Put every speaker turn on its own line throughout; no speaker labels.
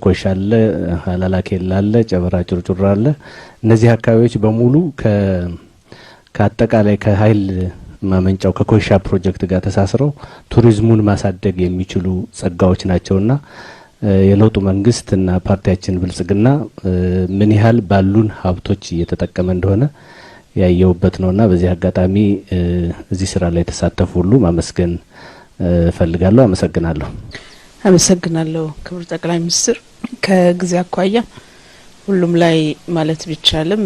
ኮይሻ አለ፣ ሀላላ ኬላ አለ፣ ጨበራ ጩርጩራ አለ። እነዚህ አካባቢዎች በሙሉ ከአጠቃላይ ከኃይል ማመንጫው ከኮይሻ ፕሮጀክት ጋር ተሳስረው ቱሪዝሙን ማሳደግ የሚችሉ ጸጋዎች ናቸውና የለውጡ መንግስት እና ፓርቲያችን ብልጽግና ምን ያህል ባሉን ሀብቶች እየተጠቀመ እንደሆነ ያየውበት ነውና በዚህ አጋጣሚ እዚህ ስራ ላይ የተሳተፉ ሁሉ ማመስገን እፈልጋለሁ። አመሰግናለሁ።
አመሰግናለሁ ክቡር ጠቅላይ ሚኒስትር። ከጊዜ አኳያ ሁሉም ላይ ማለት ቢቻልም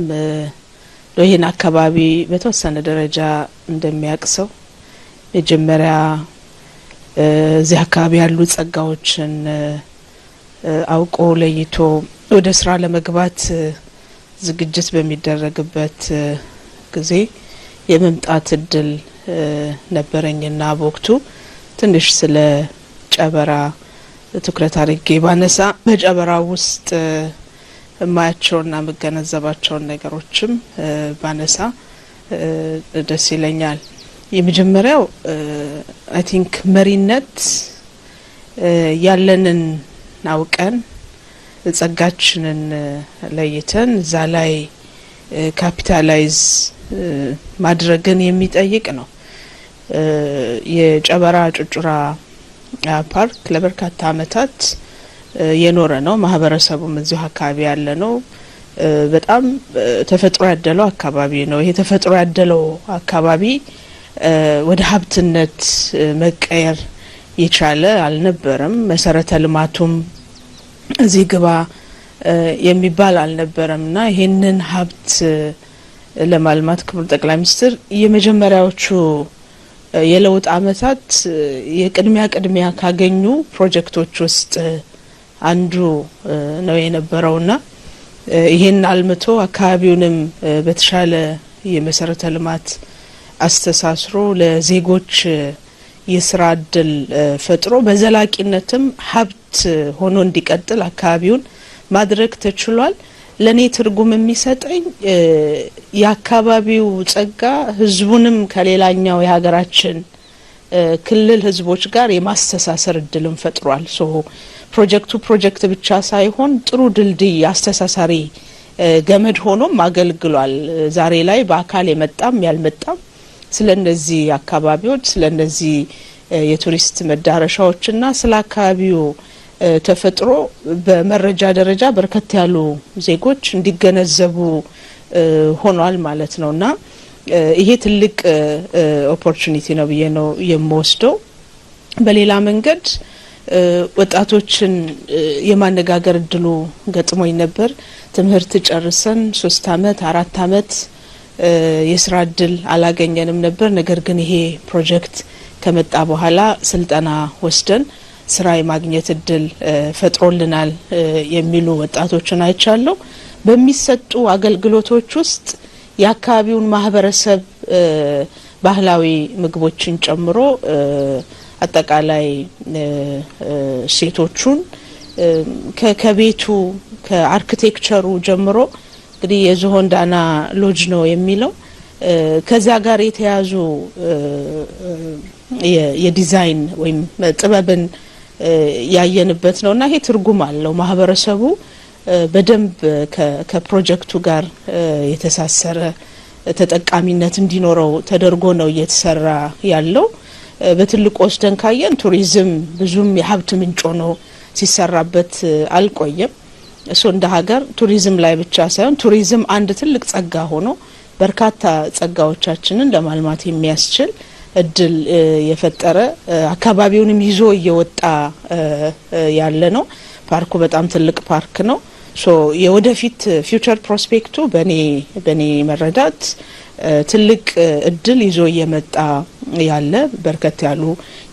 ይህን አካባቢ በተወሰነ ደረጃ እንደሚያውቅ ሰው መጀመሪያ እዚህ አካባቢ ያሉ ጸጋዎችን አውቆ ለይቶ ወደ ስራ ለመግባት ዝግጅት በሚደረግበት ጊዜ የመምጣት እድል ነበረኝና በወቅቱ ትንሽ ስለ ጨበራ ትኩረት አድርጌ ባነሳ፣ በጨበራ ውስጥ የማያቸውና የምገነዘባቸውን ነገሮችም ባነሳ ደስ ይለኛል። የመጀመሪያው I think መሪነት ያለንን አውቀን፣ ጸጋችንን ለይተን እዛ ላይ capitalize ማድረግን የሚጠይቅ ነው። የጨበራ ጩርጩራ ፓርክ ለበርካታ ዓመታት የኖረ ነው። ማህበረሰቡም እዚሁ አካባቢ ያለ ነው። በጣም ተፈጥሮ ያደለው አካባቢ ነው። ይሄ ተፈጥሮ ያደለው አካባቢ ወደ ሀብትነት መቀየር የቻለ አልነበረም። መሰረተ ልማቱም እዚህ ግባ የሚባል አልነበረም እና ይሄንን ሀብት ለማልማት ክቡር ጠቅላይ ሚኒስትር የመጀመሪያዎቹ የለውጥ ዓመታት የቅድሚያ ቅድሚያ ካገኙ ፕሮጀክቶች ውስጥ አንዱ ነው የነበረውና ይሄን አልምቶ አካባቢውንም በተሻለ የመሰረተ ልማት አስተሳስሮ፣ ለዜጎች የስራ እድል ፈጥሮ፣ በዘላቂነትም ሀብት ሆኖ እንዲቀጥል አካባቢውን ማድረግ ተችሏል። ለእኔ ትርጉም የሚሰጠኝ የአካባቢው ጸጋ ህዝቡንም ከሌላኛው የሀገራችን ክልል ህዝቦች ጋር የማስተሳሰር እድልም ፈጥሯል። So ፕሮጀክቱ ፕሮጀክት ብቻ ሳይሆን ጥሩ ድልድይ፣ አስተሳሳሪ ገመድ ሆኖም አገልግሏል። ዛሬ ላይ በአካል የመጣም ያልመጣም ስለ እነዚህ አካባቢዎች፣ ስለ እነዚህ የቱሪስት መዳረሻዎችና ስለ አካባቢው ተፈጥሮ በመረጃ ደረጃ በርከት ያሉ ዜጎች እንዲገነዘቡ ሆኗል ማለት ነው እና ይሄ ትልቅ opportunity ነው ብዬ ነው የምወስደው። በሌላ መንገድ ወጣቶችን የማነጋገር እድሉ ገጥሞኝ ነበር። ትምህርት ጨርሰን 3 አመት፣ 4 አመት የስራ እድል አላገኘንም ነበር። ነገር ግን ይሄ ፕሮጀክት ከመጣ በኋላ ስልጠና ወስደን ስራ የማግኘት እድል ፈጥሮልናል የሚሉ ወጣቶችን አይቻለሁ። በሚሰጡ አገልግሎቶች ውስጥ የአካባቢውን ማህበረሰብ ባህላዊ ምግቦችን ጨምሮ አጠቃላይ እሴቶቹን ከቤቱ ከ architecture ኡ ጀምሮ፣ እንግዲህ የዝሆን ዳና ሎጅ ነው የሚለው፣ ከዛ ጋር የተያዙ የዲዛይን ወይም ጥበብን ያየንበት ነው እና ይሄ ትርጉም አለው። ማህበረሰቡ በደንብ ከፕሮጀክቱ ጋር የተሳሰረ ተጠቃሚነት እንዲኖረው ተደርጎ ነው እየተሰራ ያለው። በትልቁ ወስደን ካየን ቱሪዝም ብዙም የሀብት ምንጭ ሆኖ ሲሰራበት አልቆየም። እሱ እንደ ሀገር ቱሪዝም ላይ ብቻ ሳይሆን ቱሪዝም አንድ ትልቅ ጸጋ ሆኖ በርካታ ጸጋዎቻችንን ለማልማት የሚያስችል እድል የፈጠረ፣ አካባቢውንም ይዞ እየወጣ ያለ ነው። ፓርኩ በጣም ትልቅ ፓርክ ነው። So የወደፊት future prospect ኡ በኔ መረዳት ትልቅ እድል ይዞ እየመጣ ያለ፣ በርከት ያሉ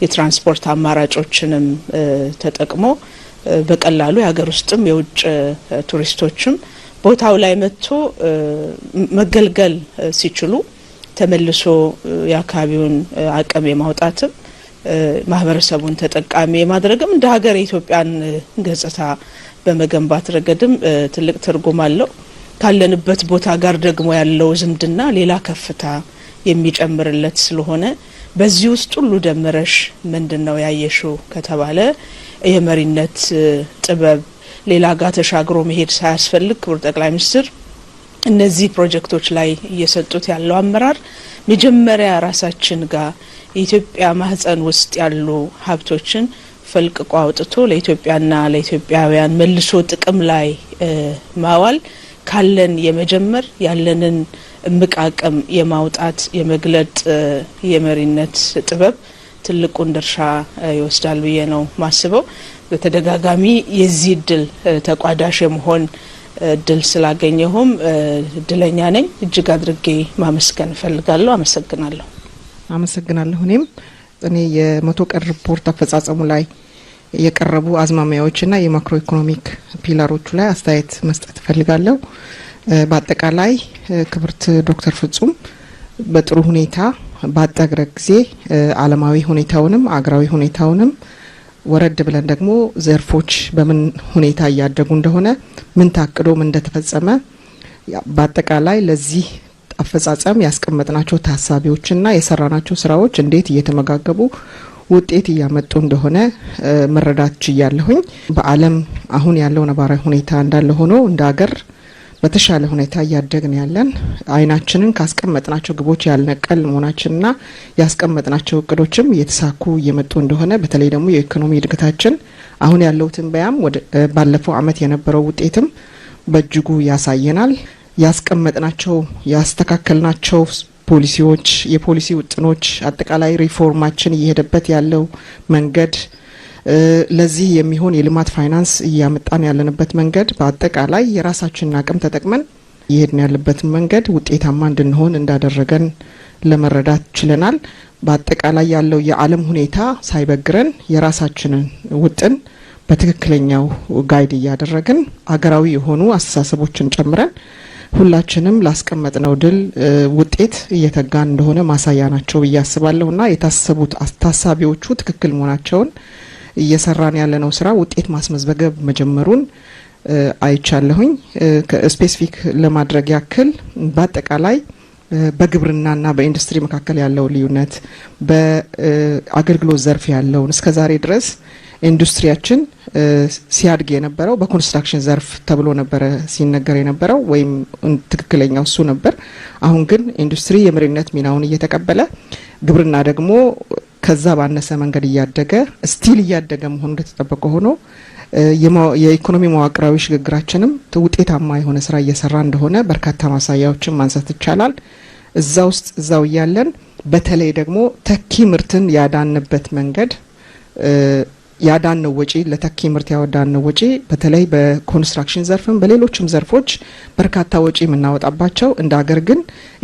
የትራንስፖርት አማራጮችንም ተጠቅሞ በቀላሉ የሀገር ውስጥም የውጭ ቱሪስቶችም ቦታው ላይ መጥቶ መገልገል ሲችሉ ተመልሶ የአካባቢውን አቅም የማውጣትም ማህበረሰቡን ተጠቃሚ የማድረግም እንደ ሀገር የኢትዮጵያን ገጽታ በመገንባት ረገድም ትልቅ ትርጉም አለው። ካለንበት ቦታ ጋር ደግሞ ያለው ዝምድና ሌላ ከፍታ የሚጨምርለት ስለሆነ በዚህ ውስጥ ሁሉ ደምረሽ ምንድን ነው ያየሽው ከተባለ የመሪነት ጥበብ፣ ሌላ ጋር ተሻግሮ መሄድ ሳያስፈልግ ክቡር ጠቅላይ ሚኒስትር እነዚህ ፕሮጀክቶች ላይ እየሰጡት ያለው አመራር መጀመሪያ ራሳችን ጋር የኢትዮጵያ ማህፀን ውስጥ ያሉ ሀብቶችን ፈልቅቆ አውጥቶ ለኢትዮጵያና ለኢትዮጵያውያን መልሶ ጥቅም ላይ ማዋል ካለን የመጀመር፣ ያለንን እምቅ አቅም የማውጣት፣ የመግለጥ የመሪነት ጥበብ ትልቁን ድርሻ ይወስዳል ብዬ ነው ማስበው። በተደጋጋሚ የዚህ እድል ተቋዳሽ የመሆን እድል ስላገኘሁም እድለኛ ነኝ። እጅግ አድርጌ ማመስገን እፈልጋለሁ። አመሰግናለሁ።
አመሰግናለሁ። እኔም እኔ የ100 ቀን ሪፖርት አፈጻጸሙ ላይ የቀረቡ አዝማሚያዎችና የ macroeconomic pillar ኦቹ ላይ አስተያየት መስጠት እፈልጋለሁ። በአጠቃላይ ክብርት ዶክተር ፍጹም በጥሩ ሁኔታ ባጠረ ጊዜ ዓለማዊ ሁኔታውንም አገራዊ ሁኔታውንም፣ ወረድ ብለን ደግሞ ዘርፎች በምን ሁኔታ እያደጉ እንደሆነ፣ ምን ታቅዶ ምን እንደተፈጸመ፣ በአጠቃላይ ለዚህ አፈጻጸም ያስቀመጥናቸው ታሳቢዎችና የሰራናቸው ስራዎች እንዴት እየተመጋገቡ ውጤት እያመጡ እንደሆነ መረዳት ችያለሁኝ። በዓለም አሁን ያለው ነባራዊ ሁኔታ እንዳለ ሆኖ እንደ ሀገር በተሻለ ሁኔታ እያደግን ያለን፣ አይናችንን ካስቀመጥናቸው ግቦች ያልነቀል መሆናችንና ያስቀመጥናቸው እቅዶችም እየተሳኩ እየመጡ እንደሆነ፣ በተለይ ደግሞ የኢኮኖሚ እድገታችን አሁን ያለው ትንበያም ባለፈው አመት የነበረው ውጤትም በእጅጉ ያሳየናል። ያስቀመጥናቸው፣ ያስተካከልናቸው ፖሊሲዎች፣ የፖሊሲ ውጥኖች፣ አጠቃላይ ሪፎርማችን እየሄደበት ያለው መንገድ፣ ለዚህ የሚሆን የልማት ፋይናንስ እያመጣን ያለንበት መንገድ፣ በአጠቃላይ የራሳችንን አቅም ተጠቅመን እየሄድን ያለበትን መንገድ ውጤታማ እንድንሆን እንዳደረገን ለመረዳት ችለናል። በአጠቃላይ ያለው የዓለም ሁኔታ ሳይበግረን የራሳችንን ውጥን በትክክለኛው guide እያደረግን፣ አገራዊ የሆኑ አስተሳሰቦችን ጨምረን ሁላችንም ላስቀመጥነው ድል ውጤት እየተጋን እንደሆነ ማሳያ ናቸው ብዬ አስባለሁ እና የታሰቡት ታሳቢዎቹ ትክክል መሆናቸውን፣ እየሰራን ያለነው ስራ ውጤት ማስመዝገብ መጀመሩን አይቻለሁኝ። Specific ለማድረግ ያክል በአጠቃላይ በግብርናና በኢንዱስትሪ መካከል ያለው ልዩነት፣ በአገልግሎት ዘርፍ ያለውን፣ እስከ ዛሬ ድረስ ኢንዱስትሪያችን ሲያድግ የነበረው በኮንስትራክሽን ዘርፍ ተብሎ ነበረ ሲነገር የነበረው ወይም ትክክለኛው እሱ ነበር። አሁን ግን ኢንዱስትሪ የመሪነት ሚናውን እየተቀበለ፣ ግብርና ደግሞ ከዛ ባነሰ መንገድ እያደገ፣ still እያደገ መሆኑ እንደተጠበቀ ሆኖ፣ የኢኮኖሚ መዋቅራዊ ሽግግራችንም ውጤታማ የሆነ ስራ እየሰራ እንደሆነ በርካታ ማሳያዎችን ማንሳት ይቻላል። እዛ ውስጥ እዛው እያለን በተለይ ደግሞ ተኪ ምርትን ያዳንበት መንገድ፣ ያዳነው ወጪ፣ ለተኪ ምርት ያወዳነው ወጪ፣ በተለይ በኮንስትራክሽን ዘርፍም በሌሎችም ዘርፎች በርካታ ወጪ የምናወጣባቸው፣ እንደ ሀገር ግን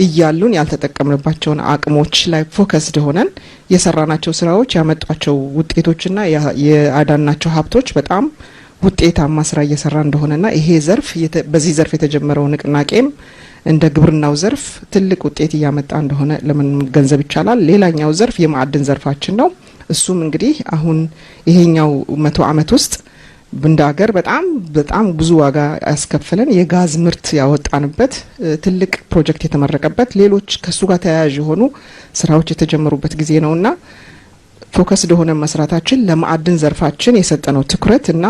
እያሉን ያልተጠቀምንባቸውን አቅሞች ላይ focused ሆነን የሰራናቸው ስራዎች ያመጧቸው ውጤቶችና የአዳናቸው ሀብቶች በጣም ውጤታማ ስራ እየሰራ እንደሆነና ይሄ ዘርፍ፣ በዚህ ዘርፍ የተጀመረው ንቅናቄም እንደ ግብርናው ዘርፍ ትልቅ ውጤት እያመጣ እንደሆነ ለመገንዘብ ይቻላል። ሌላኛው ዘርፍ የማዕድን ዘርፋችን ነው። እሱም እንግዲህ አሁን ይሄኛው 100 ዓመት ውስጥ እንደ ሀገር በጣም በጣም ብዙ ዋጋ ያስከፈለን የጋዝ ምርት ያወጣንበት፣ ትልቅ ፕሮጀክት የተመረቀበት፣ ሌሎች ከእሱ ጋር ተያያዥ የሆኑ ስራዎች የተጀመሩበት ጊዜ ነውና focus ሆነን መስራታችን፣ ለማዕድን ዘርፋችን የሰጠነው ትኩረት እና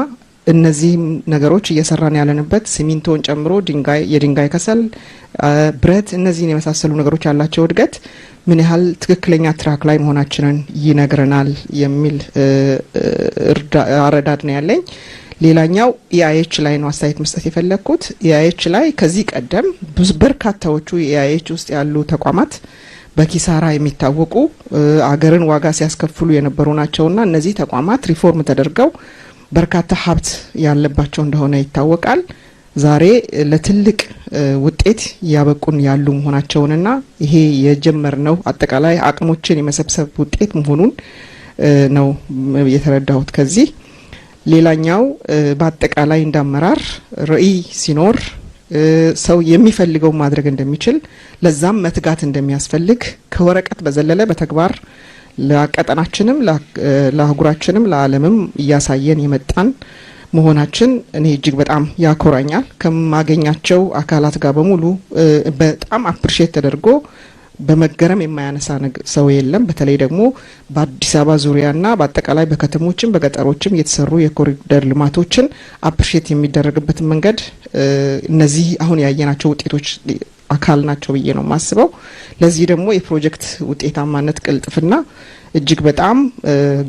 እነዚህም ነገሮች እየሰራን ያለንበት ሲሚንቶን ጨምሮ ድንጋይ፣ የድንጋይ ከሰል፣ ብረት፣ እነዚህን የመሳሰሉ ነገሮች ያላቸው እድገት ምን ያህል ትክክለኛ track ላይ መሆናችንን ይነግረናል የሚል አረዳድ ነው ያለኝ። ሌላኛው EIH ላይ ነው አስተያየት መስጠት የፈለግኩት። EIH ላይ ከዚህ ቀደም ብዙ በርካታዎቹ EIH ውስጥ ያሉ ተቋማት በኪሳራ የሚታወቁ፣ አገርን ዋጋ ሲያስከፍሉ የነበሩ ናቸውና እነዚህ ተቋማት ሪፎርም ተደርገው በርካታ ሀብት ያለባቸው እንደሆነ ይታወቃል። ዛሬ ለትልቅ ውጤት እያበቁን ያሉ መሆናቸውንና ይሄ የጀመርነው አጠቃላይ አቅሞችን የመሰብሰብ ውጤት መሆኑን ነው የተረዳሁት። ከዚህ ሌላኛው በአጠቃላይ እንዳመራር ራዕይ ሲኖር ሰው የሚፈልገው ማድረግ እንደሚችል፣ ለዛም መትጋት እንደሚያስፈልግ ከወረቀት በዘለለ በተግባር ለቀጠናችንም፣ ለአህጉራችንም፣ ለዓለምም እያሳየን የመጣን መሆናችን እኔ እጅግ በጣም ያኮራኛል። ከማገኛቸው አካላት ጋር በሙሉ በጣም appreciate ተደርጎ በመገረም የማያነሳ ሰው የለም። በተለይ ደግሞ በአዲስ አበባ ዙሪያና በአጠቃላይ በከተሞችም በገጠሮችም የተሰሩ የኮሪደር ልማቶችን appreciate የሚደረግበትን መንገድ እነዚህ አሁን ያየናቸው ውጤቶች አካል ናቸው ብዬ ነው የማስበው። ለዚህ ደግሞ የፕሮጀክት ውጤታማነት ቅልጥፍና እጅግ በጣም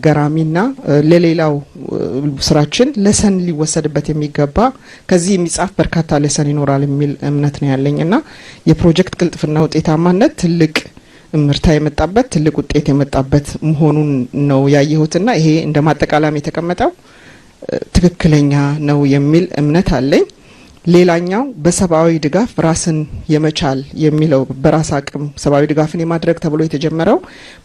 ገራሚና ለሌላው ስራችን lesson ሊወሰድበት የሚገባ፣ ከዚህ የሚጻፍ በርካታ lesson ይኖራል የሚል እምነት ነው ያለኝ እና የፕሮጀክት ቅልጥፍና ውጤታማነት ትልቅ እምርታ የመጣበት፣ ትልቅ ውጤት የመጣበት መሆኑን ነው ያየሁትና ይሄ እንደ ማጠቃለያም የተቀመጠው ትክክለኛ ነው የሚል እምነት አለኝ። ሌላኛው በሰብአዊ ድጋፍ ራስን የመቻል የሚለው፣ በራስ አቅም ሰብአዊ ድጋፍን የማድረግ ተብሎ የተጀመረው፣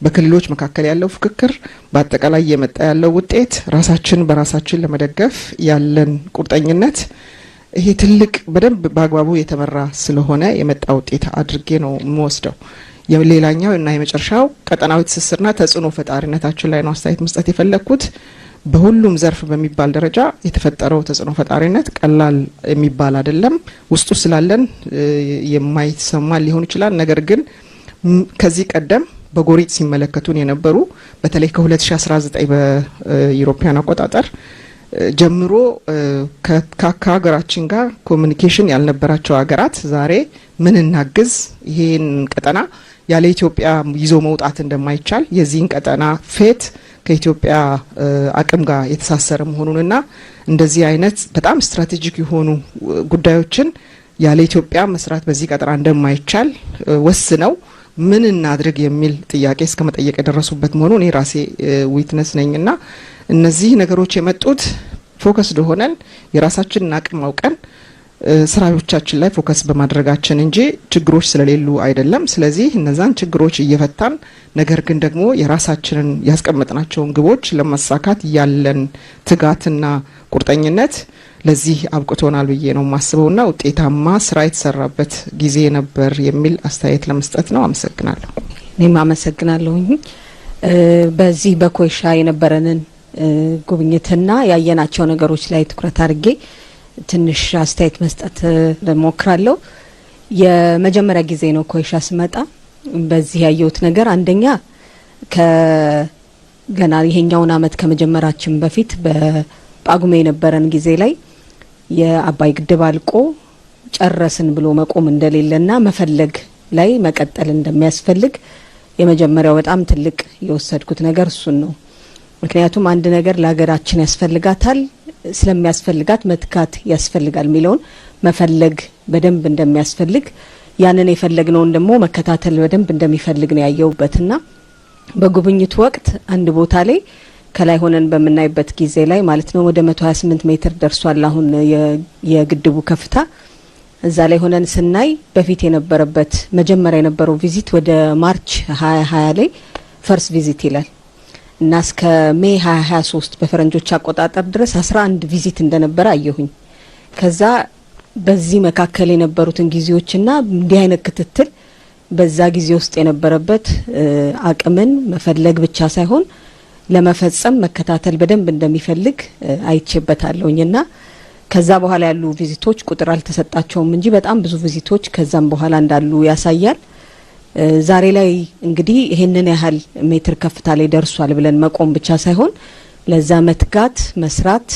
በክልሎች መካከል ያለው ፍክክር፣ በአጠቃላይ እየመጣ ያለው ውጤት፣ ራሳችን በራሳችን ለመደገፍ ያለን ቁርጠኝነት ይሄ ትልቅ በደንብ በአግባቡ የተመራ ስለሆነ የመጣ ውጤት አድርጌ ነው የምወስደው። ሌላኛው እና የመጨረሻው ቀጠናዊ ትስስርና ተጽዕኖ ፈጣሪነታችን ላይ ነው አስተያየት መስጠት የፈለግኩት። በሁሉም ዘርፍ በሚባል ደረጃ የተፈጠረው ተጽዕኖ ፈጣሪነት ቀላል የሚባል አይደለም። ውስጡ ስላለን የማይሰማ ሊሆን ይችላል። ነገር ግን ከዚህ ቀደም በጎሪጥ ሲመለከቱን የነበሩ፣ በተለይ ከ2019 በ European አቆጣጠር ጀምሮ ከሀገራችን ጋር communication ያልነበራቸው ሀገራት ዛሬ ምን እናግዝ፣ ይሄን ቀጠና ያለ ኢትዮጵያ ይዞ መውጣት እንደማይቻል፣ የዚህን ቀጠና fate ከኢትዮጵያ አቅም ጋር የተሳሰረ መሆኑንና እንደዚህ አይነት በጣም strategic የሆኑ ጉዳዮችን ያለ ኢትዮጵያ መስራት በዚህ ቀጠና እንደማይቻል ወስነው ምን እናድርግ የሚል ጥያቄ እስከ መጠየቅ የደረሱበት መሆኑ እኔ ራሴ witness ነኝና እነዚህ ነገሮች የመጡት focused ሆነን የራሳችንን አቅም አውቀን ስራዎቻችን ላይ focus በማድረጋችን እንጂ ችግሮች ስለሌሉ አይደለም። ስለዚህ እነዛን ችግሮች እየፈታን ነገር ግን ደግሞ የራሳችንን ያስቀመጥናቸውን ግቦች ለማሳካት ያለን ትጋትና ቁርጠኝነት ለዚህ አብቅቶናል ብዬ ነው የማስበውና ውጤታማ ስራ የተሰራበት ጊዜ ነበር የሚል አስተያየት ለመስጠት ነው። አመሰግናለሁ።
እኔም አመሰግናለሁኝ። በዚህ በኮይሻ የነበረንን ጉብኝትና ያየናቸው ነገሮች ላይ ትኩረት አድርጌ ትንሽ አስተያየት መስጠት እሞክራለሁ። የመጀመሪያ ጊዜ ነው ኮይሻ ስመጣ። በዚህ ያየሁት ነገር አንደኛ ከገና ይሄኛውን አመት ከመጀመራችን በፊት በጳጉሜ የነበረን ጊዜ ላይ የአባይ ግድብ አልቆ ጨረስን ብሎ መቆም እንደሌለና መፈለግ ላይ መቀጠል እንደሚያስፈልግ የመጀመሪያው በጣም ትልቅ የወሰድኩት ነገር እሱን ነው። ምክንያቱም አንድ ነገር ለሀገራችን ያስፈልጋታል፣ ስለሚያስፈልጋት መትጋት ያስፈልጋል የሚለውን መፈለግ በደንብ እንደሚያስፈልግ፣ ያንን የፈለግነውን ደግሞ መከታተል በደንብ እንደሚፈልግ ነው ያየሁበትና በጉብኝቱ ወቅት አንድ ቦታ ላይ ከላይ ሆነን በምናይበት ጊዜ ላይ ማለት ነው ወደ 128 ሜትር ደርሷል አሁን የግድቡ ከፍታ። እዛ ላይ ሆነን ስናይ በፊት የነበረበት መጀመሪያ የነበረው visit ወደ March 2020 ላይ first visit ይላል እና እስከ May 2023 በፈረንጆች አቆጣጠር ድረስ 11 visit እንደነበረ አየሁኝ። ከዛ በዚህ መካከል የነበሩትን ጊዜዎችና እንዲህ አይነት ክትትል በዛ ጊዜ ውስጥ የነበረበት አቅምን መፈለግ ብቻ ሳይሆን ለመፈጸም መከታተል በደንብ እንደሚፈልግ አይቼበታለሁኝና ከዛ በኋላ ያሉ visit ኦች ቁጥር አልተሰጣቸውም እንጂ በጣም ብዙ visit ኦች ከዛም በኋላ እንዳሉ ያሳያል። ዛሬ ላይ እንግዲህ ይሄንን ያህል ሜትር ከፍታ ላይ ደርሷል ብለን መቆም ብቻ ሳይሆን ለዛ መትጋት፣ መስራት፣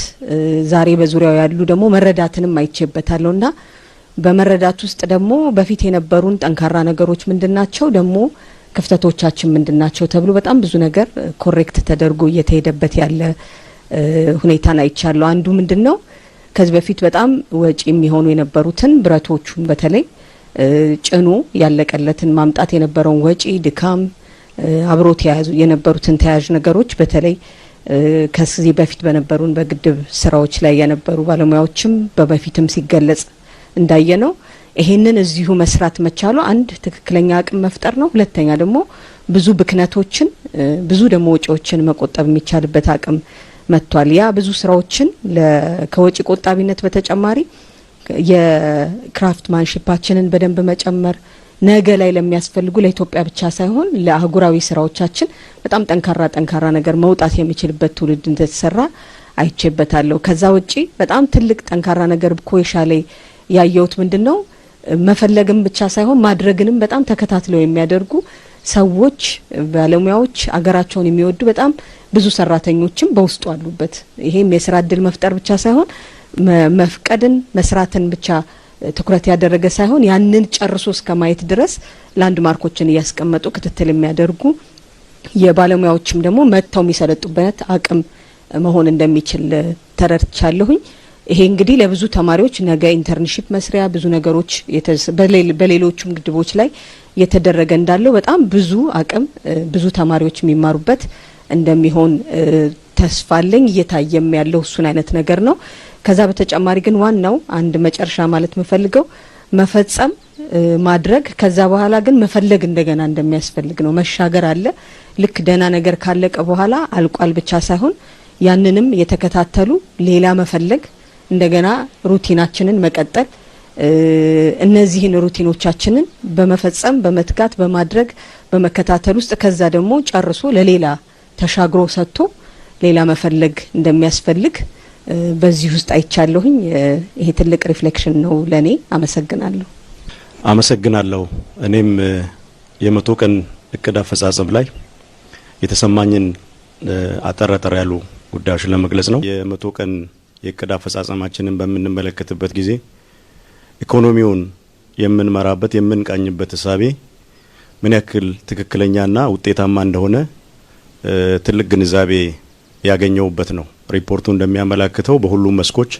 ዛሬ በዙሪያው ያሉ ደግሞ መረዳትንም አይቼበታለሁና በመረዳት ውስጥ ደግሞ በፊት የነበሩን ጠንካራ ነገሮች ምንድናቸው፣ ደግሞ ክፍተቶቻችን ምንድናቸው ተብሎ በጣም ብዙ ነገር correct ተደርጎ እየተሄደበት ያለ ሁኔታን አይቻለሁ። አንዱ ምንድነው፣ ከዚህ በፊት በጣም ወጪ የሚሆኑ የነበሩትን ብረቶቹን በተለይ ጭኖ ያለቀለትን ማምጣት የነበረውን ወጪ፣ ድካም፣ አብሮት የያዙ የነበሩትን ተያያዥ ነገሮች በተለይ ከዚህ በፊት በነበሩን በግድብ ስራዎች ላይ የነበሩ ባለሙያዎችም በበፊትም ሲገለጽ እንዳየ ነው፣ ይሄንን እዚሁ መስራት መቻሉ አንድ ትክክለኛ አቅም መፍጠር ነው። ሁለተኛ ደግሞ ብዙ ብክነቶችን፣ ብዙ ደግሞ ወጪዎችን መቆጠብ የሚቻልበት አቅም መጥቷል። ያ ብዙ ስራዎችን ከወጪ ቆጣቢነት በተጨማሪ የ craftsmanship ኣችንን በደንብ መጨመር፣ ነገ ላይ ለሚያስፈልጉ ለኢትዮጵያ ብቻ ሳይሆን ለአህጉራዊ ስራዎቻችን በጣም ጠንካራ ጠንካራ ነገር መውጣት የሚችልበት ትውልድ እንደተሰራ አይቼበታለሁ። ከዛ ውጪ በጣም ትልቅ ጠንካራ ነገር ኮይሻ ላይ ያየሁት ምንድነው? መፈለግም ብቻ ሳይሆን ማድረግንም በጣም ተከታትለው የሚያደርጉ ሰዎች፣ ባለሙያዎች፣ አገራቸውን የሚወዱ በጣም ብዙ ሰራተኞችም በውስጡ አሉበት። ይሄም የስራ እድል መፍጠር ብቻ ሳይሆን፣ መፍቀድን መስራትን ብቻ ትኩረት ያደረገ ሳይሆን፣ ያንን ጨርሶ እስከ ማየት ድረስ landmark ኦችን እያስቀመጡ ክትትል የሚያደርጉ፣ የባለሙያዎችም ደግሞ መጥተው የሚሰለጥኑበት አቅም መሆን እንደሚችል ተረድቻለሁኝ። ይሄ እንግዲህ ለብዙ ተማሪዎች ነገ internship መስሪያ ብዙ ነገሮች በሌሎቹም ግድቦች ላይ እየተደረገ እንዳለው በጣም ብዙ አቅም፣ ብዙ ተማሪዎች የሚማሩበት እንደሚሆን ተስፋ አለኝ። እየታየም ያለው እሱን አይነት ነገር ነው። ከዛ በተጨማሪ ግን ዋናው አንድ መጨረሻ ማለት የምፈልገው መፈጸም፣ ማድረግ፣ ከዛ በኋላ ግን መፈለግ እንደገና እንደሚያስፈልግ ነው። መሻገር አለ። ልክ ደህና ነገር ካለቀ በኋላ አልቋል ብቻ ሳይሆን ያንንም የተከታተሉ ሌላ መፈለግ፣ እንደገና routine ኣችንን መቀጠል፣ እነዚህን routine ኦቻችንን በመፈጸም፣ በመትጋት፣ በማድረግ፣ በመከታተል ውስጥ ከዛ ደግሞ ጨርሶ ለሌላ ተሻግሮ ሰጥቶ ሌላ መፈለግ እንደሚያስፈልግ በዚህ ውስጥ አይቻለሁኝ። ይሄ ትልቅ reflection ነው ለኔ። አመሰግናለሁ።
አመሰግናለሁ። እኔም የ100 ቀን እቅድ አፈጻጸም ላይ የተሰማኝን አጠር አጠር ያሉ ጉዳዮች ለመግለጽ ነው። የ100 ቀን የእቅድ አፈጻጸማችንን በምንመለከትበት ጊዜ ኢኮኖሚውን የምንመራበት፣ የምንቃኝበት እሳቤ ምን ያክል ትክክለኛና ውጤታማ እንደሆነ ትልቅ ግንዛቤ ያገኘሁበት ነው። ሪፖርቱ እንደሚያመላክተው በሁሉም መስኮች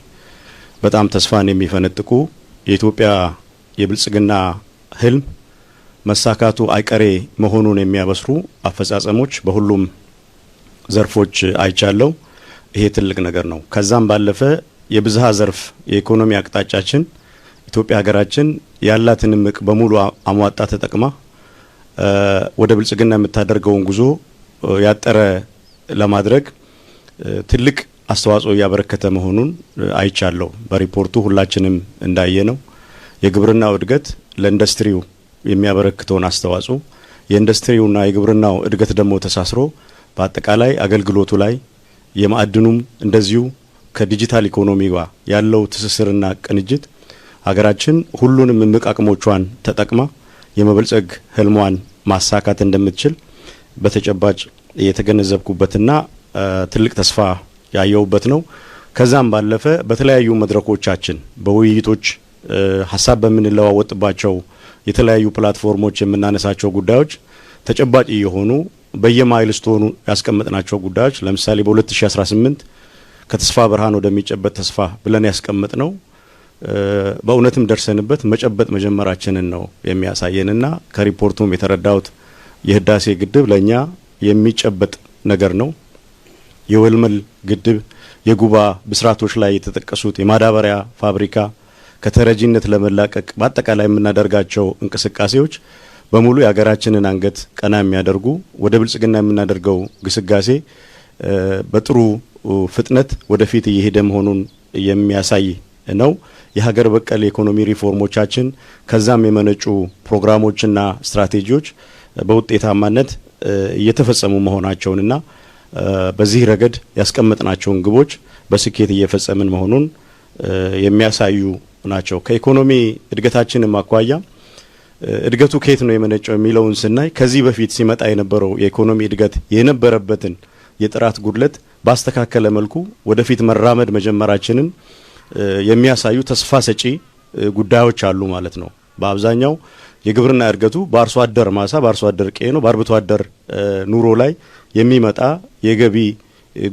በጣም ተስፋን የሚፈነጥቁ፣ የኢትዮጵያ የብልጽግና ህልም መሳካቱ አይቀሬ መሆኑን የሚያበስሩ አፈጻጸሞች በሁሉም ዘርፎች አይቻለው። ይሄ ትልቅ ነገር ነው። ከዛም ባለፈ የብዝሃ ዘርፍ የኢኮኖሚ አቅጣጫችን ኢትዮጵያ ሀገራችን ያላትን እምቅ በሙሉ አሟጣ ተጠቅማ ወደ ብልጽግና የምታደርገውን ጉዞ ያጠረ ለማድረግ ትልቅ አስተዋጽኦ እያበረከተ መሆኑን አይቻለሁ። በሪፖርቱ ሁላችንም እንዳየነው የግብርናው እድገት ለኢንዱስትሪው የሚያበረክተውን አስተዋጽኦ፣ የኢንዱስትሪውና የግብርናው እድገት ደግሞ ተሳስሮ በአጠቃላይ አገልግሎቱ ላይ፣ የማዕድኑም እንደዚሁ ከዲጂታል ኢኮኖሚ ጋር ያለው ትስስርና ቅንጅት ሀገራችን ሁሉንም እምቅ አቅሞቿን ተጠቅማ የመበልጸግ ህልሟን ማሳካት እንደምትችል በተጨባጭ የተገነዘብኩበትና ትልቅ ተስፋ ያየሁበት ነው። ከዛም ባለፈ በተለያዩ መድረኮቻችን፣ በውይይቶች፣ ሀሳብ በምንለዋወጥባቸው የተለያዩ platform ኦች የምናነሳቸው ጉዳዮች ተጨባጭ እየሆኑ በየ milestone ኑ ያስቀመጥናቸው ጉዳዮች፣ ለምሳሌ በ2018 ከተስፋ ብርሃን ወደሚጨበጥ ተስፋ ብለን ያስቀመጥነው በእውነትም ደርሰንበት መጨበጥ መጀመራችንን ነው የሚያሳየንና ከሪፖርቱም የተረዳሁት የህዳሴ ግድብ ለእኛ የሚጨበጥ ነገር ነው። የወልመል ግድብ፣ የጉባ ብስራቶች ላይ የተጠቀሱት የማዳበሪያ ፋብሪካ፣ ከተረጂነት ለመላቀቅ በአጠቃላይ የምናደርጋቸው እንቅስቃሴዎች በሙሉ የሀገራችንን አንገት ቀና የሚያደርጉ፣ ወደ ብልጽግና የምናደርገው ግስጋሴ በጥሩ ፍጥነት ወደፊት እየሄደ መሆኑን የሚያሳይ ነው። የሀገር በቀል የኢኮኖሚ ሪፎርሞቻችን ከዛም የመነጩ ፕሮግራሞችና ስትራቴጂዎች በውጤታማነት እየተፈጸሙ መሆናቸውንና በዚህ ረገድ ያስቀመጥናቸውን ግቦች በስኬት እየፈጸምን መሆኑን የሚያሳዩ ናቸው። ከኢኮኖሚ እድገታችንም አኳያ እድገቱ ከየት ነው የመነጨው የሚለውን ስናይ ከዚህ በፊት ሲመጣ የነበረው የኢኮኖሚ እድገት የነበረበትን የጥራት ጉድለት ባስተካከለ መልኩ ወደፊት መራመድ መጀመራችንን የሚያሳዩ ተስፋ ሰጪ ጉዳዮች አሉ ማለት ነው። በአብዛኛው የግብርና እድገቱ በአርሶ አደር ማሳ፣ በአርሶ አደር ቀዬ ነው፣ በአርብቶ አደር ኑሮ ላይ የሚመጣ የገቢ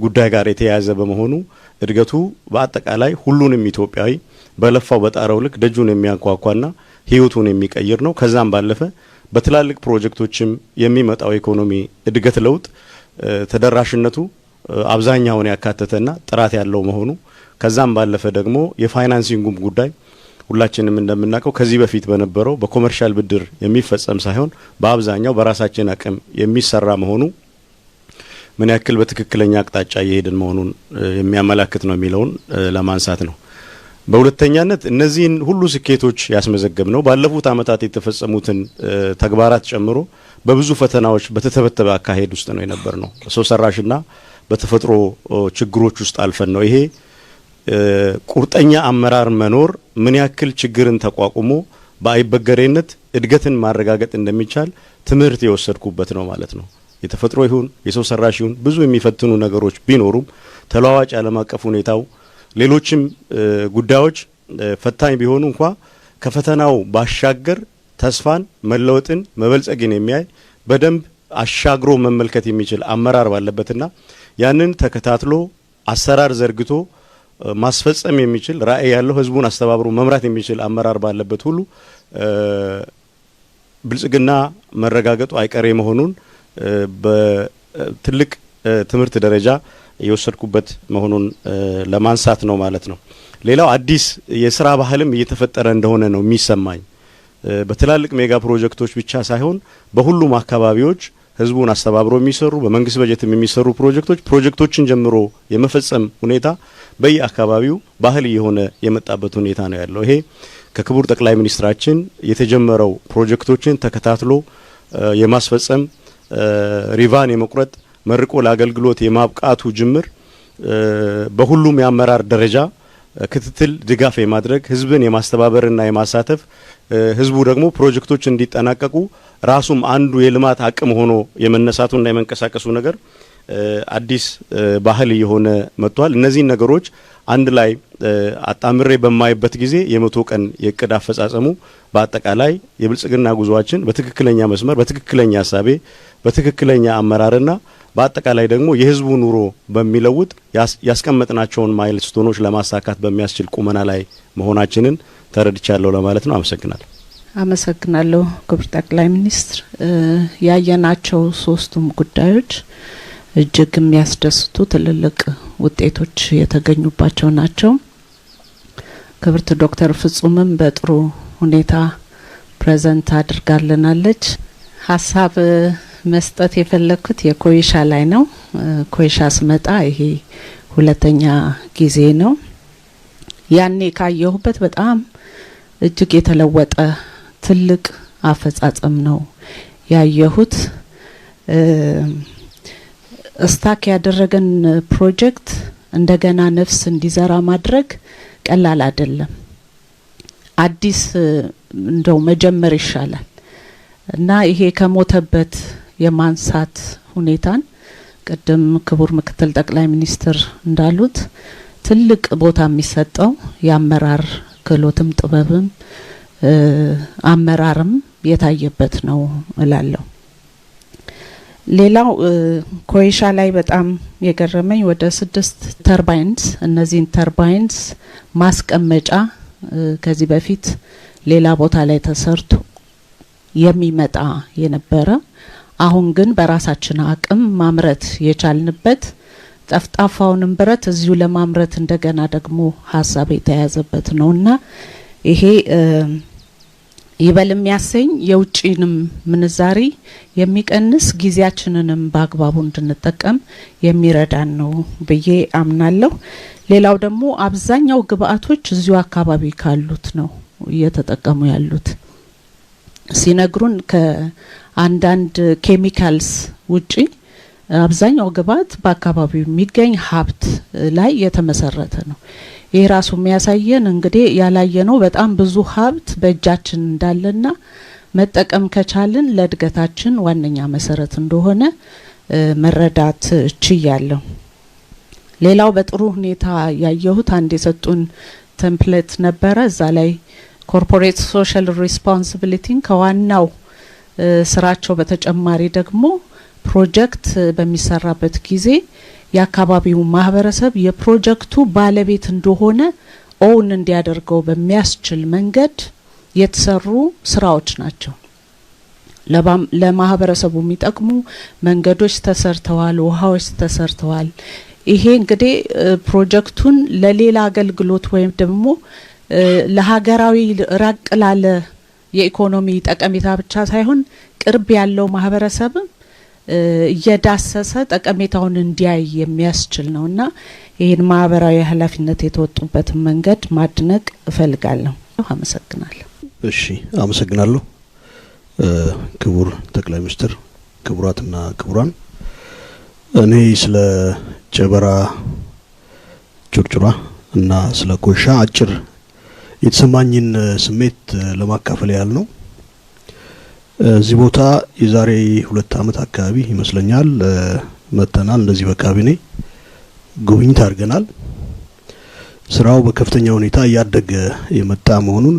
ጉዳይ ጋር የተያያዘ በመሆኑ እድገቱ በአጠቃላይ ሁሉንም ኢትዮጵያዊ በለፋው በጣረው ልክ ደጁን የሚያንኳኳና ሕይወቱን የሚቀይር ነው። ከዛም ባለፈ በትላልቅ ፕሮጀክቶችም የሚመጣው የኢኮኖሚ እድገት ለውጥ ተደራሽነቱ አብዛኛውን ያካተተና ጥራት ያለው መሆኑ፣ ከዛም ባለፈ ደግሞ የ financing ኡም ጉዳይ ሁላችንም እንደምናውቀው ከዚህ በፊት በነበረው በ commercial ብድር የሚፈጸም ሳይሆን በአብዛኛው በራሳችን አቅም የሚሰራ መሆኑ ምን ያክል በትክክለኛ አቅጣጫ እየሄድን መሆኑን የሚያመላክት ነው የሚለውን ለማንሳት ነው። በሁለተኛነት እነዚህን ሁሉ ስኬቶች ያስመዘገብነው ባለፉት ዓመታት የተፈጸሙትን ተግባራት ጨምሮ በብዙ ፈተናዎች በተተበተበ አካሄድ ውስጥ ነው የነበርነው። ሰው ሰራሽና በተፈጥሮ ችግሮች ውስጥ አልፈን ነው። ይሄ ቁርጠኛ አመራር መኖር ምን ያክል ችግርን ተቋቁሞ በአይበገሬነት እድገትን ማረጋገጥ እንደሚቻል ትምህርት የወሰድኩበት ነው ማለት ነው። የተፈጥሮ ይሁን የሰው ሰራሽ ይሁን ብዙ የሚፈትኑ ነገሮች ቢኖሩም፣ ተለዋዋጭ ዓለም አቀፍ ሁኔታው፣ ሌሎችም ጉዳዮች ፈታኝ ቢሆኑ እንኳ፣ ከፈተናው ባሻገር ተስፋን፣ መለወጥን፣ መበልጸግን የሚያይ፣ በደንብ አሻግሮ መመልከት የሚችል አመራር ባለበትና ያንን ተከታትሎ አሰራር ዘርግቶ ማስፈጸም የሚችል፣ ራዕይ ያለው፣ ህዝቡን አስተባብሮ መምራት የሚችል አመራር ባለበት ሁሉ ብልጽግና መረጋገጡ አይቀሬ መሆኑን በትልቅ ትምህርት ደረጃ የወሰድኩበት መሆኑን ለማንሳት ነው ማለት ነው። ሌላው አዲስ የስራ ባህልም እየተፈጠረ እንደሆነ ነው የሚሰማኝ። በትላልቅ mega ፕሮጀክቶች ብቻ ሳይሆን በሁሉም አካባቢዎች ህዝቡን አስተባብሮ የሚሰሩ፣ በመንግስት በጀትም የሚሰሩ ፕሮጀክቶች፣ ፕሮጀክቶችን ጀምሮ የመፈጸም ሁኔታ በየአካባቢው ባህል እየሆነ የመጣበት ሁኔታ ነው ያለው። ይሄ ከክቡር ጠቅላይ ሚኒስትራችን የተጀመረው ፕሮጀክቶችን ተከታትሎ የማስፈጸም፣ ሪቫን የመቁረጥ፣ መርቆ ለአገልግሎት የማብቃቱ ጅምር፣ በሁሉም የአመራር ደረጃ ክትትል ድጋፍ የማድረግ፣ ህዝብን የማስተባበርና የማሳተፍ፣ ህዝቡ ደግሞ ፕሮጀክቶች እንዲጠናቀቁ ራሱም አንዱ የልማት አቅም ሆኖ የመነሳቱና የመንቀሳቀሱ ነገር አዲስ ባህል እየሆነ መጥቷል። እነዚህን ነገሮች አንድ ላይ አጣምሬ በማይበት ጊዜ የ100 ቀን የእቅድ አፈጻጸሙ በአጠቃላይ የብልጽግና ጉዟችን በትክክለኛ መስመር፣ በትክክለኛ እሳቤ፣ በትክክለኛ አመራርና በአጠቃላይ ደግሞ የህዝቡ ኑሮ በሚለውጥ ያስቀመጥናቸውን milestone ኦች ለማሳካት በሚያስችል ቁመና ላይ መሆናችንን ተረድቻለሁ ለማለት ነው። አመሰግናለሁ።
አመሰግናለሁ ክቡር ጠቅላይ ሚኒስትር። ያየናቸው ሶስቱም ጉዳዮች እጅግ የሚያስደስቱ ትልልቅ ውጤቶች የተገኙባቸው ናቸው። ክብርት ዶክተር ፍጹምም በጥሩ ሁኔታ present አድርጋልናለች። ሀሳብ መስጠት የፈለግኩት የኮይሻ ላይ ነው። ኮይሻ ስመጣ ይሄ ሁለተኛ ጊዜ ነው። ያኔ ካየሁበት በጣም እጅግ የተለወጠ ትልቅ አፈጻጸም ነው ያየሁት። Stuck ያደረገን ፕሮጀክት እንደገና ነፍስ እንዲዘራ ማድረግ ቀላል አይደለም። አዲስ እንደው መጀመር ይሻላል እና ይሄ ከሞተበት የማንሳት ሁኔታን ቅድም ክቡር ምክትል ጠቅላይ ሚኒስትር እንዳሉት ትልቅ ቦታ የሚሰጠው የአመራር ክህሎትም ጥበብም አመራርም የታየበት ነው እላለሁ። ሌላው ኮይሻ ላይ በጣም የገረመኝ ወደ ስድስት turbines፣ እነዚህን turbines ማስቀመጫ ከዚህ በፊት ሌላ ቦታ ላይ ተሰርቶ የሚመጣ የነበረ፣ አሁን ግን በራሳችን አቅም ማምረት የቻልንበት፣ ጠፍጣፋውንም ብረት እዚሁ ለማምረት እንደገና ደግሞ ሀሳብ የተያዘበት ነውና ይሄ ይበል የሚያሰኝ፣ የውጭንም ምንዛሪ የሚቀንስ፣ ጊዜያችንንም በአግባቡ እንድንጠቀም የሚረዳን ነው ብዬ አምናለሁ። ሌላው ደግሞ አብዛኛው ግብአቶች እዚሁ አካባቢ ካሉት ነው እየተጠቀሙ ያሉት። ሲነግሩን ከአንዳንድ chemicals ውጪ አብዛኛው ግብአት በአካባቢው የሚገኝ ሀብት ላይ የተመሰረተ ነው። ይህ ራሱ የሚያሳየን እንግዲህ ያላየነው በጣም ብዙ ሀብት በእጃችን እንዳለና መጠቀም ከቻልን ለእድገታችን ዋነኛ መሰረት እንደሆነ መረዳት ችያለሁ። ሌላው በጥሩ ሁኔታ ያየሁት አንድ የሰጡን template ነበረ። እዛ ላይ corporate social responsibility ን ከዋናው ስራቸው በተጨማሪ ደግሞ ፕሮጀክት በሚሰራበት ጊዜ የአካባቢው ማህበረሰብ የፕሮጀክቱ ባለቤት እንደሆነ own እንዲያደርገው በሚያስችል መንገድ የተሰሩ ስራዎች ናቸው። ለማህበረሰቡ የሚጠቅሙ መንገዶች ተሰርተዋል፣ ውሃዎች ተሰርተዋል። ይሄ እንግዲህ ፕሮጀክቱን ለሌላ አገልግሎት ወይም ደግሞ ለሀገራዊ ራቅ ላለ የኢኮኖሚ ጠቀሜታ ብቻ ሳይሆን ቅርብ ያለው ማህበረሰብም እየዳሰሰ ጠቀሜታውን እንዲያይ የሚያስችል ነው እና ይህን ማህበራዊ ኃላፊነት የተወጡበትን መንገድ ማድነቅ እፈልጋለሁ። አመሰግናለሁ።
እሺ፣ አመሰግናለሁ። ክቡር ጠቅላይ ሚኒስትር፣ ክቡራትና ክቡራን፣ እኔ ስለ ጨበራ ጩርጩራ እና ስለ ኮይሻ አጭር የተሰማኝን ስሜት ለማካፈል ያህል ነው። እዚህ ቦታ የዛሬ 2 ዓመት አካባቢ ይመስለኛል መጥተናል። እንደዚህ በካቢኔ ጉብኝት አድርገናል። ስራው በከፍተኛ ሁኔታ እያደገ የመጣ መሆኑን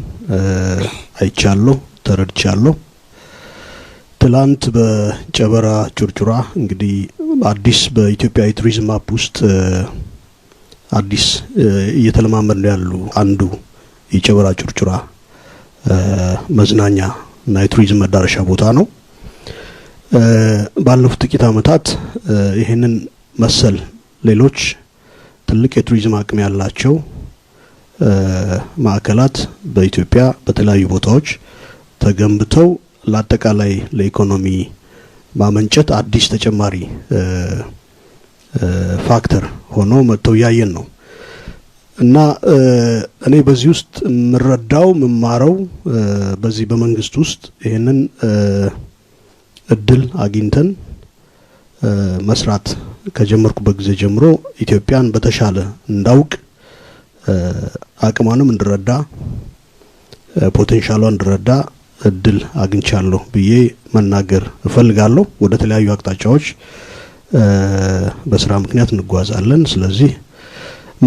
አይቻለሁ፣ ተረድቻለሁ። ትላንት በጨበራ ጩርጩራ እንግዲህ አዲስ በኢትዮጵያ የቱሪዝም map ውስጥ አዲስ እየተለማመድ ነው ያሉ አንዱ የጨበራ ጩርጩራ መዝናኛ እና የቱሪዝም መዳረሻ ቦታ ነው። ባለፉት ጥቂት ዓመታት ይህንን መሰል ሌሎች ትልቅ የቱሪዝም አቅም ያላቸው ማዕከላት በኢትዮጵያ በተለያዩ ቦታዎች ተገንብተው ለአጠቃላይ ለኢኮኖሚ ማመንጨት አዲስ ተጨማሪ factor ሆኖ መጥተው እያየን ነው። እና እኔ በዚህ ውስጥ የምረዳው፣ የምማረው፣ በዚህ በመንግስት ውስጥ ይህንን እድል አግኝተን መስራት ከጀመርኩበት ጊዜ ጀምሮ ኢትዮጵያን በተሻለ እንዳውቅ፣ አቅሟንም እንድረዳ፣ potential ኧን እንድረዳ እድል አግኝቻለሁ ብዬ መናገር እፈልጋለሁ። ወደ ተለያዩ አቅጣጫዎች በስራ ምክንያት እንጓዛለን። ስለዚህ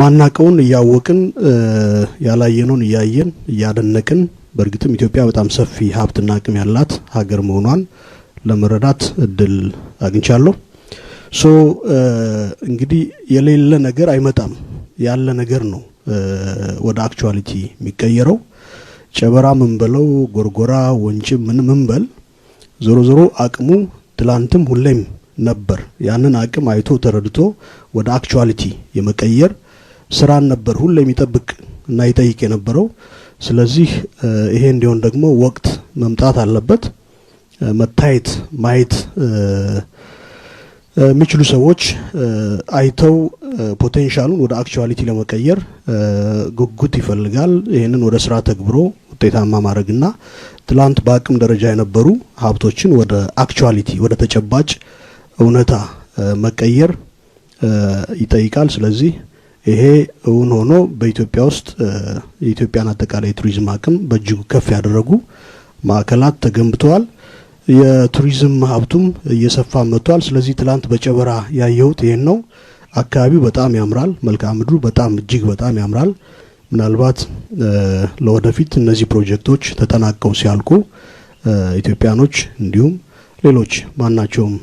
ማናቀውን እያወቅን፣ ያላየነውን እያየን፣ እያደነቅን፣ በእርግጥም ኢትዮጵያ በጣም ሰፊ ሀብትና አቅም ያላት ሀገር መሆኗን ለመረዳት እድል አግኝቻለሁ። So እንግዲህ የሌለ ነገር አይመጣም፣ ያለ ነገር ነው ወደ actuality የሚቀየረው። ጨበራ ምን በለው፣ ጎርጎራ፣ ወንጪ ምን ምን በል፣ ዞሮ ዞሮ አቅሙ ትላንትም ሁሌም ነበር። ያንን አቅም አይቶ ተረድቶ ወደ actuality የመቀየር ስራን ነበር ሁሌም ይጠብቅ እና ይጠይቅ የነበረው። ስለዚህ ይሄ እንዲሆን ደግሞ ወቅት መምጣት አለበት። መታየት፣ ማየት የሚችሉ ሰዎች አይተው potential ኡን ወደ actuality ለመቀየር ጉጉት ይፈልጋል። ይህንን ወደ ስራ ተግብሮ ውጤታማ ማድረግና ትላንት በአቅም ደረጃ የነበሩ ሀብቶችን ወደ actuality፣ ወደ ተጨባጭ እውነታ መቀየር ይጠይቃል። ስለዚህ ይሄ እውን ሆኖ በኢትዮጵያ ውስጥ የኢትዮጵያን አጠቃላይ የቱሪዝም አቅም በእጅጉ ከፍ ያደረጉ ማዕከላት ተገንብተዋል። የቱሪዝም ሀብቱም እየሰፋ መጥቷል። ስለዚህ ትላንት በጨበራ ያየሁት ይሄን ነው። አካባቢው በጣም ያምራል። መልክዓ ምድሩ በጣም፣ እጅግ በጣም ያምራል። ምናልባት ለወደፊት እነዚህ ፕሮጀክቶች ተጠናቀው ሲያልቁ ኢትዮጵያኖች እንዲሁም ሌሎች ማናቸውም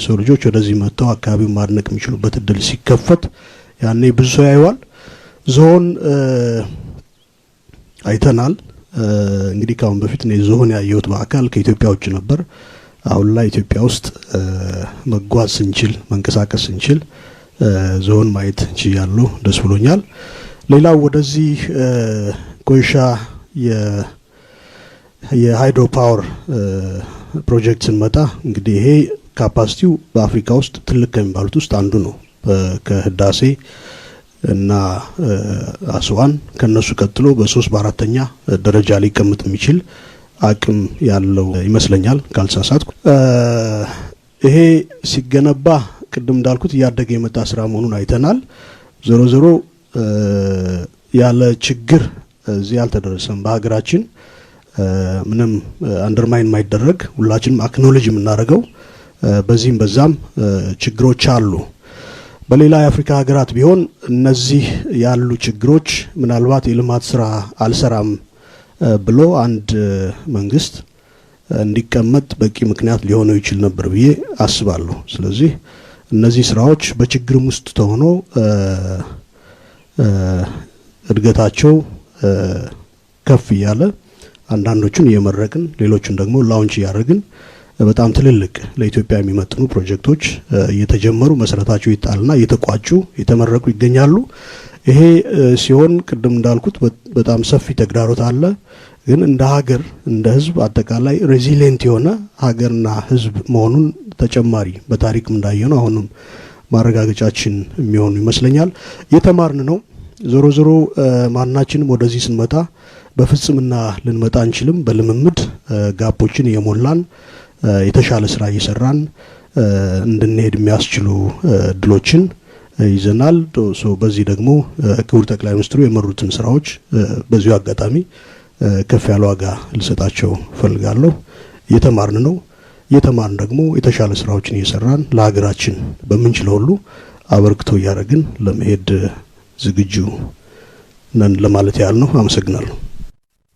ሰው ልጆች ወደዚህ መጥተው አካባቢውን ማድነቅ የሚችሉበት እድል ሲከፈት ያኔ ብዙ ሰው ያየዋል። ዝሆን አይተናል። እንግዲህ ከአሁን በፊት እኔ ዝሆን ያየሁት በአካል ከኢትዮጵያ ውጭ ነበር። አሁን ላይ ኢትዮጵያ ውስጥ መጓዝ ስንችል፣ መንቀሳቀስ ስንችል ዝሆን ማየት ችያለሁ። ደስ ብሎኛል። ሌላው ወደዚህ ኮይሻ የ hydro power ፕሮጀክት ስንመጣ እንግዲህ ይሄ capacity ው በአፍሪካ ውስጥ ትልቅ ከሚባሉት ውስጥ አንዱ ነው። ከህዳሴ እና አስዋን ከነሱ ቀጥሎ በሶስት በአራተኛ ደረጃ ሊቀመጥ የሚችል አቅም ያለው ይመስለኛል ካልተሳሳትኩ። ይሄ ሲገነባ ቅድም እንዳልኩት እያደገ የመጣ ስራ መሆኑን አይተናል። ዞሮ ዞሮ ያለ ችግር እዚህ አልተደረሰም። በሀገራችን ምንም undermine የማይደረግ፣ ሁላችንም acknowledge የምናደርገው በዚህም በዛም ችግሮች አሉ። በሌላ የአፍሪካ ሀገራት ቢሆን እነዚህ ያሉ ችግሮች ምናልባት የልማት ስራ አልሰራም ብሎ አንድ መንግስት እንዲቀመጥ በቂ ምክንያት ሊሆነው ይችል ነበር ብዬ አስባለሁ። ስለዚህ እነዚህ ስራዎች በችግርም ውስጥ ተሆኖ እድገታቸው ከፍ እያለ፣ አንዳንዶቹን እየመረቅን ሌሎቹን ደግሞ launch እያደረግን፣ በጣም ትልልቅ ለኢትዮጵያ የሚመጥኑ ፕሮጀክቶች እየተጀመሩ፣ መሰረታቸው ይጣልና እየተቋጩ፣ የተመረቁ ይገኛሉ። ይሄ ሲሆን ቅድም እንዳልኩት በጣም ሰፊ ተግዳሮት አለ። ግን እንደ ሀገር፣ እንደ ሕዝብ አጠቃላይ resilient የሆነ ሀገርና ሕዝብ መሆኑን ተጨማሪ በታሪክም እንዳየነው አሁንም ማረጋገጫችን የሚሆኑ ይመስለኛል። እየተማርን ነው። ዞሮ ዞሮ ማናችንም ወደዚህ ስንመጣ በፍጽምና ልንመጣ አንችልም። በልምምድ gap ኦችን እየሞላን፣ የተሻለ ስራ እየሰራን እንድንሄድ የሚያስችሉ እድሎችን ይዘናል። So በዚህ ደግሞ ክቡር ጠቅላይ ሚኒስትሩ የመሩትን ስራዎች በዚሁ አጋጣሚ ከፍ ያለ ዋጋ ልሰጣቸው እፈልጋለሁ። እየተማርን ነው። እየተማርን ደግሞ የተሻለ ስራዎችን እየሰራን ለሀገራችን በምንችለው ሁሉ አበርክቶ እያደረግን ለመሄድ ዝግጁ ነን ለማለት ያህል ነው። አመሰግናለሁ።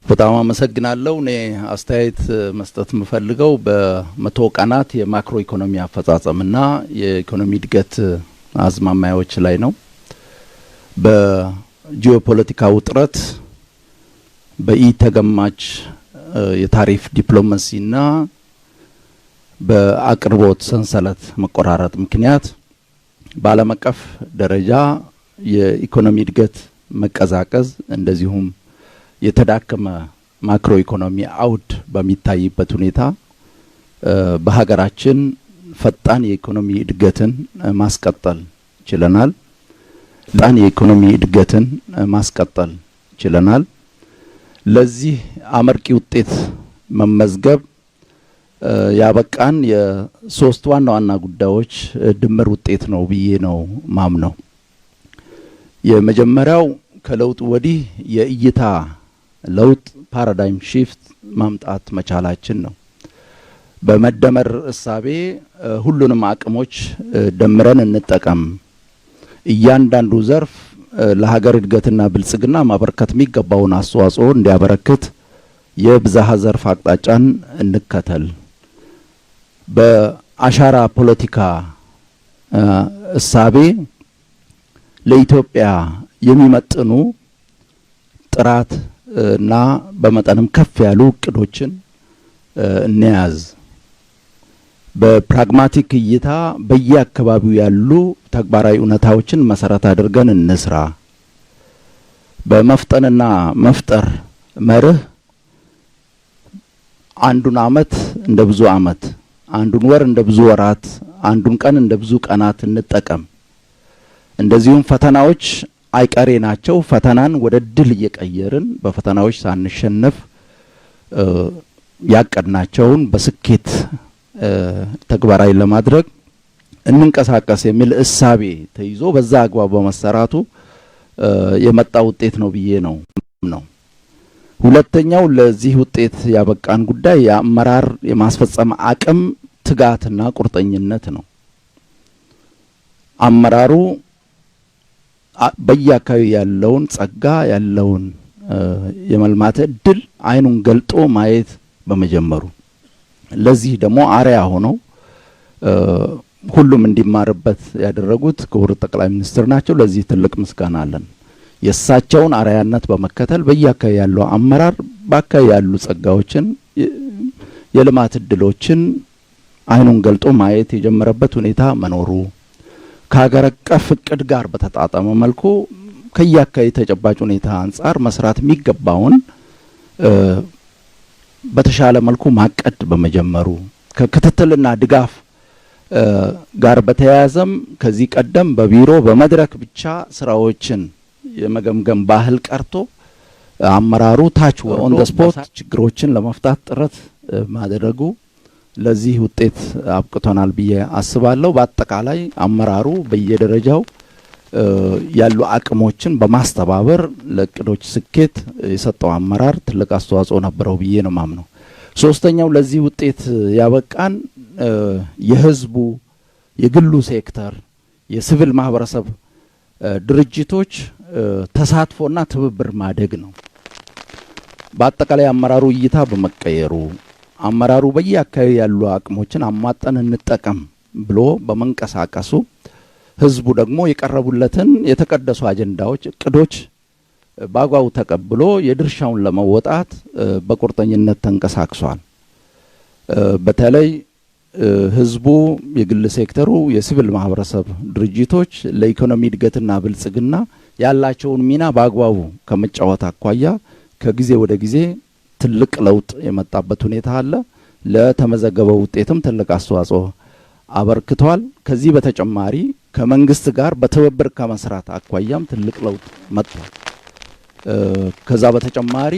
በጣም አመሰግናለሁ። እኔ አስተያየት መስጠት የምፈልገው በ100 ቀናት የማክሮ ኢኮኖሚ አፈጻጸምና የኢኮኖሚ እድገት አዝማሚያዎች ላይ ነው። በጂኦፖለቲካ ውጥረት፣ በኢተገማች የታሪፍ ዲፕሎማሲና በአቅርቦት ሰንሰለት መቆራረጥ ምክንያት በዓለም አቀፍ ደረጃ የኢኮኖሚ እድገት መቀዛቀዝ እንደዚሁም የተዳከመ ማክሮ ኢኮኖሚ አውድ በሚታይበት ሁኔታ በሀገራችን ፈጣን የኢኮኖሚ እድገትን ማስቀጠል ችለናል። ፈጣን የኢኮኖሚ እድገትን ማስቀጠል ችለናል። ለዚህ አመርቂ ውጤት መመዝገብ ያበቃን የሶስት ዋና ዋና ጉዳዮች ድምር ውጤት ነው ብዬ ነው ማምነው። የመጀመሪያው ከለውጥ ወዲህ የእይታ ለውጥ paradigm shift ማምጣት መቻላችን ነው። በመደመር እሳቤ ሁሉንም አቅሞች ደምረን እንጠቀም፣ እያንዳንዱ ዘርፍ ለሀገር እድገትና ብልጽግና ማበርከት የሚገባውን አስተዋጽኦ እንዲያበረክት የብዝሃ ዘርፍ አቅጣጫን እንከተል፣ በአሻራ ፖለቲካ እሳቤ ለኢትዮጵያ የሚመጥኑ ጥራት እና በመጠንም ከፍ ያሉ እቅዶችን እንያዝ፣ በ pragmatic እይታ በየአካባቢው ያሉ ተግባራዊ እውነታዎችን መሰረት አድርገን እንስራ፣ በመፍጠንና መፍጠር መርህ አንዱን አመት እንደ ብዙ አመት፣ አንዱን ወር እንደ ብዙ ወራት፣ አንዱን ቀን እንደ ብዙ ቀናት እንጠቀም። እንደዚሁም ፈተናዎች አይቀሬ ናቸው። ፈተናን ወደ ድል እየቀየርን በፈተናዎች ሳንሸነፍ ያቀድናቸውን በስኬት ተግባራዊ ለማድረግ እንንቀሳቀስ የሚል እሳቤ ተይዞ በዛ አግባብ በመሰራቱ የመጣ ውጤት ነው ብዬ ነው። ሁለተኛው ለዚህ ውጤት ያበቃን ጉዳይ የአመራር የማስፈጸም አቅም ትጋትና ቁርጠኝነት ነው። አመራሩ በየአካባቢው ያለውን ጸጋ፣ ያለውን የመልማት እድል አይኑን ገልጦ ማየት በመጀመሩ፣ ለዚህ ደግሞ አርአያ ሆነው ሁሉም እንዲማርበት ያደረጉት ክቡር ጠቅላይ ሚኒስትር ናቸው። ለዚህ ትልቅ ምስጋና አለን። የእሳቸውን አርአያነት በመከተል በየአካባቢ ያለው አመራር በአካባቢ ያሉ ጸጋዎችን፣ የልማት እድሎችን አይኑን ገልጦ ማየት የጀመረበት ሁኔታ መኖሩ፣ ከሀገር አቀፍ እቅድ ጋር በተጣጣመ መልኩ ከየአካባቢ ተጨባጭ ሁኔታ አንጻር መስራት የሚገባውን በተሻለ መልኩ ማቀድ በመጀመሩ፣ ከክትትልና ድጋፍ ጋር በተያያዘም ከዚህ ቀደም በቢሮ በመድረክ ብቻ ስራዎችን የመገምገም ባህል ቀርቶ አመራሩ ታች on the spot ችግሮችን ለመፍታት ጥረት ማድረጉ ለዚህ ውጤት አብቅቶናል ብዬ አስባለሁ። በአጠቃላይ አመራሩ በየደረጃው ያሉ አቅሞችን በማስተባበር ለእቅዶች ስኬት የሰጠው አመራር ትልቅ አስተዋጽኦ ነበረው ብዬ ነው ማምነው። ሶስተኛው ለዚህ ውጤት ያበቃን የህዝቡ፣ የግሉ ሴክተር፣ የሲቪል ማህበረሰብ ድርጅቶች ተሳትፎና ትብብር ማደግ ነው። በአጠቃላይ አመራሩ እይታ በመቀየሩ፣ አመራሩ በየአካባቢ ያሉ አቅሞችን አሟጠን እንጠቀም ብሎ በመንቀሳቀሱ፣ ህዝቡ ደግሞ የቀረቡለትን የተቀደሱ አጀንዳዎች፣ እቅዶች በአግባቡ ተቀብሎ የድርሻውን ለመወጣት በቁርጠኝነት ተንቀሳቅሷል። በተለይ ህዝቡ፣ የግል ሴክተሩ፣ የሲቪል ማህበረሰብ ድርጅቶች ለኢኮኖሚ እድገትና ብልጽግና ያላቸውን ሚና በአግባቡ ከመጫወት አኳያ ከጊዜ ወደ ጊዜ ትልቅ ለውጥ የመጣበት ሁኔታ አለ። ለተመዘገበው ውጤትም ትልቅ አስተዋጽኦ አበርክቷል። ከዚህ በተጨማሪ ከመንግስት ጋር በትብብር ከመስራት አኳያም ትልቅ ለውጥ መጥቷል። ከዛ በተጨማሪ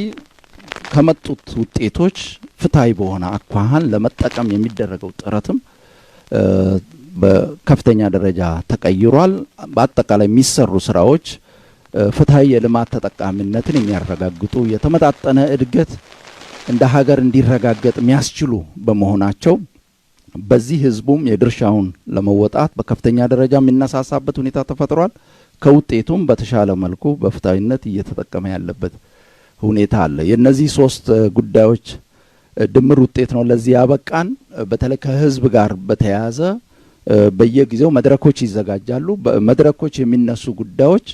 ከመጡት ውጤቶች ፍትሃዊ በሆነ አኳኋን ለመጠቀም የሚደረገው ጥረትም በከፍተኛ ደረጃ ተቀይሯል። በአጠቃላይ የሚሰሩ ስራዎች ፍትሃዊ የልማት ተጠቃሚነትን የሚያረጋግጡ፣ የተመጣጠነ እድገት እንደ ሀገር እንዲረጋገጥ የሚያስችሉ በመሆናቸው በዚህ ህዝቡም የድርሻውን ለመወጣት በከፍተኛ ደረጃ የሚነሳሳበት ሁኔታ ተፈጥሯል። ከውጤቱም በተሻለ መልኩ በፍትሃዊነት እየተጠቀመ ያለበት ሁኔታ አለ። የነዚህ ሶስት ጉዳዮች ድምር ውጤት ነው ለዚህ ያበቃን። በተለይ ከህዝብ ጋር በተያያዘ በየጊዜው መድረኮች ይዘጋጃሉ። በመድረኮች የሚነሱ ጉዳዮች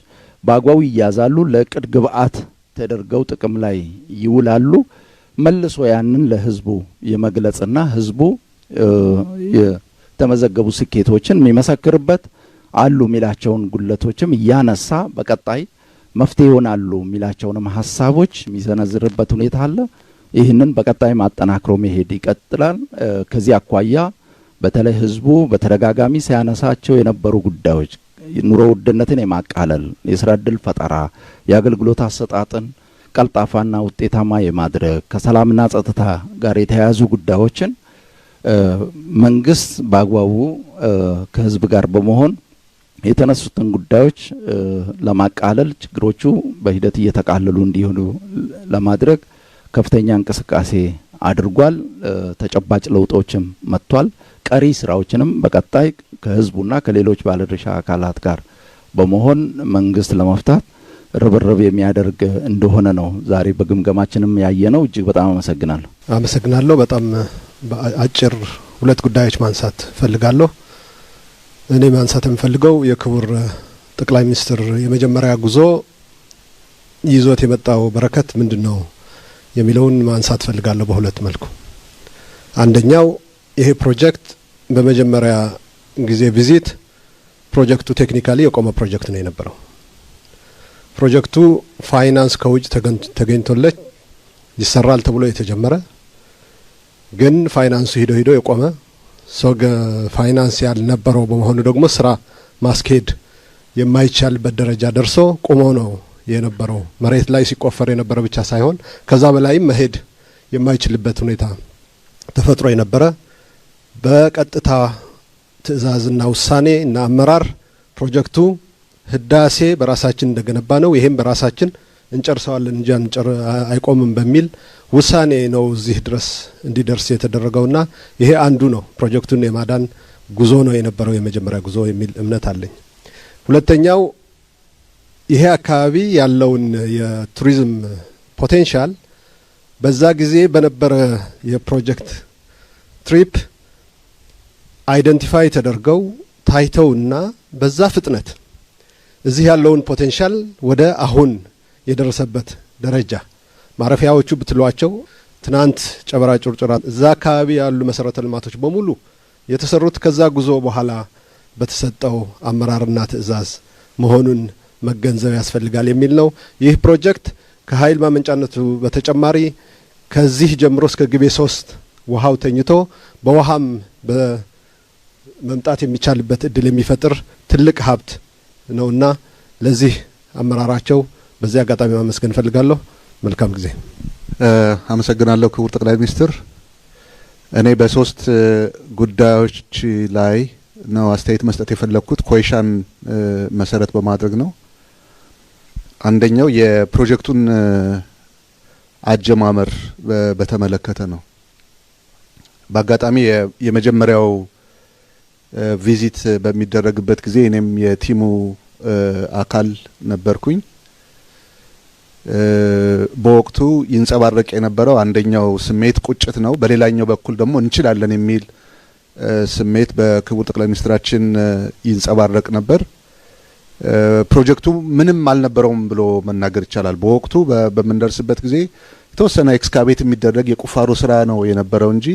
በአግባቡ ይያዛሉ፣ ለእቅድ ግብአት ተደርገው ጥቅም ላይ ይውላሉ። መልሶ ያንን ለህዝቡ የመግለጽና ህዝቡ የተመዘገቡ ስኬቶችን የሚመሰክርበት፣ አሉ የሚላቸውን ጉድለቶችም እያነሳ በቀጣይ መፍትሄ ይሆናሉ የሚላቸውንም ሀሳቦች የሚሰነዝርበት ሁኔታ አለ። ይህንን በቀጣይ ማጠናክሮ መሄድ ይቀጥላል። ከዚህ አኳያ በተለይ ህዝቡ በተደጋጋሚ ሲያነሳቸው የነበሩ ጉዳዮች ኑሮ ውድነትን የማቃለል፣ የስራ እድል ፈጠራ፣ የአገልግሎት አሰጣጥን ቀልጣፋና ውጤታማ የማድረግ፣ ከሰላምና ጸጥታ ጋር የተያያዙ ጉዳዮችን መንግስት በአግባቡ ከህዝብ ጋር በመሆን የተነሱትን ጉዳዮች ለማቃለል፣ ችግሮቹ በሂደት እየተቃለሉ እንዲሆኑ ለማድረግ ከፍተኛ እንቅስቃሴ አድርጓል። ተጨባጭ ለውጦችም መጥቷል። ቀሪ ስራዎችንም በቀጣይ ከህዝቡና ከሌሎች ባለድርሻ አካላት ጋር በመሆን መንግስት ለመፍታት ርብርብ የሚያደርግ እንደሆነ ነው ዛሬ በግምገማችንም ያየነው። እጅግ በጣም አመሰግናለሁ።
አመሰግናለሁ። በጣም አጭር ሁለት ጉዳዮች ማንሳት ፈልጋለሁ። እኔ ማንሳት የምፈልገው የክቡር ጠቅላይ ሚኒስትር የመጀመሪያ ጉዞ ይዞት የመጣው በረከት ምንድን ነው የሚለውን ማንሳት ፈልጋለሁ በሁለት መልኩ። አንደኛው ይሄ ፕሮጀክት በመጀመሪያ ጊዜ visit ፕሮጀክቱ technically የቆመ ፕሮጀክት ነው የነበረው። ፕሮጀክቱ ፋይናንስ ከውጭ ተገኝቶለት ይሰራል ተብሎ የተጀመረ፣ ግን ፋይናንሱ ሂዶ ሂዶ የቆመ፣ ሰው ፋይናንስ ያልነበረው በመሆኑ ደግሞ ስራ ማስኬድ የማይቻልበት ደረጃ ደርሶ ቁሞ ነው የነበረው። መሬት ላይ ሲቆፈር የነበረ ብቻ ሳይሆን ከዛ በላይም መሄድ የማይችልበት ሁኔታ ተፈጥሮ የነበረ፣ በቀጥታ ትዕዛዝና ውሳኔ እና አመራር ፕሮጀክቱ ህዳሴ በራሳችን እንደገነባ ነው፣ ይሄም በራሳችን እንጨርሰዋለን እንጂ አይቆምም በሚል ውሳኔ ነው እዚህ ድረስ እንዲደርስ የተደረገውና ይሄ አንዱ ነው፣ ፕሮጀክቱን የማዳን ጉዞ ነው የነበረው የመጀመሪያ ጉዞ የሚል እምነት አለኝ። ሁለተኛው ይሄ አካባቢ ያለውን የቱሪዝም potential በዛ ጊዜ በነበረ የፕሮጀክት trip identify ተደርገው ታይተውና በዛ ፍጥነት እዚህ ያለውን potential ወደ አሁን የደረሰበት ደረጃ፣ ማረፊያዎቹ ብትሏቸው ትናንት ጨበራ ጩርጩራ እዛ አካባቢ ያሉ መሰረተ ልማቶች በሙሉ የተሰሩት ከዛ ጉዞ በኋላ በተሰጠው አመራርና ትዕዛዝ መሆኑን መገንዘብ ያስፈልጋል የሚል ነው። ይህ ፕሮጀክት ከኃይል ማመንጫነቱ በተጨማሪ ከዚህ ጀምሮ እስከ ግቤ 3 ውሃው ተኝቶ በውሃም በመምጣት የሚቻልበት እድል የሚፈጥር ትልቅ ሀብት ነውና ለዚህ አመራራቸው በዚህ አጋጣሚ ማመስገን እፈልጋለሁ። መልካም ጊዜ።
አመሰግናለሁ ክቡር ጠቅላይ ሚኒስትር። እኔ በሶስት ጉዳዮች ላይ ነው አስተያየት መስጠት የፈለግኩት፣ ኮይሻን መሰረት በማድረግ ነው። አንደኛው የፕሮጀክቱን አጀማመር በተመለከተ ነው። በአጋጣሚ የመጀመሪያው visit በሚደረግበት ጊዜ እኔም የ team ኡ አካል ነበርኩኝ። በወቅቱ ይንጸባረቅ የነበረው አንደኛው ስሜት ቁጭት ነው። በሌላኛው በኩል ደግሞ እንችላለን የሚል ስሜት በክቡር ጠቅላይ ሚኒስትራችን ይንጸባረቅ ነበር። ፕሮጀክቱ ምንም አልነበረውም ብሎ መናገር ይቻላል። በወቅቱ በምንደርስበት ጊዜ የተወሰነ excavate የሚደረግ የቁፋሮ ስራ ነው የነበረው እንጂ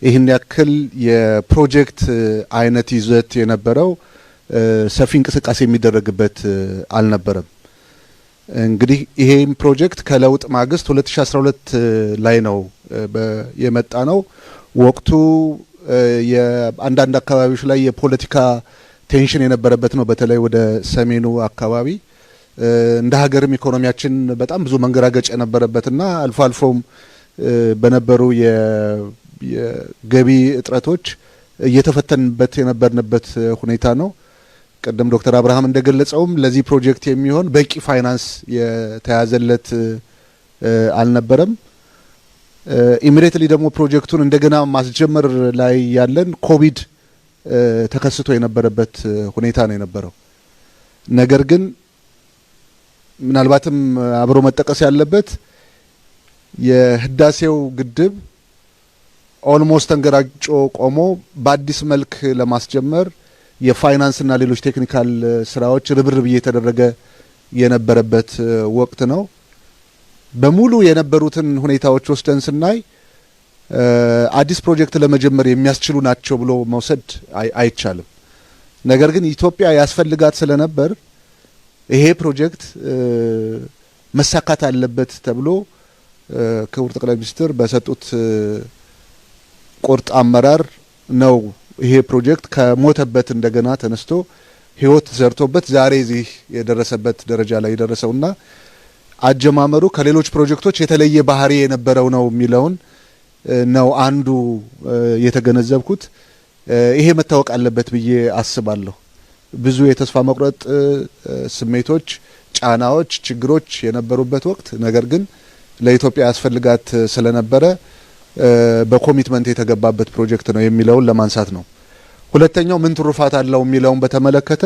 ይህን ያክል የፕሮጀክት አይነት ይዘት የነበረው ሰፊ እንቅስቃሴ የሚደረግበት አልነበረም። እንግዲህ ይሄም ፕሮጀክት ከለውጥ ማግስት 2012 ላይ ነው የመጣ ነው። ወቅቱ የአንዳንድ አካባቢዎች ላይ የፖለቲካ tension የነበረበት ነው። በተለይ ወደ ሰሜኑ አካባቢ እንደ ሀገርም ኢኮኖሚያችን በጣም ብዙ መንገራገጭ የነበረበትና አልፎ አልፎም በነበሩ የገቢ እጥረቶች እየተፈተንበት የነበርንበት ሁኔታ ነው። ቅድም ዶክተር አብርሃም እንደገለጸውም ለዚህ ፕሮጀክት የሚሆን በቂ ፋይናንስ የተያዘለት አልነበረም። Immediately ደግሞ ፕሮጀክቱን እንደገና ማስጀመር ላይ ያለን ኮቪድ ተከስቶ የነበረበት ሁኔታ ነው የነበረው። ነገር ግን ምናልባትም አብሮ መጠቀስ ያለበት የህዳሴው ግድብ almost ተንገራግጮ ቆሞ በአዲስ መልክ ለማስጀመር የፋይናንስና ሌሎች technical ስራዎች ርብርብ እየተደረገ የነበረበት ወቅት ነው። በሙሉ የነበሩትን ሁኔታዎች ወስደን ስናይ አዲስ ፕሮጀክት ለመጀመር የሚያስችሉ ናቸው ብሎ መውሰድ አይቻልም። ነገር ግን ኢትዮጵያ ያስፈልጋት ስለነበር ይሄ ፕሮጀክት መሳካት አለበት ተብሎ ክቡር ጠቅላይ ሚኒስትር በሰጡት ቁርጥ አመራር ነው ይሄ ፕሮጀክት ከሞተበት እንደገና ተነስቶ ህይወት ዘርቶበት ዛሬ እዚህ የደረሰበት ደረጃ ላይ የደረሰውና አጀማመሩ ከሌሎች ፕሮጀክቶች የተለየ ባህሪ የነበረው ነው የሚለውን ነው አንዱ የተገነዘብኩት። ይሄ መታወቅ አለበት ብዬ አስባለሁ። ብዙ የተስፋ መቁረጥ ስሜቶች፣ ጫናዎች፣ ችግሮች የነበሩበት ወቅት ነገር ግን ለኢትዮጵያ ያስፈልጋት ስለነበረ በ commitment የተገባበት ፕሮጀክት ነው የሚለውን ለማንሳት ነው። ሁለተኛው ምን ትሩፋት አለው የሚለውን በተመለከተ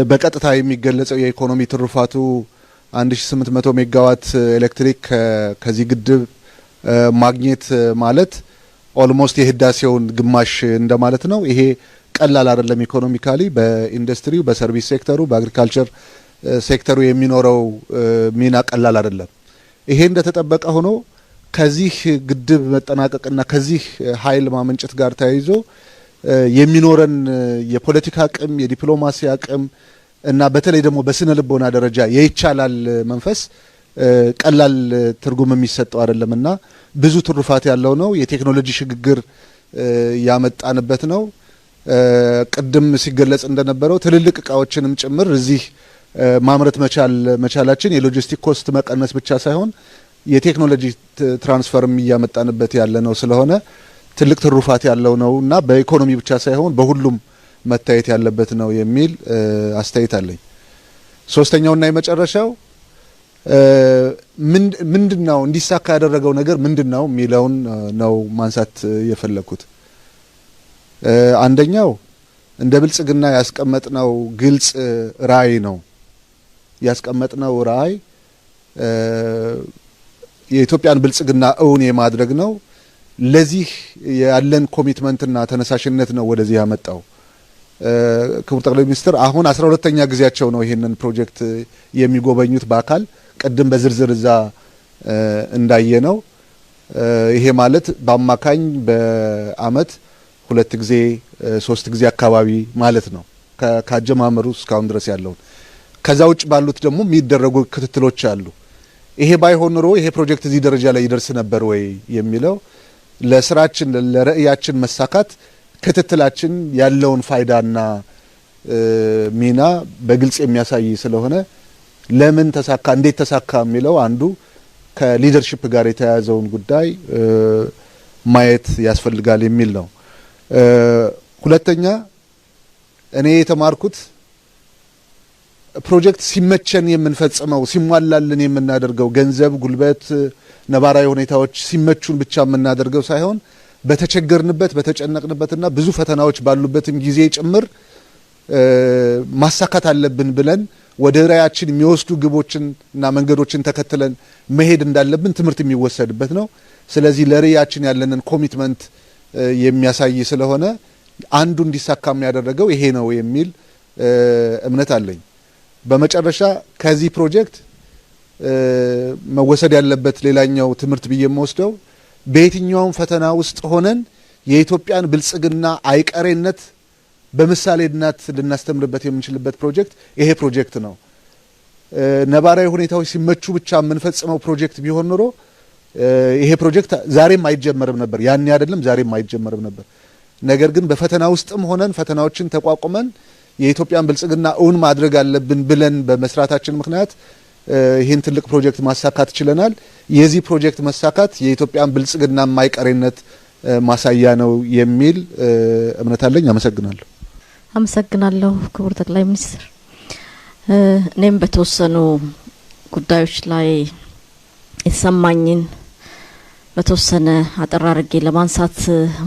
በቀጥታ የሚገለጸው የኢኮኖሚ ትሩፋቱ 1800 ሜጋዋት ኤሌክትሪክ ከዚህ ግድብ ማግኘት ማለት almost የህዳሴውን ግማሽ እንደማለት ነው። ይሄ ቀላል አይደለም። Economically በኢንዱስትሪው፣ በ service sector ኡ፣ በ agriculture sector ኡ የሚኖረው ሚና ቀላል አይደለም። ይሄ እንደተጠበቀ ሆኖ ከዚህ ግድብ መጠናቀቅና ከዚህ ኃይል ማመንጨት ጋር ተያይዞ የሚኖረን የፖለቲካ አቅም፣ የዲፕሎማሲ አቅም እና በተለይ ደግሞ በስነ ልቦና ደረጃ የይቻላል መንፈስ ቀላል ትርጉም የሚሰጠው አይደለምና ብዙ ትሩፋት ያለው ነው። የቴክኖሎጂ ሽግግር ያመጣንበት ነው። ቅድም ሲገለጽ እንደነበረው ትልልቅ እቃዎችንም ጭምር እዚህ ማምረት መቻላችን የ logistic cost መቀነስ ብቻ ሳይሆን የቴክኖሎጂ transfer ም እያመጣንበት ያለ ነው ስለሆነ ትልቅ ትሩፋት ያለው ነው እና በኢኮኖሚ ብቻ ሳይሆን በሁሉም መታየት ያለበት ነው የሚል አስተያየት አለኝ። ሶስተኛውና የመጨረሻው ምንድነው እንዲሳካ ያደረገው ነገር ምንድነው የሚለውን ነው ማንሳት የፈለኩት። አንደኛው እንደ ብልጽግና ያስቀመጥነው ግልጽ ራዕይ ነው። ያስቀመጥነው ራዕይ የኢትዮጵያን ብልጽግና እውን የማድረግ ነው። ለዚህ ያለን commitment ና ተነሳሽነት ነው ወደዚህ ያመጣው። ክቡር ጠቅላይ ሚኒስትር አሁን 12ኛ ጊዜያቸው ነው ይሄንን ፕሮጀክት የሚጎበኙት በአካል፣ ቅድም በዝርዝር እዛ እንዳየነው። ይሄ ማለት በአማካኝ በአመት 2 ጊዜ 3 ጊዜ አካባቢ ማለት ነው ካጀማመሩ እስካሁን ድረስ ያለውን። ከዛ ውጭ ባሉት ደግሞ የሚደረጉ ክትትሎች አሉ። ይሄ ባይሆን ኖሮ ይሄ ፕሮጀክት እዚህ ደረጃ ላይ ይደርስ ነበር ወይ የሚለው ለስራችን ለራዕያችን መሳካት ክትትላችን ያለውን ፋይዳና ሚና በግልጽ የሚያሳይ ስለሆነ ለምን ተሳካ እንዴት ተሳካ የሚለው አንዱ ከ leadership ጋር የተያያዘውን ጉዳይ ማየት ያስፈልጋል የሚል ነው። ሁለተኛ እኔ የተማርኩት ፕሮጀክት ሲመቸን የምንፈጽመው፣ ሲሟላልን የምናደርገው፣ ገንዘብ፣ ጉልበት፣ ነባራዊ ሁኔታዎች ሲመቹን ብቻ የምናደርገው ሳይሆን በተቸገርንበት፣ በተጨነቅንበትና ብዙ ፈተናዎች ባሉበትም ጊዜ ጭምር ማሳካት አለብን ብለን ወደ ራዕያችን የሚወስዱ ግቦችን እና መንገዶችን ተከትለን መሄድ እንዳለብን ትምህርት የሚወሰድበት ነው። ስለዚህ ለራዕያችን ያለንን commitment የሚያሳይ ስለሆነ አንዱ እንዲሳካ ያደረገው ይሄ ነው የሚል እምነት አለኝ። በመጨረሻ ከዚህ ፕሮጀክት መወሰድ ያለበት ሌላኛው ትምህርት ብዬ የምወስደው በየትኛውም ፈተና ውስጥ ሆነን የኢትዮጵያን ብልጽግና አይቀሬነት በምሳሌነት ልናስተምርበት የምንችልበት ፕሮጀክት ይሄ ፕሮጀክት ነው። ነባራዊ ሁኔታዎች ሲመቹ ብቻ የምንፈጽመው ፕሮጀክት ቢሆን ኖሮ ይሄ ፕሮጀክት ዛሬም አይጀመርም ነበር። ያኔ አይደለም ዛሬም አይጀመርም ነበር። ነገር ግን በፈተና ውስጥም ሆነን ፈተናዎችን ተቋቁመን የኢትዮጵያን ብልጽግና እውን ማድረግ አለብን ብለን በመስራታችን ምክንያት ይህን ትልቅ ፕሮጀክት ማሳካት ችለናል። የዚህ ፕሮጀክት መሳካት የኢትዮጵያን ብልጽግና የማይቀሬነት ማሳያ ነው የሚል እምነት አለኝ። አመሰግናለሁ።
አመሰግናለሁ ክቡር ጠቅላይ ሚኒስትር። እኔም በተወሰኑ ጉዳዮች ላይ የተሰማኝን በተወሰነ አጠር አድርጌ ለማንሳት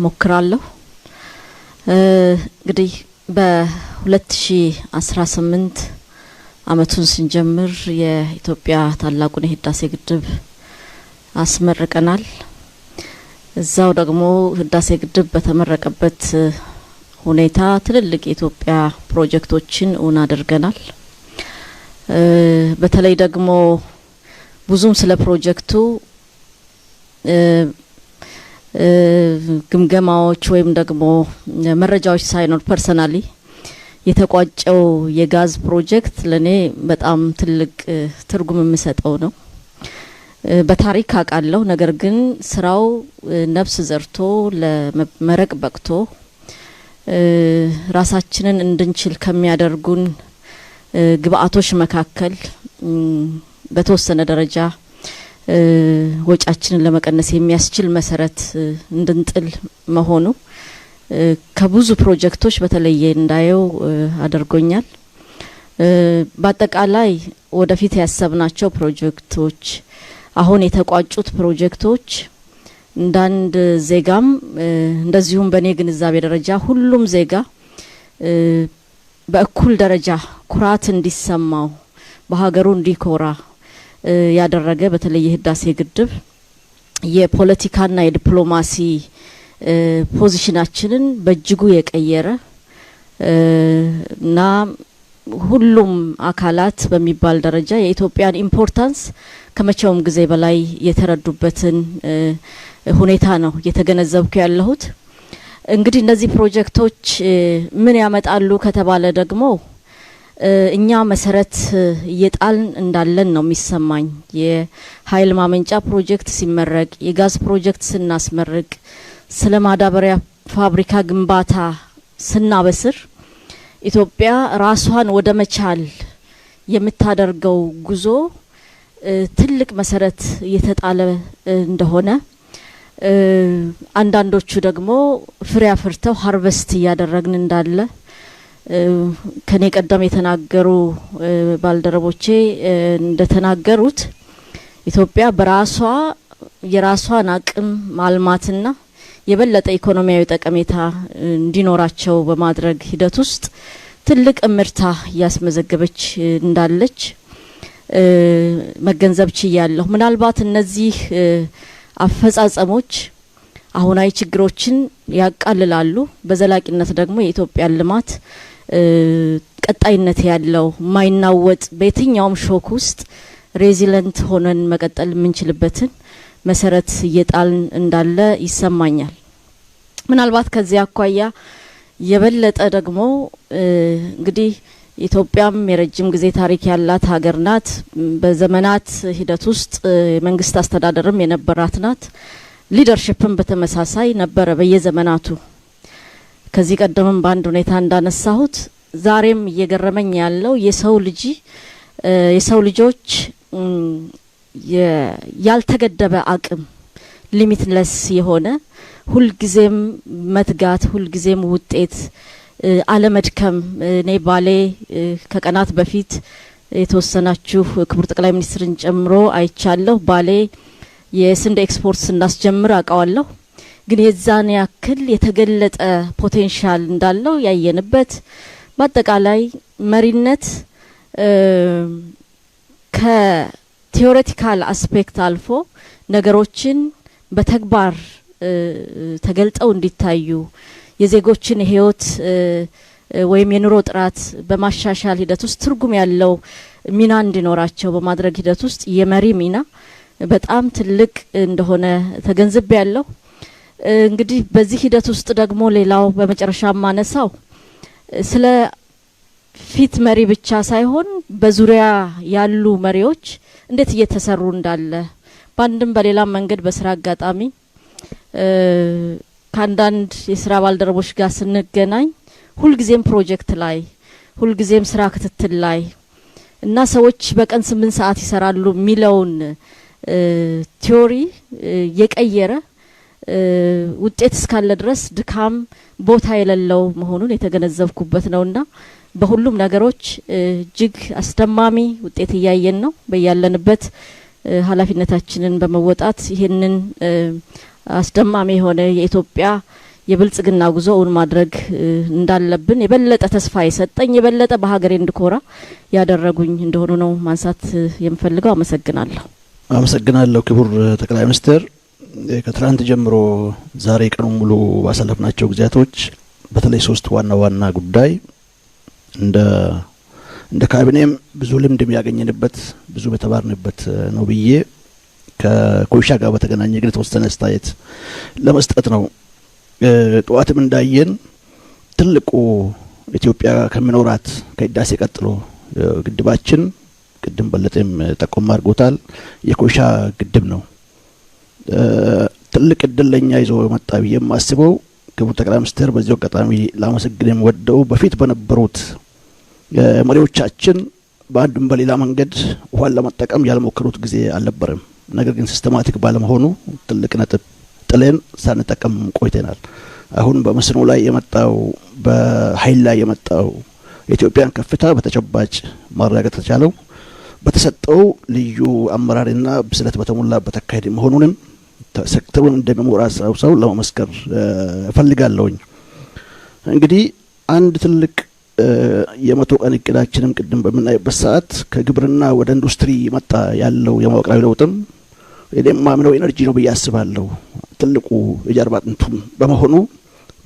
ሞክራለሁ። እንግዲህ በ2018 አመቱን ስንጀምር የኢትዮጵያ ታላቁን የህዳሴ ግድብ አስመርቀናል። እዛው ደግሞ ህዳሴ ግድብ በተመረቀበት ሁኔታ ትልልቅ የኢትዮጵያ ፕሮጀክቶችን እውን አድርገናል። በተለይ ደግሞ ብዙም ስለ ፕሮጀክቱ ግምገማዎች ወይም ደግሞ መረጃዎች ሳይኖር personally የተቋጨው የጋዝ ፕሮጀክት ለኔ በጣም ትልቅ ትርጉም የምሰጠው ነው። በታሪክ አውቃለሁ። ነገር ግን ስራው ነፍስ ዘርቶ ለመመረቅ በቅቶ ራሳችንን እንድንችል ከሚያደርጉን ግብአቶች መካከል በተወሰነ ደረጃ ወጫችንን ለመቀነስ የሚያስችል መሰረት እንድንጥል መሆኑ ከብዙ ፕሮጀክቶች በተለየ እንዳየው አድርጎኛል። በአጠቃላይ ወደፊት ያሰብናቸው ፕሮጀክቶች፣ አሁን የተቋጩት ፕሮጀክቶች እንዳንድ ዜጋም እንደዚሁም በእኔ ግንዛቤ ደረጃ ሁሉም ዜጋ በእኩል ደረጃ ኩራት እንዲሰማው፣ በሀገሩ እንዲኮራ ያደረገ፣ በተለይ የህዳሴ ግድብ የፖለቲካና የዲፕሎማሲ position ኣችንን በእጅጉ የቀየረ እና ሁሉም አካላት በሚባል ደረጃ የኢትዮጵያን importance ከመቼውም ጊዜ በላይ የተረዱበትን ሁኔታ ነው እየተገነዘብኩ ያለሁት። እንግዲህ እነዚህ ፕሮጀክቶች ምን ያመጣሉ ከተባለ ደግሞ እኛ መሰረት እየጣልን እንዳለን ነው የሚሰማኝ። የኃይል ማመንጫ ፕሮጀክት ሲመረቅ፣ የጋዝ ፕሮጀክት ስናስመርቅ፣ ስለ ማዳበሪያ ፋብሪካ ግንባታ ስናበስር ኢትዮጵያ ራሷን ወደ መቻል የምታደርገው ጉዞ ትልቅ መሰረት እየተጣለ እንደሆነ፣ አንዳንዶቹ ደግሞ ፍሬ አፍርተው harvest እያደረግን እንዳለ ከኔ ቀደም የተናገሩ ባልደረቦቼ እንደተናገሩት ኢትዮጵያ በራሷ የራሷን አቅም ማልማትና የበለጠ ኢኮኖሚያዊ ጠቀሜታ እንዲኖራቸው በማድረግ ሂደት ውስጥ ትልቅ እምርታ እያስመዘገበች እንዳለች መገንዘብ ችያለሁ። ምናልባት እነዚህ አፈጻጸሞች አሁናዊ ችግሮችን ያቃልላሉ፣ በዘላቂነት ደግሞ የኢትዮጵያን ልማት ቀጣይነት ያለው፣ ማይናወጥ፣ በየትኛውም shock ውስጥ resilient ሆነን መቀጠል የምንችልበትን መሰረት እየጣልን እንዳለ ይሰማኛል። ምናልባት ከዚህ አኳያ የበለጠ ደግሞ እንግዲህ ኢትዮጵያም የረጅም ጊዜ ታሪክ ያላት ሀገር ናት። በዘመናት ሂደት ውስጥ የመንግስት አስተዳደርም የነበራት ናት። Leadership ም በተመሳሳይ ነበረ በየዘመናቱ። ከዚህ ቀደምም በአንድ ሁኔታ እንዳነሳሁት ዛሬም እየገረመኝ ያለው የሰው ልጆች ያልተገደበ አቅም፣ limitless የሆነ፣ ሁልጊዜም መትጋት፣ ሁልጊዜም ውጤት፣ አለመድከም። እኔ ባሌ ከቀናት በፊት የተወሰናችሁ ክቡር ጠቅላይ ሚኒስትርን ጨምሮ አይቻለሁ። ባሌ የስንዴ ኤክስፖርት ስናስጀምር አውቀዋለሁ። ግን የዛን ያክል የተገለጠ potential እንዳለው ያየንበት፣ በአጠቃላይ መሪነት ከ theoretical aspect አልፎ ነገሮችን በተግባር ተገልጠው እንዲታዩ፣ የዜጎችን የህይወት ወይም የኑሮ ጥራት በማሻሻል ሂደት ውስጥ ትርጉም ያለው ሚና እንዲኖራቸው በማድረግ ሂደት ውስጥ የመሪ ሚና በጣም ትልቅ እንደሆነ ተገንዝቤ ያለው። እንግዲህ በዚህ ሂደት ውስጥ ደግሞ ሌላው በመጨረሻ ማነሳው ስለ ፊት መሪ ብቻ ሳይሆን በዙሪያ ያሉ መሪዎች እንዴት እየተሰሩ እንዳለ በአንድም በሌላም መንገድ በስራ አጋጣሚ ከአንዳንድ የስራ ባልደረቦች ጋር ስንገናኝ ሁልጊዜም ፕሮጀክት ላይ፣ ሁልጊዜም ስራ ክትትል ላይ እና ሰዎች በቀን 8 ሰዓት ይሰራሉ የሚለውን theory የቀየረ ውጤት እስካለ ድረስ ድካም ቦታ የሌለው መሆኑን የተገነዘብኩበት ነውና በሁሉም ነገሮች እጅግ አስደማሚ ውጤት እያየን ነው። በያለንበት ኃላፊነታችንን በመወጣት ይህንን አስደማሚ የሆነ የኢትዮጵያ የብልጽግና ጉዞ እውን ማድረግ እንዳለብን የበለጠ ተስፋ የሰጠኝ፣ የበለጠ በሀገሬ እንድኮራ ያደረጉኝ እንደሆኑ ነው ማንሳት የምፈልገው። አመሰግናለሁ።
አመሰግናለሁ ክቡር ጠቅላይ ሚኒስትር። ከትናንት ጀምሮ ዛሬ ቀኑን ሙሉ ባሳለፍናቸው ጊዜያቶች በተለይ ሶስት ዋና ዋና ጉዳይ እንደ ካቢኔም ብዙ ልምድም ያገኘንበት፣ ብዙ የተማርንበት ነው ብዬ ከኮይሻ ጋር በተገናኘ ግን የተወሰነ አስተያየት ለመስጠት ነው። ጠዋትም እንዳየን ትልቁ ኢትዮጵያ ከሚኖራት ከህዳሴ ቀጥሎ ግድባችን፣ ቅድም በለጠም ጠቆም አድርጎታል፣ የኮይሻ ግድብ ነው። ትልቅ እድል ለኛ ይዞ መጣ ብዬ የማስበው፣ ክቡር ጠቅላይ ሚኒስትር በዚሁ አጋጣሚ ላመሰግን የምወደው፣ በፊት በነበሩት መሪዎቻችን በአንድም በሌላ መንገድ ውሃን ለመጠቀም ያልሞከሩት ጊዜ አልነበረም። ነገር ግን systematic ባለመሆኑ ትልቅ ነጥብ ጥለን ሳንጠቀም ቆይተናል። አሁን በመስኖ ላይ የመጣው፣ በኃይል ላይ የመጣው የኢትዮጵያን ከፍታ በተጨባጭ ማረጋገጥ ተቻለው በተሰጠው ልዩ አመራርና ብስለት በተሞላበት አካሄድ መሆኑንም ሴክተሩን እንደሚመራ ሰው ለመመስከር እፈልጋለሁኝ። እንግዲህ አንድ ትልቅ የ100 ቀን እቅዳችንም ቅድም በምናይበት ሰዓት ከግብርና ወደ ኢንዱስትሪ መጣ ያለው የመዋቅራዊ ለውጥም እኔም ማምነው energy ነው ብዬ አስባለሁ። ትልቁ የጀርባ አጥንቱም በመሆኑ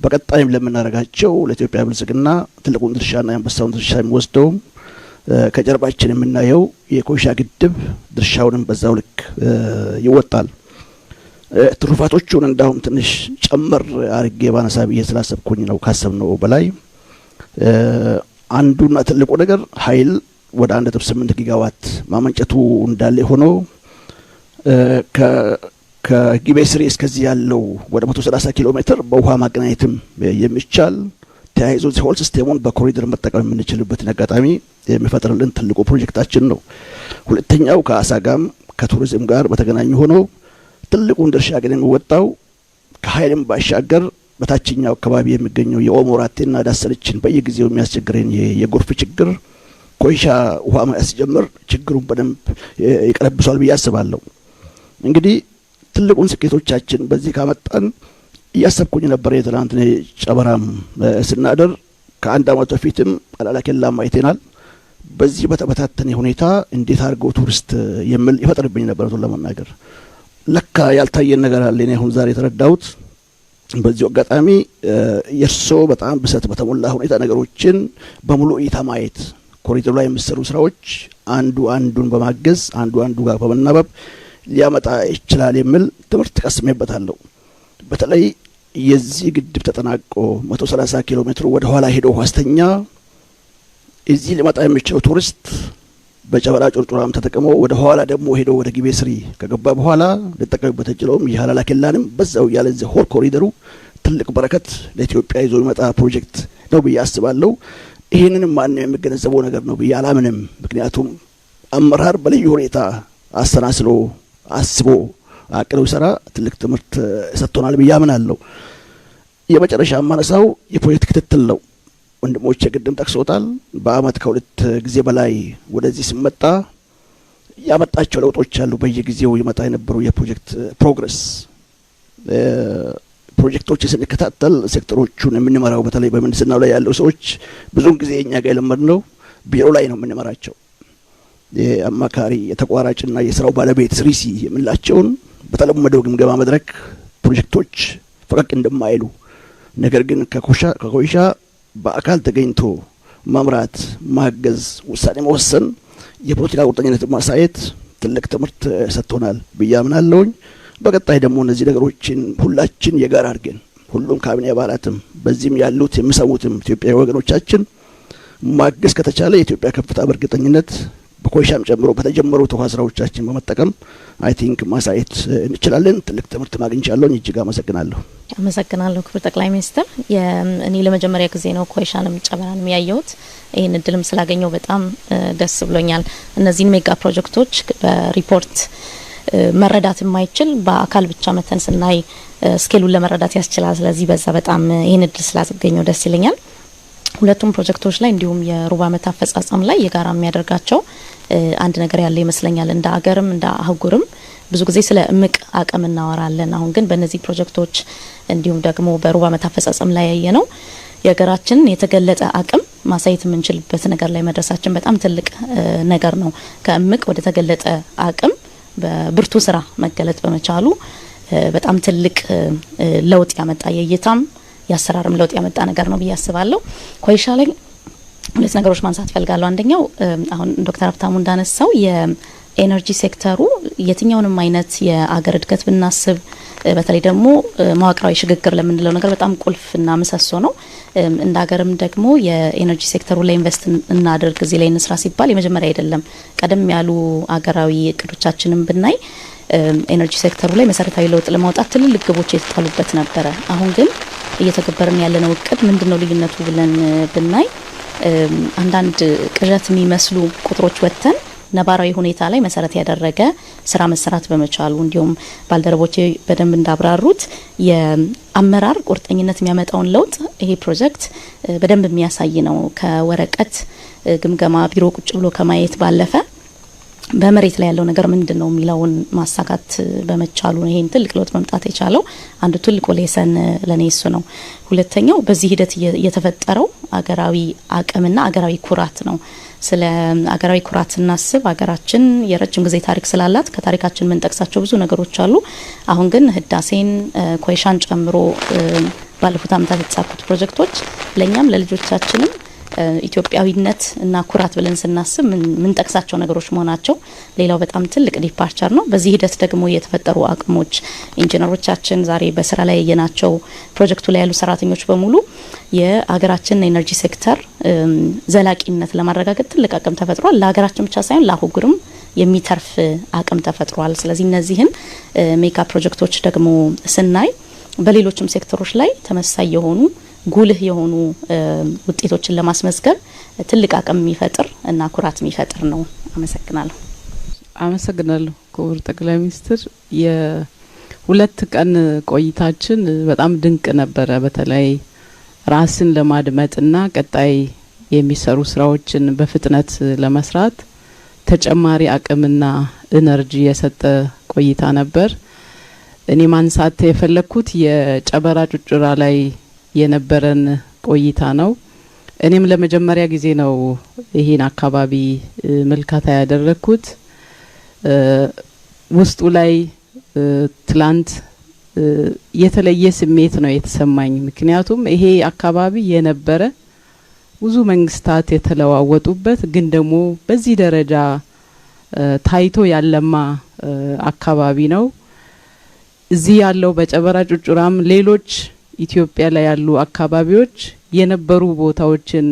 በቀጣይም ለምናደርጋቸው ለኢትዮጵያ ብልጽግና ትልቁን ድርሻና የአንበሳውን ድርሻ የሚወስደውም ከጀርባችን የምናየው የኮይሻ ግድብ ድርሻውንም በዛው ልክ ይወጣል። ትሩፋቶቹን እንዳሁም ትንሽ ጨመር አርጌ ባነሳ ብዬ ስላሰብኩኝ ነው። ካሰብነው በላይ አንዱና ትልቁ ነገር ኃይል ወደ 1.8 ጊጋዋት ማመንጨቱ እንዳለ ሆኖ ከጊቤ 3 እስከዚህ ያለው ወደ 130 ኪሎ ሜትር በውሃ ማገናኘትም የሚቻል፣ ተያይዞ whole system ኡን በኮሪደር መጠቀም የምንችልበትን አጋጣሚ የሚፈጥርልን ትልቁ ፕሮጀክታችን ነው። ሁለተኛው ከአሳ ጋም ከቱሪዝም ጋር በተገናኙ ሆኖ ትልቁን ድርሻ ግን የሚወጣው ከኃይልም ባሻገር በታችኛው አካባቢ የሚገኘው የኦሞ ራቴና ዳሰነችን በየጊዜው የሚያስቸግረን የጎርፍ ችግር ኮይሻ ውሃ መያዝ ሲጀምር ችግሩን በደንብ ይቀለብሷል ብዬ አስባለሁ። እንግዲህ ትልቁን ስኬቶቻችን በዚህ ካመጣን እያሰብኩኝ ነበር። የትናንት ጨበራም ስናደር ከአንድ ዓመት በፊትም አላላ ኬላም አይተናል። በዚህ በተበታተነ ሁኔታ እንዴት አድርገው ቱሪስት የሚል ይፈጥርብኝ ነበር ለመናገር። ለካ ያልታየን ነገር አለ። እኔ አሁን ዛሬ የተረዳሁት በዚሁ አጋጣሚ የእርስዎ በጣም ብሰት በተሞላ ሁኔታ ነገሮችን በሙሉ እይታ ማየት፣ ኮሪደሩ ላይ የሚሰሩ ስራዎች አንዱ አንዱን በማገዝ፣ አንዱ አንዱ ጋር በመናበብ ሊያመጣ ይችላል የሚል ትምህርት ቀስሜበታለሁ። በተለይ የዚህ ግድብ ተጠናቆ 130 ኪሎ ሜትሩ ወደ ኋላ ሄዶ ዋስተኛ እዚህ ሊመጣ የሚችለው ቱሪስት በጨበራ ጩርጩራም ተጠቅሞ ወደ ኋላ ደግሞ ሄዶ ወደ ጊቤ 3 ከገባ በኋላ ሊጠቀምበት ይችለውም የሀላላ ኬላንም በዛው እያለ whole ኮሪደሩ ትልቅ በረከት ለኢትዮጵያ ይዞ የሚመጣ ፕሮጀክት ነው ብዬ አስባለሁ። ይህንንም ማንም የሚገነዘበው ነገር ነው ብዬ አላምንም። ምክንያቱም አመራር በልዩ ሁኔታ አሰናስሎ፣ አስቦ፣ አቅዶ ሲሰራ ትልቅ ትምህርት ሰጥቶናል ብዬ አምናለሁ። የመጨረሻ የማነሳው የፕሮጀክት ክትትል ነው። ወንድሞቼ ቅድም ጠቅሶታል። በአመት ከሁለት ጊዜ በላይ ወደዚህ ስመጣ ያመጣቸው ለውጦች አሉ። በየጊዜው ይመጣ የነበሩ የፕሮጀክት progress ፕሮጀክቶች ስንከታተል ሴክተሮቹን የምንመራው በተለይ በምህንድስናው ላይ ያለው ሰዎች ብዙውን ጊዜ እኛ ጋር የለመድነው ቢሮ ላይ ነው የምንመራቸው። የአማካሪ፣ የተቋራጭና የስራው ባለቤት 3C የምንላቸውን በተለመደው ግምገማ መድረክ ፕሮጀክቶች ፈቀቅ እንደማይሉ፣ ነገር ግን ከኮይሻ በአካል ተገኝቶ መምራት፣ ማገዝ፣ ውሳኔ መወሰን፣ የፖለቲካ ቁርጠኝነት ማሳየት ትልቅ ትምህርት ሰጥቶናል ብዬ አምናለሁኝ። በቀጣይ ደግሞ እነዚህ ነገሮችን ሁላችን የጋራ አድርገን ሁሉም ካቢኔ አባላትም በዚህም ያሉት የሚሰሙትም ኢትዮጵያዊ ወገኖቻችን ማገዝ ከተቻለ የኢትዮጵያ ከፍታ በእርግጠኝነት በኮይሻም ጨምሮ በተጀመሩት ውሃ ስራዎቻችን በመጠቀም I think ማሳየት እንችላለን። ትልቅ ትምህርት ማግኝቻለሁኝ። እጅግ አመሰግናለሁ።
አመሰግናለሁ ክቡር ጠቅላይ ሚኒስትር። እኔ ለመጀመሪያ ጊዜ ነው ኮይሻንም ጨበራንም ያየሁት። ይህን እድልም ስላገኘው በጣም ደስ ብሎኛል። እነዚህን mega ፕሮጀክቶች በሪፖርት መረዳት የማይችል በአካል ብቻ መተን ስናይ scale ኡን ለመረዳት ያስችላል። ስለዚህ በዛ በጣም ይህን እድል ስላገኘው ደስ ይለኛል። ሁለቱም ፕሮጀክቶች ላይ እንዲሁም የሩብ ዓመት አፈጻጸም ላይ የጋራ የሚያደርጋቸው አንድ ነገር ያለ ይመስለኛል። እንደ አገርም እንደ አህጉርም ብዙ ጊዜ ስለ እምቅ አቅም እናወራለን። አሁን ግን በእነዚህ ፕሮጀክቶች እንዲሁም ደግሞ በሩብ ዓመት አፈጻጸም ላይ ያየነው የሀገራችንን የተገለጠ አቅም ማሳየት የምንችልበት ነገር ላይ መድረሳችን በጣም ትልቅ ነገር ነው። ከእምቅ ወደ ተገለጠ አቅም በብርቱ ስራ መገለጥ በመቻሉ በጣም ትልቅ ለውጥ ያመጣ፣ የእይታም የአሰራርም ለውጥ ያመጣ ነገር ነው ብዬ አስባለሁ። ኮይሻ ላይ ሁለት ነገሮች ማንሳት ፈልጋለሁ። አንደኛው አሁን ዶክተር ሀብታሙ እንዳነሳው የ energy sector ኡ የትኛውንም አይነት የአገር እድገት ብናስብ፣ በተለይ ደግሞ መዋቅራዊ ሽግግር ለምንለው ነገር በጣም ቁልፍና ምሰሶ ነው። እንደ ሀገርም ደግሞ የ energy sector ኡ ላይ invest እናድርግ፣ እዚህ ላይ እንስራ ሲባል የመጀመሪያ አይደለም። ቀደም ያሉ አገራዊ እቅዶቻችንን ብናይ energy sector ኡ ላይ መሰረታዊ ለውጥ ለማውጣት ትልልቅ ግቦች የተጣሉበት ነበረ። አሁን ግን እየተገበርን ያለነው እቅድ ምንድነው ልዩነቱ ብለን ብናይ፣ አንዳንድ ቅዠት የሚመስሉ ቁጥሮች ወጥተን ነባራዊ ሁኔታ ላይ መሰረት ያደረገ ስራ መሰራት በመቻሉ፣ እንዲሁም ባልደረቦቼ በደንብ እንዳብራሩት የአመራር ቁርጠኝነት የሚያመጣውን ለውጥ ይሄ ፕሮጀክት በደንብ የሚያሳይ ነው። ከወረቀት ግምገማ ቢሮ ቁጭ ብሎ ከማየት ባለፈ በመሬት ላይ ያለው ነገር ምንድን ነው የሚለውን ማሳካት በመቻሉ ነው ይሄን ትልቅ ለውጥ መምጣት የቻለው። አንዱ ትልቁ lesson ለኔ እሱ ነው። ሁለተኛው በዚህ ሂደት የተፈጠረው አገራዊ አቅምና አገራዊ ኩራት ነው። ስለ አገራዊ ኩራት ስናስብ አገራችን የረጅም ጊዜ ታሪክ ስላላት ከታሪካችን የምንጠቅሳቸው ብዙ ነገሮች አሉ። አሁን ግን ህዳሴን፣ ኮይሻን ጨምሮ ባለፉት ዓመታት የተሳኩት ፕሮጀክቶች ለእኛም ለልጆቻችንም ኢትዮጵያዊነት እና ኩራት ብለን ስናስብ ምንጠቅሳቸው ነገሮች መሆናቸው ሌላው በጣም ትልቅ departure ነው። በዚህ ሂደት ደግሞ የተፈጠሩ አቅሞች፣ ኢንጂነሮቻችን፣ ዛሬ በስራ ላይ ያየናቸው ፕሮጀክቱ ላይ ያሉ ሰራተኞች በሙሉ የሀገራችንን energy sector ዘላቂነት ለማረጋገጥ ትልቅ አቅም ተፈጥሯል። ለሀገራችን ብቻ ሳይሆን ለአህጉርም የሚተርፍ አቅም ተፈጥሯል። ስለዚህ እነዚህን mega ፕሮጀክቶች ደግሞ ስናይ በሌሎችም ሴክተሮች ላይ ተመሳሳይ የሆኑ ጉልህ የሆኑ ውጤቶችን ለማስመዝገብ ትልቅ አቅም የሚፈጥር እና ኩራት የሚፈጥር ነው። አመሰግናለሁ።
አመሰግናለሁ ክቡር ጠቅላይ ሚኒስትር። የ2 ቀን ቆይታችን በጣም ድንቅ ነበረ። በተለይ ራስን ለማድመጥና ቀጣይ የሚሰሩ ስራዎችን በፍጥነት ለመስራት ተጨማሪ አቅምና energy የሰጠ ቆይታ ነበር። እኔ ማንሳት የፈለግኩት የጨበራ ጩጩራ ላይ የነበረን ቆይታ ነው። እኔም ለመጀመሪያ ጊዜ ነው ይሄን አካባቢ ምልከታ ያደረግኩት። ውስጡ ላይ ትላንት የተለየ ስሜት ነው የተሰማኝ። ምክንያቱም ይሄ አካባቢ የነበረ፣ ብዙ መንግስታት የተለዋወጡበት፣ ግን ደግሞ በዚህ ደረጃ ታይቶ ያለማ አካባቢ ነው። እዚህ ያለው በጨበራ ጩጩራም ሌሎች ኢትዮጵያ ላይ ያሉ አካባቢዎች የነበሩ ቦታዎችን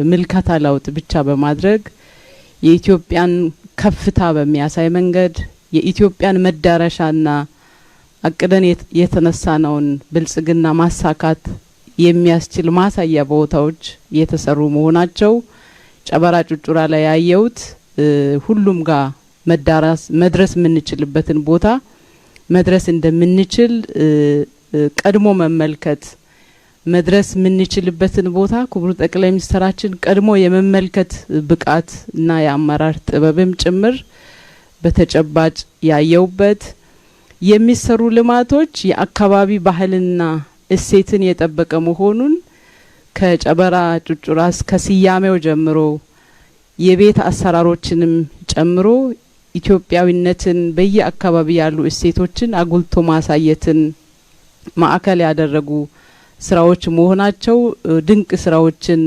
ምልከታ ለውጥ ብቻ በማድረግ የኢትዮጵያን ከፍታ በሚያሳይ መንገድ የኢትዮጵያን መዳረሻና አቅደን የተነሳነውን ብልጽግና ማሳካት የሚያስችል ማሳያ ቦታዎች የተሰሩ መሆናቸው ጨበራ ጩጩራ ላይ ያየሁት ሁሉም ጋር መዳረስ መድረስ የምንችልበትን ቦታ መድረስ እንደምንችል ቀድሞ መመልከት፣ መድረስ የምንችልበትን ቦታ ክቡር ጠቅላይ ሚኒስትራችን ቀድሞ የመመልከት ብቃት እና የአመራር ጥበብም ጭምር በተጨባጭ ያየውበት፣ የሚሰሩ ልማቶች የአካባቢ ባህልና እሴትን የጠበቀ መሆኑን ከጨበራ ጩጩራ እስከ ስያሜው ጀምሮ የቤት አሰራሮችንም ጨምሮ ኢትዮጵያዊነትን፣ በየአካባቢ ያሉ እሴቶችን አጉልቶ ማሳየትን ማዕከል ያደረጉ ስራዎች መሆናቸው ድንቅ ስራዎችን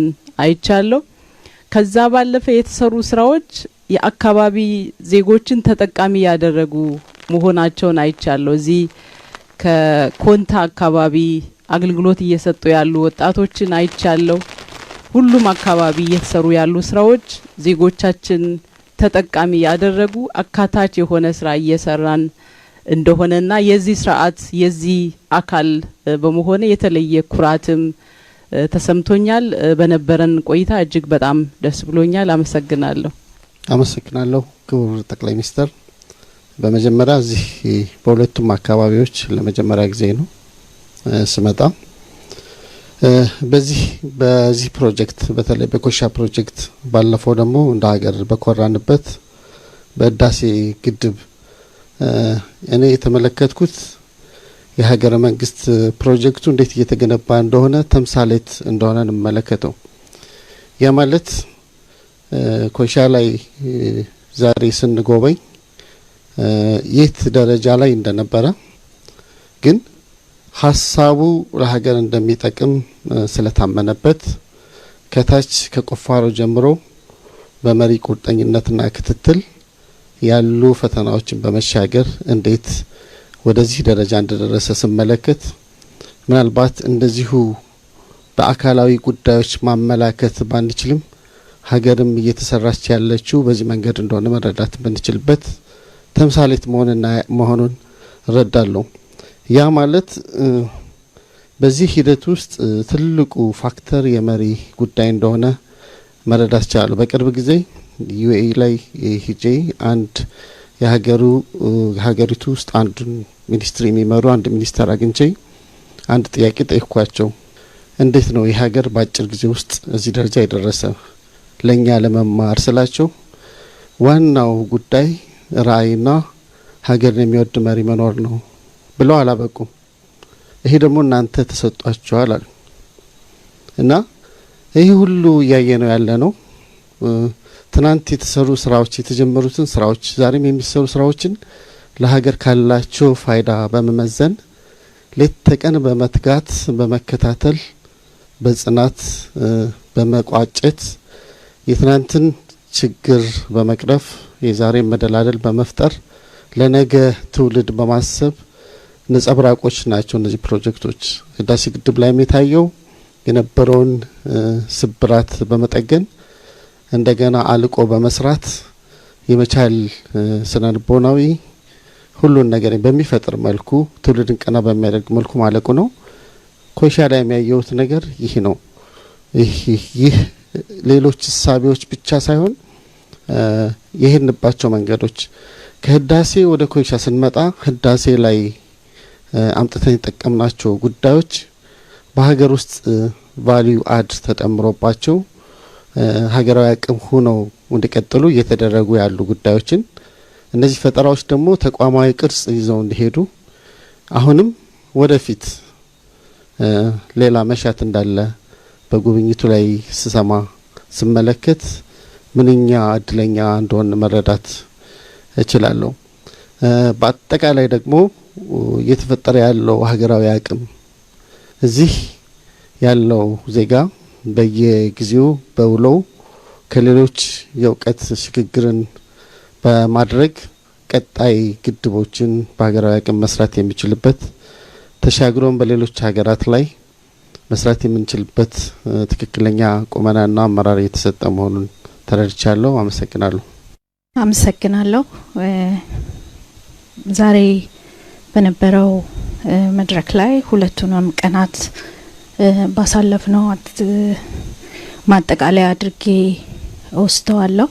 አይቻለሁ። ከዛ ባለፈ የተሰሩ ስራዎች የአካባቢ ዜጎችን ተጠቃሚ ያደረጉ መሆናቸውን አይቻለሁ። እዚህ ከኮንታ አካባቢ አገልግሎት እየሰጡ ያሉ ወጣቶችን አይቻለሁ። ሁሉም አካባቢ እየተሰሩ ያሉ ስራዎች ዜጎቻችን ተጠቃሚ ያደረጉ፣ አካታች የሆነ ስራ እየሰራን እንደሆነና የዚህ ስርዓት የዚህ አካል በመሆነ የተለየ ኩራትም ተሰምቶኛል። በነበረን ቆይታ እጅግ በጣም ደስ ብሎኛል። አመሰግናለሁ።
አመሰግናለሁ ክቡር ጠቅላይ ሚኒስትር። በመጀመሪያ እዚህ በሁለቱም አካባቢዎች ለመጀመሪያ ጊዜ ነው ስመጣ። በዚህ ፕሮጀክት፣ በተለይ በኮይሻ ፕሮጀክት፣ ባለፈው ደግሞ እንደ ሀገር በኮራንበት በህዳሴ ግድብ እኔ የተመለከትኩት የሀገረ መንግስት ፕሮጀክቱ እንዴት እየተገነባ እንደሆነ ተምሳሌት እንደሆነ እንመለከተው። ያ ማለት ኮይሻ ላይ ዛሬ ስንጎበኝ የት ደረጃ ላይ እንደነበረ ግን ሀሳቡ ለሀገር እንደሚጠቅም ስለታመነበት ከታች ከቁፋሮ ጀምሮ በመሪ ቁርጠኝነትና ክትትል ያሉ ፈተናዎችን በመሻገር እንዴት ወደዚህ ደረጃ እንደደረሰ ስመለከት፣ ምናልባት እንደዚሁ በአካላዊ ጉዳዮች ማመላከት ባንችልም ሀገርም እየተሰራች ያለችው በዚህ መንገድ እንደሆነ መረዳት ብንችልበት ተምሳሌት መሆንና መሆኑን እረዳለሁ። ያ ማለት በዚህ ሂደት ውስጥ ትልቁ factor የመሪ ጉዳይ እንደሆነ መረዳት ቻለሁ። በቅርብ ጊዜ UAE ላይ ሂጄ አንድ የሀገሩ ሀገሪቱ ውስጥ አንዱን ministry የሚመሩ አንድ ሚኒስተር አግኝቼ አንድ ጥያቄ ጠይኳቸው። እንዴት ነው ይህ ሀገር በአጭር ጊዜ ውስጥ እዚህ ደረጃ የደረሰ፣ ለእኛ ለመማር ስላቸው፣ ዋናው ጉዳይ ራዕይና ሀገርን የሚወድ መሪ መኖር ነው ብለው አላበቁም። ይሄ ደግሞ እናንተ ተሰጧችኋል አሉ። እና ይህ ሁሉ እያየ ነው ያለ ነው። ትናንት የተሰሩ ስራዎች፣ የተጀመሩትን ስራዎች፣ ዛሬም የሚሰሩ ስራዎችን ለሀገር ካላቸው ፋይዳ በመመዘን ሌት ተቀን በመትጋት፣ በመከታተል፣ በጽናት በመቋጨት፣ የትናንትን ችግር በመቅረፍ፣ የዛሬን መደላደል በመፍጠር፣ ለነገ ትውልድ በማሰብ ነጸብራቆች ናቸው እነዚህ ፕሮጀክቶች። ህዳሴ ግድብ ላይም የታየው የነበረውን ስብራት በመጠገን እንደገና አልቆ በመስራት የመቻል ስነ ልቦናዊ ሁሉን ነገር በሚፈጥር መልኩ ትውልድን ቀና በሚያደርግ መልኩ ማለቁ ነው። ኮይሻ ላይ የሚያየሁት ነገር ይህ ነው። ይህ ሌሎች እሳቤዎች ብቻ ሳይሆን የሄድንባቸው መንገዶች፣ ከህዳሴ ወደ ኮይሻ ስንመጣ ህዳሴ ላይ አምጥተን የጠቀምናቸው ጉዳዮች በሀገር ውስጥ value add ተጨምሮባቸው ሀገራዊ አቅም ሆነው እንዲቀጥሉ እየተደረጉ ያሉ ጉዳዮችን፣ እነዚህ ፈጠራዎች ደግሞ ተቋማዊ ቅርጽ ይዘው እንዲሄዱ አሁንም ወደፊት ሌላ መሻት እንዳለ በጉብኝቱ ላይ ስሰማ ስመለከት ምንኛ እድለኛ እንደሆን መረዳት እችላለሁ። በአጠቃላይ ደግሞ እየተፈጠረ ያለው ሀገራዊ አቅም እዚህ ያለው ዜጋ በየጊዜው በውሎው ከሌሎች የእውቀት ሽግግርን በማድረግ ቀጣይ ግድቦችን በሀገራዊ አቅም መስራት የሚችልበት፣ ተሻግሮም በሌሎች ሀገራት ላይ መስራት የምንችልበት ትክክለኛ ቁመናና አመራር እየተሰጠ መሆኑን ተረድቻለሁ። አመሰግናለሁ።
አመሰግናለሁ። ዛሬ በነበረው መድረክ ላይ ሁለቱንም ቀናት ባሳለፍነው ማጠቃለያ አድርጌ ወስደዋለሁ።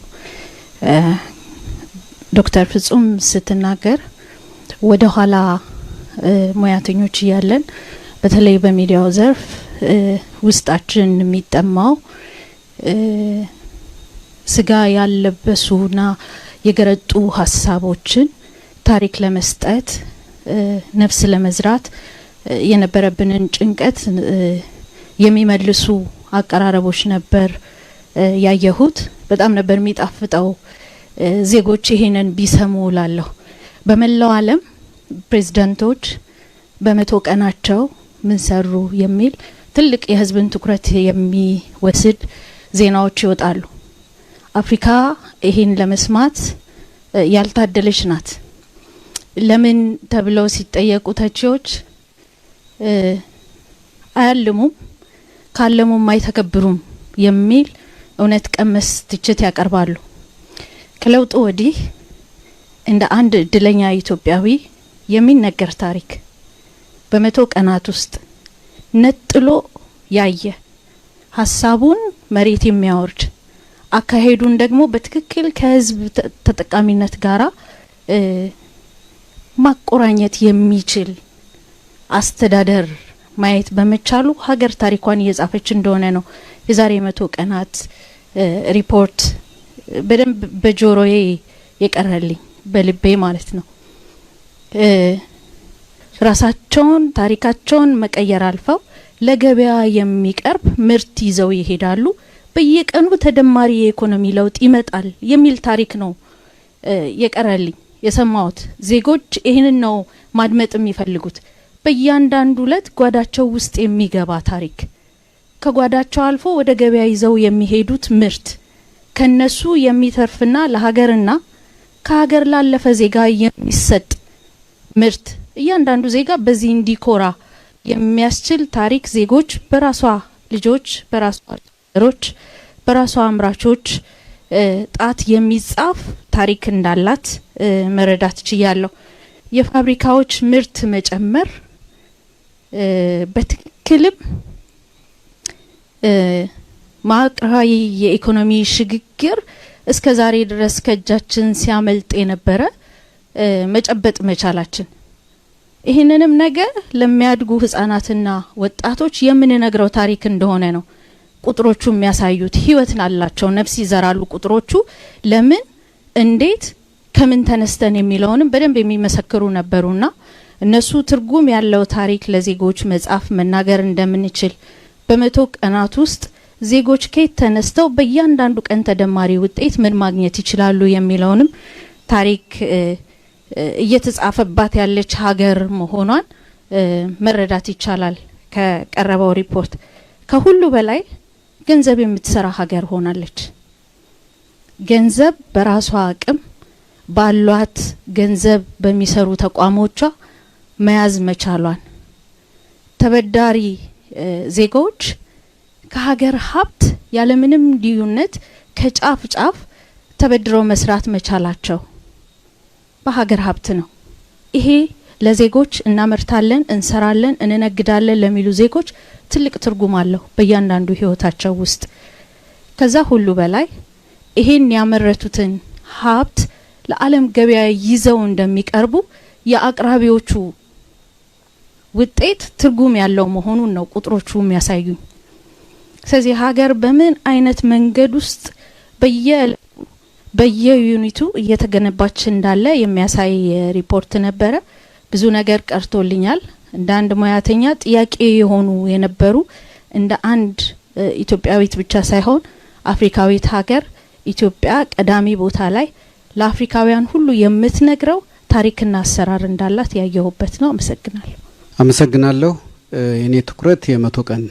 ዶክተር ፍጹም ስትናገር ወደ ኋላ ሙያተኞች እያለን በተለይ በሚዲያው ዘርፍ ውስጣችን የሚጠማው ስጋ ያለበሱና የገረጡ ሀሳቦችን ታሪክ ለመስጠት፣ ነፍስ ለመዝራት የነበረብንን ጭንቀት የሚመልሱ አቀራረቦች ነበር ያየሁት። በጣም ነበር የሚጣፍጠው። ዜጎች ይሄንን ቢሰሙ ላለሁ። በመላው ዓለም ፕሬዝዳንቶች በ100 ቀናቸው ምን ሰሩ የሚል ትልቅ የህዝብን ትኩረት የሚወስድ ዜናዎች ይወጣሉ። አፍሪካ ይሄን ለመስማት ያልታደለች ናት። ለምን ተብለው ሲጠየቁ ተቺዎች አያልሙም፣ ካለሙም አይተገብሩም የሚል እውነት ቀመስ ትችት ያቀርባሉ። ከለውጡ ወዲህ እንደ አንድ እድለኛ ኢትዮጵያዊ የሚነገር ታሪክ በ100 ቀናት ውስጥ ነጥሎ ያየ፣ ሀሳቡን መሬት የሚያወርድ፣ አካሄዱን ደግሞ በትክክል ከህዝብ ተጠቃሚነት ጋራ ማቆራኘት የሚችል አስተዳደር ማየት በመቻሉ ሀገር ታሪኳን እየጻፈች እንደሆነ ነው የዛሬ 100 ቀናት ሪፖርት በደንብ በጆሮዬ የቀረልኝ፣ በልቤ ማለት ነው። ራሳቸውን ታሪካቸውን መቀየር አልፈው ለገበያ የሚቀርብ ምርት ይዘው ይሄዳሉ። በየቀኑ ተደማሪ የኢኮኖሚ ለውጥ ይመጣል የሚል ታሪክ ነው የቀረልኝ የሰማሁት። ዜጎች ይህንን ነው ማድመጥ የሚፈልጉት። በእያንዳንዱ እለት ጓዳቸው ውስጥ የሚገባ ታሪክ፣ ከጓዳቸው አልፎ ወደ ገበያ ይዘው የሚሄዱት ምርት፣ ከነሱ የሚተርፍና ለሀገርና ከሀገር ላለፈ ዜጋ የሚሰጥ ምርት፣ እያንዳንዱ ዜጋ በዚህ እንዲኮራ የሚያስችል ታሪክ ዜጎች በራሷ ልጆች፣ በራሷ ሮች፣ በራሷ አምራቾች ጣት የሚጻፍ ታሪክ እንዳላት መረዳት ችያለሁ። የፋብሪካዎች ምርት መጨመር በትክክልም መዋቅራዊ የኢኮኖሚ ሽግግር እስከ ዛሬ ድረስ ከእጃችን ሲያመልጥ የነበረ መጨበጥ መቻላችን፣ ይህንንም ነገር ለሚያድጉ ህጻናትና ወጣቶች የምንነግረው ታሪክ እንደሆነ ነው ቁጥሮቹ የሚያሳዩት። ህይወት አላቸው፣ ነፍስ ይዘራሉ ቁጥሮቹ። ለምን፣ እንዴት፣ ከምን ተነስተን የሚለውንም በደንብ የሚመሰክሩ ነበሩና እነሱ ትርጉም ያለው ታሪክ ለዜጎች መጻፍ መናገር እንደምንችል፣ በ100 ቀናት ውስጥ ዜጎች ከየት ተነስተው በእያንዳንዱ ቀን ተደማሪ ውጤት ምን ማግኘት ይችላሉ የሚለውንም ታሪክ እየተጻፈባት ያለች ሀገር መሆኗን መረዳት ይቻላል ከቀረበው ሪፖርት። ከሁሉ በላይ ገንዘብ የምትሰራ ሀገር ሆናለች። ገንዘብ በራሷ አቅም ባሏት ገንዘብ በሚሰሩ ተቋሞቿ መያዝ መቻሏን፣ ተበዳሪ ዜጎች ከሀገር ሀብት ያለምንም ልዩነት ከጫፍ ጫፍ ተበድረው መስራት መቻላቸው በሀገር ሀብት ነው። ይሄ ለዜጎች እናመርታለን፣ እንሰራለን፣ እንነግዳለን ለሚሉ ዜጎች ትልቅ ትርጉም አለው በእያንዳንዱ ህይወታቸው ውስጥ። ከዛ ሁሉ በላይ ይሄን ያመረቱትን ሀብት ለዓለም ገበያ ይዘው እንደሚቀርቡ የአቅራቢዎቹ ውጤት ትርጉም ያለው መሆኑን ነው ቁጥሮቹ የሚያሳዩኝ። ስለዚህ ሀገር በምን አይነት መንገድ ውስጥ በየዩኒቱ እየተገነባች እንዳለ የሚያሳይ ሪፖርት ነበረ። ብዙ ነገር ቀርቶልኛል። እንደ አንድ ሙያተኛ ጥያቄ የሆኑ የነበሩ፣ እንደ አንድ ኢትዮጵያዊት ብቻ ሳይሆን አፍሪካዊት ሀገር ኢትዮጵያ ቀዳሚ ቦታ ላይ ለአፍሪካውያን ሁሉ የምትነግረው ታሪክና አሰራር እንዳላት ያየሁበት ነው። አመሰግናለሁ።
አመሰግናለሁ። የኔ ትኩረት የ100 ቀን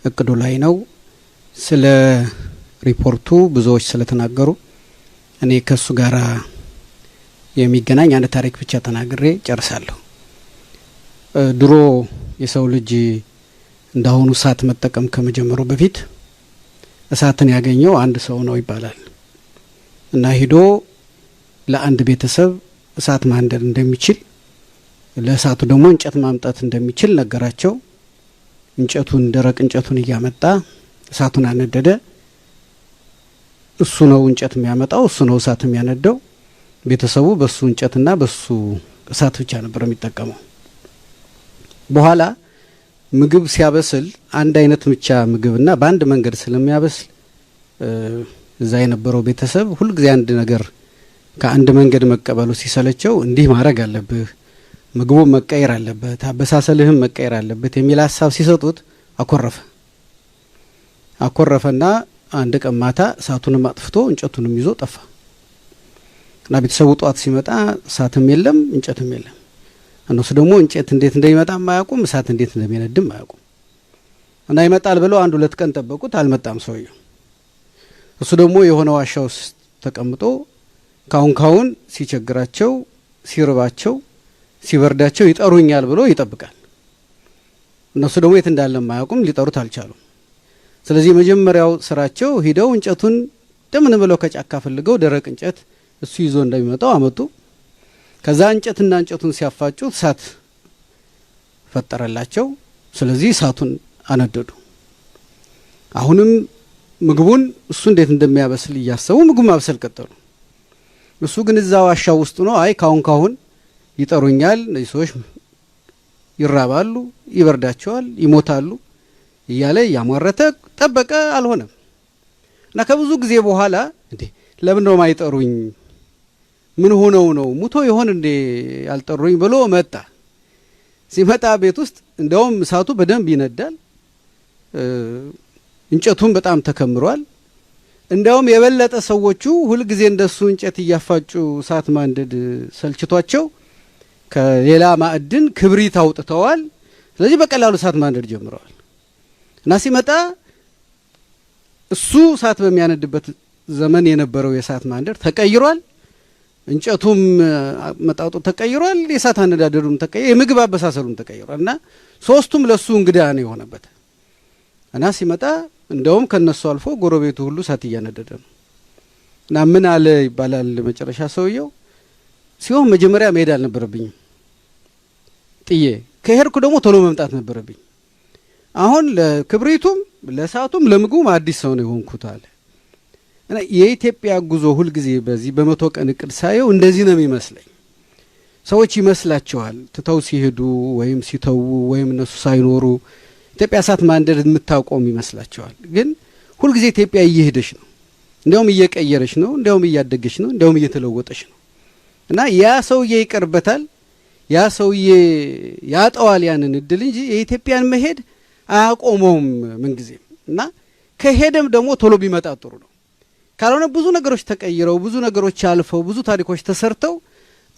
እቅዱ ላይ ነው። ስለ ሪፖርቱ ብዙዎች ስለተናገሩ እኔ ከሱ ጋር የሚገናኝ አንድ ታሪክ ብቻ ተናግሬ ጨርሳለሁ። ድሮ የሰው ልጅ እንዳሁኑ እሳት መጠቀም ከመጀመሩ በፊት እሳትን ያገኘው አንድ ሰው ነው ይባላል። እና ሂዶ ለአንድ ቤተሰብ እሳት ማንደድ እንደሚችል፣ ለእሳቱ ደግሞ እንጨት ማምጣት እንደሚችል ነገራቸው። እንጨቱን፣ ደረቅ እንጨቱን እያመጣ እሳቱን አነደደ። እሱ ነው እንጨት የሚያመጣው፣ እሱ ነው እሳት የሚያነደው። ቤተሰቡ በሱ እንጨትና በሱ እሳት ብቻ ነበር የሚጠቀመው። በኋላ ምግብ ሲያበስል አንድ አይነት ብቻ ምግብና በአንድ መንገድ ስለሚያበስል እዛ የነበረው ቤተሰብ ሁልጊዜ አንድ ነገር ከአንድ መንገድ መቀበሉ ሲሰለቸው እንዲህ ማድረግ አለብህ፣ ምግቡ መቀየር አለበት፣ አበሳሰልህም መቀየር አለበት የሚል ሀሳብ ሲሰጡት አኮረፈ። አኮረፈና አንድ ቀን ማታ እሳቱንም አጥፍቶ እንጨቱንም ይዞ ጠፋ። እና ቤተሰቡ ጧት ሲመጣ እሳትም የለም፣ እንጨትም የለም። እነሱ ደግሞ እንጨት እንዴት እንደሚመጣም አያውቁም፣ እሳት እንዴት እንደሚነድም አያውቁም። እና ይመጣል ብለው አንድ ሁለት ቀን ጠበቁት፣ አልመጣም ሰውየው። እሱ ደግሞ የሆነ ዋሻ ውስጥ ተቀምጦ ካሁን ካሁን ሲቸግራቸው፣ ሲርባቸው፣ ሲበርዳቸው ይጠሩኛል ብሎ ይጠብቃል። እነሱ ደግሞ የት እንዳለም አያውቁም፣ ሊጠሩት አልቻሉም። ስለዚህ የመጀመሪያው ስራቸው ሂደው እንጨቱን እንደምን ብለው ከጫካ ፈልገው ደረቅ እንጨት እሱ ይዞ እንደሚመጣው አመጡ። ከዛ እንጨትና እንጨቱን ሲያፋጩ እሳት ፈጠረላቸው። ስለዚህ እሳቱን አነደዱ። አሁንም ምግቡን እሱ እንዴት እንደሚያበስል እያሰቡ ምግቡን ማብሰል ቀጠሉ። እሱ ግን እዛ ዋሻ ውስጥ ነው። አይ ካሁን ካሁን ይጠሩኛል፣ እነዚህ ሰዎች ይራባሉ፣ ይበርዳቸዋል፣ ይሞታሉ እያለ እያሟረተ ጠበቀ። አልሆነም። እና ከብዙ ጊዜ በኋላ እንዴ፣ ለምን ነው ማይጠሩኝ? ምን ሆነው ነው? ሙቶ ይሆን እንዴ ያልጠሩኝ ብሎ መጣ። ሲመጣ ቤት ውስጥ እንደውም እሳቱ በደንብ ይነዳል፣ እንጨቱም በጣም ተከምሯል። እንደውም የበለጠ ሰዎቹ ሁልጊዜ እንደሱ እንጨት እያፋጩ እሳት ማንደድ ሰልችቷቸው ከሌላ ማዕድን ክብሪት አውጥተዋል። ስለዚህ በቀላሉ እሳት ማንደድ ጀምረዋል። እና ሲመጣ እሱ እሳት በሚያነድበት ዘመን የነበረው የእሳት ማንደድ ተቀይሯል። እንጨቱም መጣጡ ተቀይሯል። የእሳት አነዳደዱም ተቀይሯል። የምግብ አበሳሰሉም ተቀይሯል። እና ሶስቱም ለሱ እንግዳ ነው የሆነበት። እና ሲመጣ እንደውም ከነሱ አልፎ ጎረቤቱ ሁሉ እሳት እያነደደ ነው። እና ምን አለ ይባላል መጨረሻ ሰውየው ሲሆን፣ መጀመሪያ መሄድ አልነበረብኝም፣ ጥዬ ከሄድኩ ደግሞ ቶሎ መምጣት ነበረብኝ። አሁን ለክብሪቱም ለእሳቱም ለምግቡም አዲስ ሰው ነው የሆንኩት አለ። እና የኢትዮጵያ ጉዞ ሁልጊዜ በዚህ በ100 ቀን እቅድ ሳየው እንደዚህ ነው የሚመስለኝ። ሰዎች ይመስላቸዋል ትተው ሲሄዱ ወይም ሲተዉ ወይም እነሱ ሳይኖሩ ኢትዮጵያ እሳት ማንደድ የምታቆም ይመስላቸዋል። ግን ሁልጊዜ ኢትዮጵያ እየሄደች ነው፣ እንዲያውም እየቀየረች ነው፣ እንዲያውም እያደገች ነው፣ እንዲያውም እየተለወጠች ነው። እና ያ ሰውዬ ይቀርበታል፣ ያ ሰውዬ ያጠዋል ያንን እድል እንጂ የኢትዮጵያን መሄድ አያቆመውም ምንጊዜም። እና ከሄደም ደግሞ ቶሎ ቢመጣ ጥሩ ነው። ካልሆነ ብዙ ነገሮች ተቀይረው፣ ብዙ ነገሮች አልፈው፣ ብዙ ታሪኮች ተሰርተው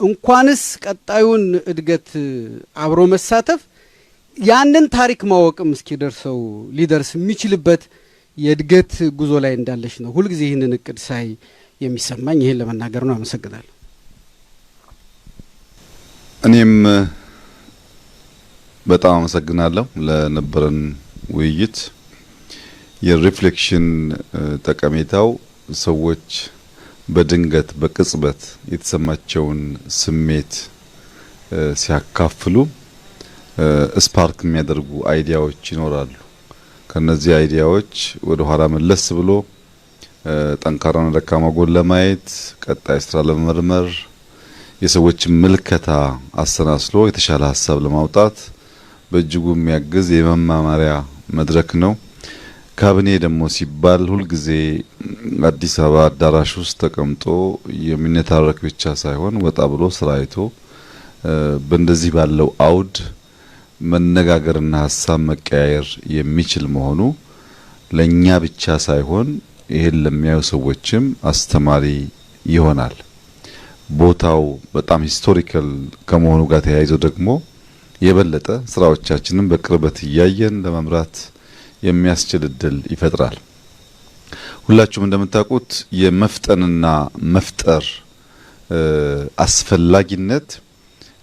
እንኳንስ ቀጣዩን እድገት አብሮ መሳተፍ ያንን ታሪክ ማወቅም እስኪደርሰው ሊደርስ የሚችልበት የእድገት ጉዞ ላይ እንዳለች ነው ሁልጊዜ ይህንን እቅድ ሳይ የሚሰማኝ። ይህን ለመናገር ነው። አመሰግናለሁ።
እኔም በጣም አመሰግናለሁ ለነበረን ውይይት። የ reflection ጠቀሜታው ሰዎች በድንገት በቅጽበት የተሰማቸውን ስሜት ሲያካፍሉ spark የሚያደርጉ idea ዎች ይኖራሉ። ከነዚህ idea ዎች ወደ ኋላ መለስ ብሎ ጠንካራና ደካማ ጎን ለማየት፣ ቀጣይ ስራ ለመመርመር፣ የሰዎችን ምልከታ አሰናስሎ የተሻለ ሀሳብ ለማውጣት በእጅጉ የሚያግዝ የመማማሪያ መድረክ ነው። ካቢኔ ደግሞ ሲባል ሁልጊዜ አዲስ አበባ አዳራሽ ውስጥ ተቀምጦ የሚነታረክ ብቻ ሳይሆን ወጣ ብሎ ስራ አይቶ በእንደዚህ ባለው አውድ መነጋገርና ሀሳብ መቀያየር የሚችል መሆኑ ለኛ ብቻ ሳይሆን ይሄን ለሚያዩ ሰዎችም አስተማሪ ይሆናል። ቦታው በጣም historical ከመሆኑ ጋር ተያይዞ ደግሞ የበለጠ ስራዎቻችንን በቅርበት እያየን ለመምራት የሚያስችል እድል ይፈጥራል። ሁላችሁም እንደምታውቁት የመፍጠንና መፍጠር አስፈላጊነት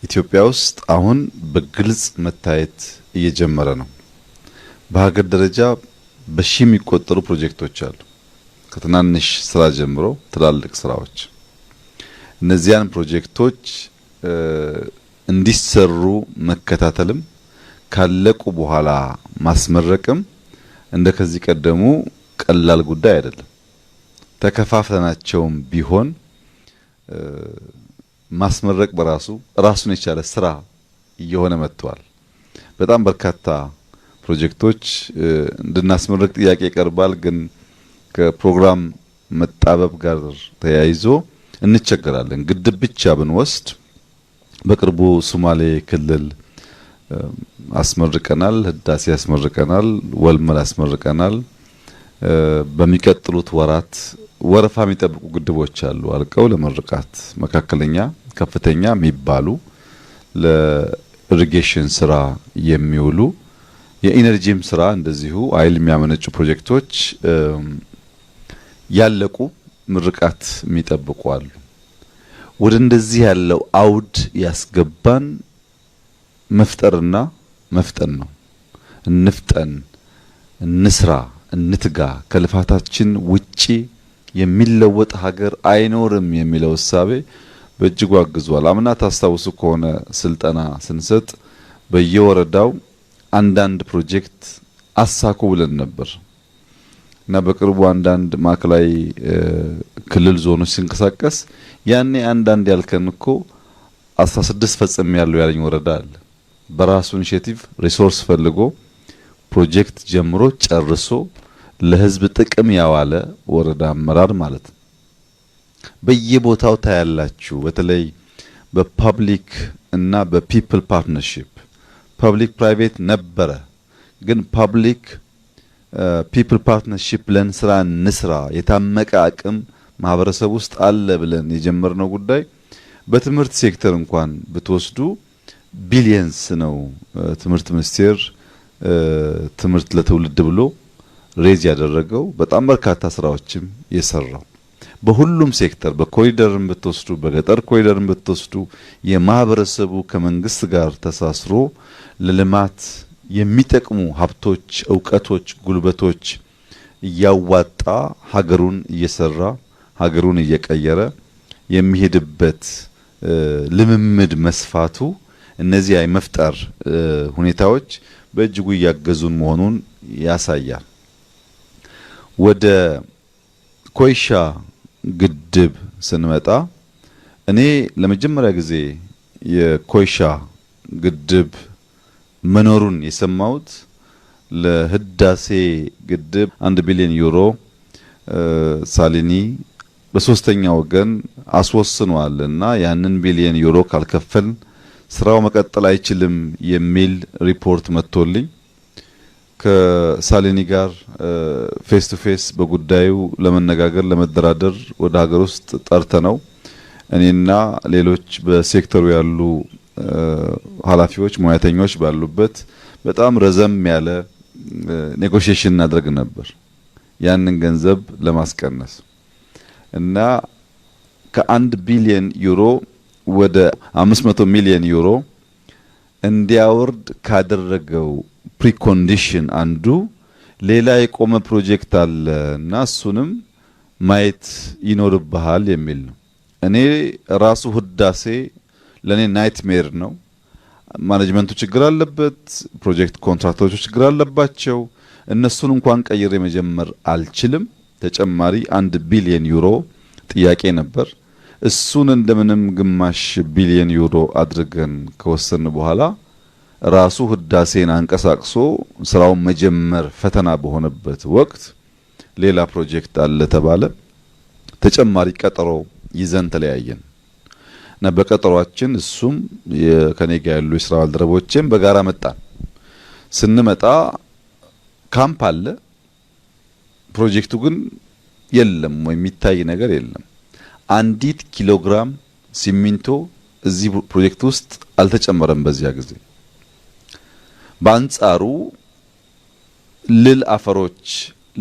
ኢትዮጵያ ውስጥ አሁን በግልጽ መታየት እየጀመረ ነው። በሀገር ደረጃ በሺ የሚቆጠሩ ፕሮጀክቶች አሉ። ከትናንሽ ስራ ጀምሮ ትላልቅ ስራዎች። እነዚያን ፕሮጀክቶች እንዲሰሩ መከታተልም ካለቁ በኋላ ማስመረቅም እንደ ከዚህ ቀደሙ ቀላል ጉዳይ አይደለም። ተከፋፍለናቸውም ቢሆን ማስመረቅ በራሱ ራሱን የቻለ ስራ እየሆነ መጥቷል። በጣም በርካታ ፕሮጀክቶች እንድናስመርቅ ጥያቄ ይቀርባል፣ ግን ከፕሮግራም መጣበብ ጋር ተያይዞ እንቸገራለን። ግድብ ብቻ ብንወስድ በቅርቡ ሶማሌ ክልል አስመርቀናል፣ ህዳሴ አስመርቀናል፣ ወልመል አስመርቀናል። በሚቀጥሉት ወራት ወረፋ የሚጠብቁ ግድቦች አሉ አልቀው ለመርቃት፣ መካከለኛ፣ ከፍተኛ የሚባሉ ለ irrigation ስራ የሚውሉ፣ የ energy ም ስራ እንደዚሁ ኃይል የሚያመነጩ ፕሮጀክቶች ያለቁ ምርቃት የሚጠብቁ አሉ። ወደ እንደዚህ ያለው አውድ ያስገባን መፍጠርና መፍጠን ነው። እንፍጠን፣ እንስራ፣ እንትጋ፣ ከልፋታችን ውጪ የሚለወጥ ሀገር አይኖርም የሚለው እሳቤ በእጅጉ አግዟል። አምና ታስታውሱ ከሆነ ስልጠና ስንሰጥ በየወረዳው አንዳንድ ፕሮጀክት አሳኩ ብለን ነበር እና በቅርቡ አንዳንድ ማዕከላዊ ክልል ዞኖች ሲንቀሳቀስ ያኔ አንዳንድ ያልከን እኮ 16 ፈጽሜያለሁ ያለኝ ወረዳ አለ። በራሱ initiative resource ፈልጎ ፕሮጀክት ጀምሮ ጨርሶ ለህዝብ ጥቅም ያዋለ ወረዳ አመራር ማለት ነው። በየቦታው ታያላችሁ። በተለይ በ public እና በ people partnership፣ public private ነበረ፣ ግን public people partnership ብለን ስራ እንስራ፣ የታመቀ አቅም ማህበረሰብ ውስጥ አለ ብለን የጀመርነው ጉዳይ በትምህርት ሴክተር እንኳን ብትወስዱ billions ነው ትምህርት ሚኒስቴር ትምህርት ለትውልድ ብሎ raise ያደረገው፣ በጣም በርካታ ስራዎችም የሰራው። በሁሉም ሴክተር በኮሪደርም ብትወስዱ፣ በገጠር ኮሪደርም ብትወስዱ የማህበረሰቡ ከመንግስት ጋር ተሳስሮ ለልማት የሚጠቅሙ ሀብቶች፣ እውቀቶች፣ ጉልበቶች እያዋጣ ሀገሩን እየሰራ ሀገሩን እየቀየረ የሚሄድበት ልምምድ መስፋቱ እነዚህ የመፍጠር ሁኔታዎች በእጅጉ እያገዙን መሆኑን ያሳያል። ወደ ኮይሻ ግድብ ስንመጣ እኔ ለመጀመሪያ ጊዜ የኮይሻ ግድብ መኖሩን የሰማሁት ለህዳሴ ግድብ 1 ቢሊዮን ዩሮ ሳሊኒ በሶስተኛ ወገን አስወስኗል እና ያንን ቢሊዮን ዩሮ ካልከፈልን ስራው መቀጠል አይችልም የሚል ሪፖርት መጥቶልኝ ከሳሊኒ ጋር face to face በጉዳዩ ለመነጋገር፣ ለመደራደር ወደ ሀገር ውስጥ ጠርተነው እኔና ሌሎች በሴክተሩ ያሉ ኃላፊዎች፣ ሙያተኞች ባሉበት በጣም ረዘም ያለ negotiation እናደርግ ነበር ያንን ገንዘብ ለማስቀነስ። እና ከ1 ቢሊየን ዩሮ ወደ 500 ሚሊየን ዩሮ እንዲያወርድ ካደረገው precondition አንዱ ሌላ የቆመ ፕሮጀክት አለ እና እሱንም ማየት ይኖርብሃል የሚል ነው። እኔ ራሱ ህዳሴ ለእኔ nightmare ነው። Management ኡ ችግር አለበት፣ ፕሮጀክት contractor ኦቹ ችግር አለባቸው። እነሱን እንኳን ቀይሬ መጀመር አልችልም። ተጨማሪ 1 ቢሊየን ዩሮ ጥያቄ ነበር። እሱን እንደምንም ግማሽ ቢሊየን ዩሮ አድርገን ከወሰንን በኋላ ራሱ ህዳሴን አንቀሳቅሶ ስራውን መጀመር ፈተና በሆነበት ወቅት ሌላ ፕሮጀክት አለ ተባለ። ተጨማሪ ቀጠሮ ይዘን ተለያየን እና በቀጠሯችን እሱም ከኔ ጋር ያሉ የስራ ባልደረቦቼም በጋራ መጣን። ስንመጣ ካምፕ አለ፣ ፕሮጀክቱ ግን የለም ወይ የሚታይ ነገር የለም። አንዲት ኪሎግራም ሲሚንቶ እዚህ ፕሮጀክት ውስጥ አልተጨመረም በዚያ ጊዜ። በአንጻሩ ልል አፈሮች፣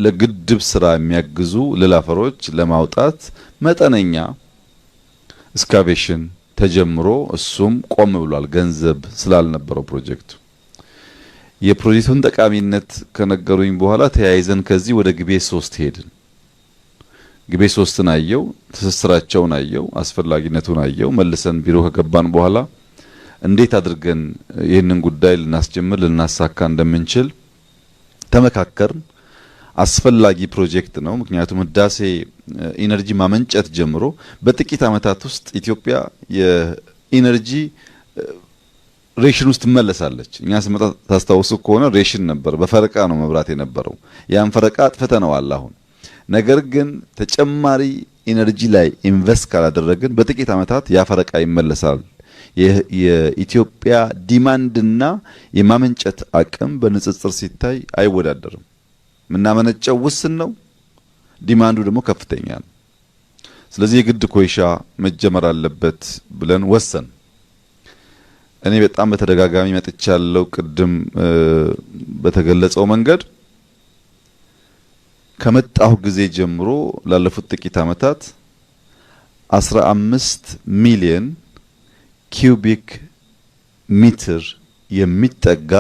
ለግድብ ስራ የሚያግዙ ልል አፈሮች ለማውጣት መጠነኛ excavation ተጀምሮ እሱም ቆም ብሏል፣ ገንዘብ ስላልነበረው ፕሮጀክቱ። የፕሮጀክቱን ጠቃሚነት ከነገሩኝ በኋላ ተያይዘን ከዚህ ወደ ግቤ 3 ሄድን። ግቤ 3ን አየው፣ ትስስራቸውን አየው፣ አስፈላጊነቱን አየው። መልሰን ቢሮ ከገባን በኋላ እንዴት አድርገን ይህንን ጉዳይ ልናስጀምር፣ ልናሳካ እንደምንችል ተመካከርን። አስፈላጊ ፕሮጀክት ነው። ምክንያቱም ህዳሴ energy ማመንጨት ጀምሮ በጥቂት ዓመታት ውስጥ ኢትዮጵያ የ energy ration ውስጥ ትመለሳለች። እኛ ስንመጣ ታስታውሱ ከሆነ ሬሽን ነበር፣ በፈረቃ ነው መብራት የነበረው። ያን ፈረቃ አጥፍተነዋል አሁን። ነገር ግን ተጨማሪ energy ላይ invest ካላደረግን በጥቂት ዓመታት ያ ፈረቃ ይመለሳል። የኢትዮጵያ demand ና የማመንጨት አቅም በንጽጽር ሲታይ አይወዳደርም። የምናመነጨው ውስን ነው፣ demand ኡ ደግሞ ከፍተኛ ነው። ስለዚህ የግድ ኮይሻ መጀመር አለበት ብለን ወሰንን። እኔ በጣም በተደጋጋሚ መጥቻለሁ። ቅድም በተገለጸው መንገድ ከመጣሁ ጊዜ ጀምሮ ላለፉት ጥቂት ዓመታት 15 ሚሊየን ኪዩቢክ ሜትር የሚጠጋ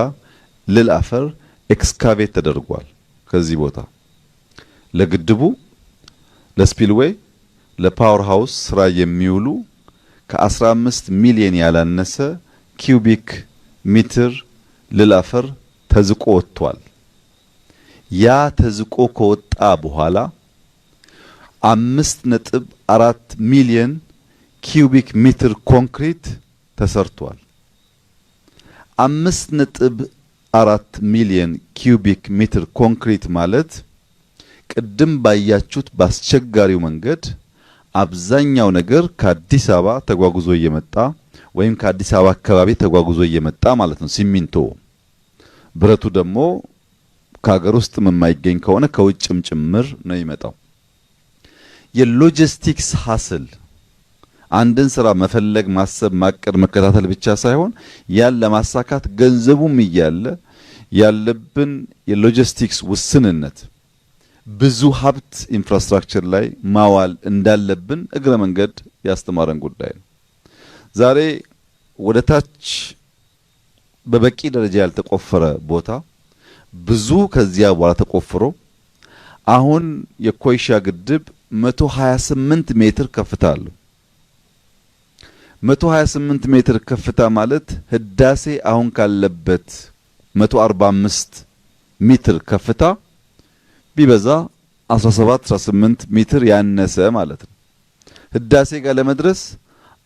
ልል አፈር excavate ተደርጓል። ከዚህ ቦታ ለግድቡ፣ ለ spillway፣ ለ power house ስራ የሚውሉ ከ15 ሚሊየን ያላነሰ ኪዩቢክ ሜትር ልል አፈር ተዝቆ ወጥቷል። ያ ተዝቆ ከወጣ በኋላ 5.4 ሚሊየን ኪዩቢክ ሜትር ኮንክሪት ተሰርቷል። 5.4 ሚሊዮን ኪዩቢክ ሜትር ኮንክሪት ማለት ቅድም ባያችሁት ባስቸጋሪው መንገድ አብዛኛው ነገር ከአዲስ አበባ ተጓጉዞ እየመጣ ወይም ከአዲስ አበባ አካባቢ ተጓጉዞ እየመጣ ማለት ነው። ሲሚንቶ ብረቱ ደግሞ ከሀገር ውስጥም የማይገኝ ከሆነ ከውጭም ጭምር ነው የሚመጣው። የ logistics hassle አንድን ስራ መፈለግ፣ ማሰብ፣ ማቀድ፣ መከታተል ብቻ ሳይሆን ያን ለማሳካት ገንዘቡም እያለ ያለብን የሎጂስቲክስ ውስንነት ብዙ ሀብት infrastructure ላይ ማዋል እንዳለብን እግረ መንገድ ያስተማረን ጉዳይ ነው። ዛሬ ወደ ታች በበቂ ደረጃ ያልተቆፈረ ቦታ ብዙ ከዚያ በኋላ ተቆፍሮ አሁን የኮይሻ ግድብ 128 ሜትር ከፍታ አለው። 128 ሜትር ከፍታ ማለት ህዳሴ አሁን ካለበት 145 ሜትር ከፍታ ቢበዛ 17 18 ሜትር ያነሰ ማለት ነው። ህዳሴ ጋር ለመድረስ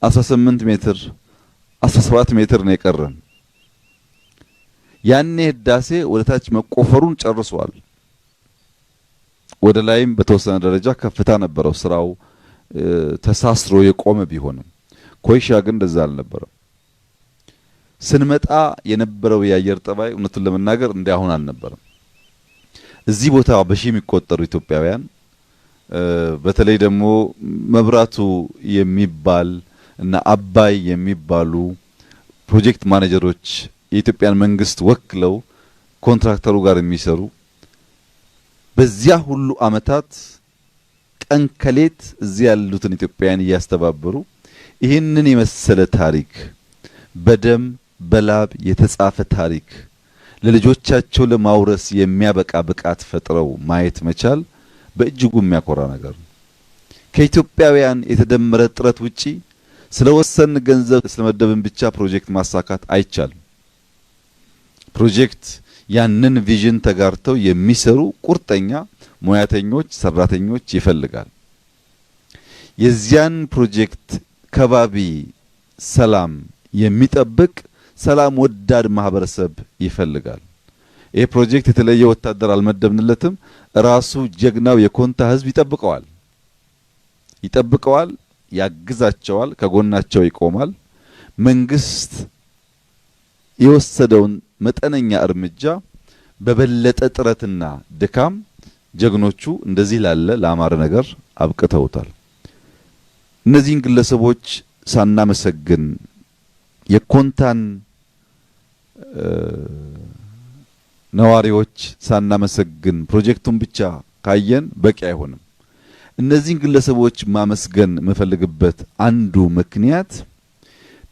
18 ሜትር 17 ሜትር ነው የቀረን። ያኔ ህዳሴ ወደ ታች መቆፈሩን ጨርሷል። ወደ ላይም በተወሰነ ደረጃ ከፍታ ነበረው ስራው ተሳስሮ የቆመ ቢሆንም፣ ኮይሻ ግን እንደዛ አልነበረም። ስንመጣ የነበረው የአየር ጠባይ እውነቱን ለመናገር እንደ አሁን አልነበረም። እዚህ ቦታ በሺህ የሚቆጠሩ ኢትዮጵያውያን፣ በተለይ ደግሞ መብራቱ የሚባል እና አባይ የሚባሉ project manager ኦች የኢትዮጵያን መንግስት ወክለው ኮንትራክተሩ ጋር የሚሰሩ፣ በዚያ ሁሉ አመታት ቀን ከሌት እዚህ ያሉትን ኢትዮጵያውያን እያስተባበሩ ይህንን የመሰለ ታሪክ፣ በደም በላብ የተጻፈ ታሪክ ለልጆቻቸው ለማውረስ የሚያበቃ ብቃት ፈጥረው ማየት መቻል በእጅጉ የሚያኮራ ነገር ነው። ከኢትዮጵያውያን የተደመረ ጥረት ውጪ ስለ ወሰን ገንዘብ ስለመደብን ብቻ ፕሮጀክት ማሳካት አይቻልም። ፕሮጀክት ያንን vision ተጋርተው የሚሰሩ ቁርጠኛ ሙያተኞች፣ ሰራተኞች ይፈልጋል። የዚያን ፕሮጀክት ከባቢ ሰላም የሚጠብቅ ሰላም ወዳድ ማህበረሰብ ይፈልጋል። ይህ ፕሮጀክት የተለየ ወታደር አልመደብንለትም። ራሱ ጀግናው የኮንታ ህዝብ ይጠብቀዋል ይጠብቀዋል፣ ያግዛቸዋል፣ ከጎናቸው ይቆማል። መንግስት የወሰደውን መጠነኛ እርምጃ በበለጠ ጥረትና ድካም ጀግኖቹ እንደዚህ ላለ ለአማረ ነገር አብቅተውታል። እነዚህን ግለሰቦች ሳናመሰግን፣ የኮንታን ነዋሪዎች ሳናመሰግን ፕሮጀክቱን ብቻ ካየን በቂ አይሆንም። እነዚህን ግለሰቦች ማመስገን የምፈልግበት አንዱ ምክንያት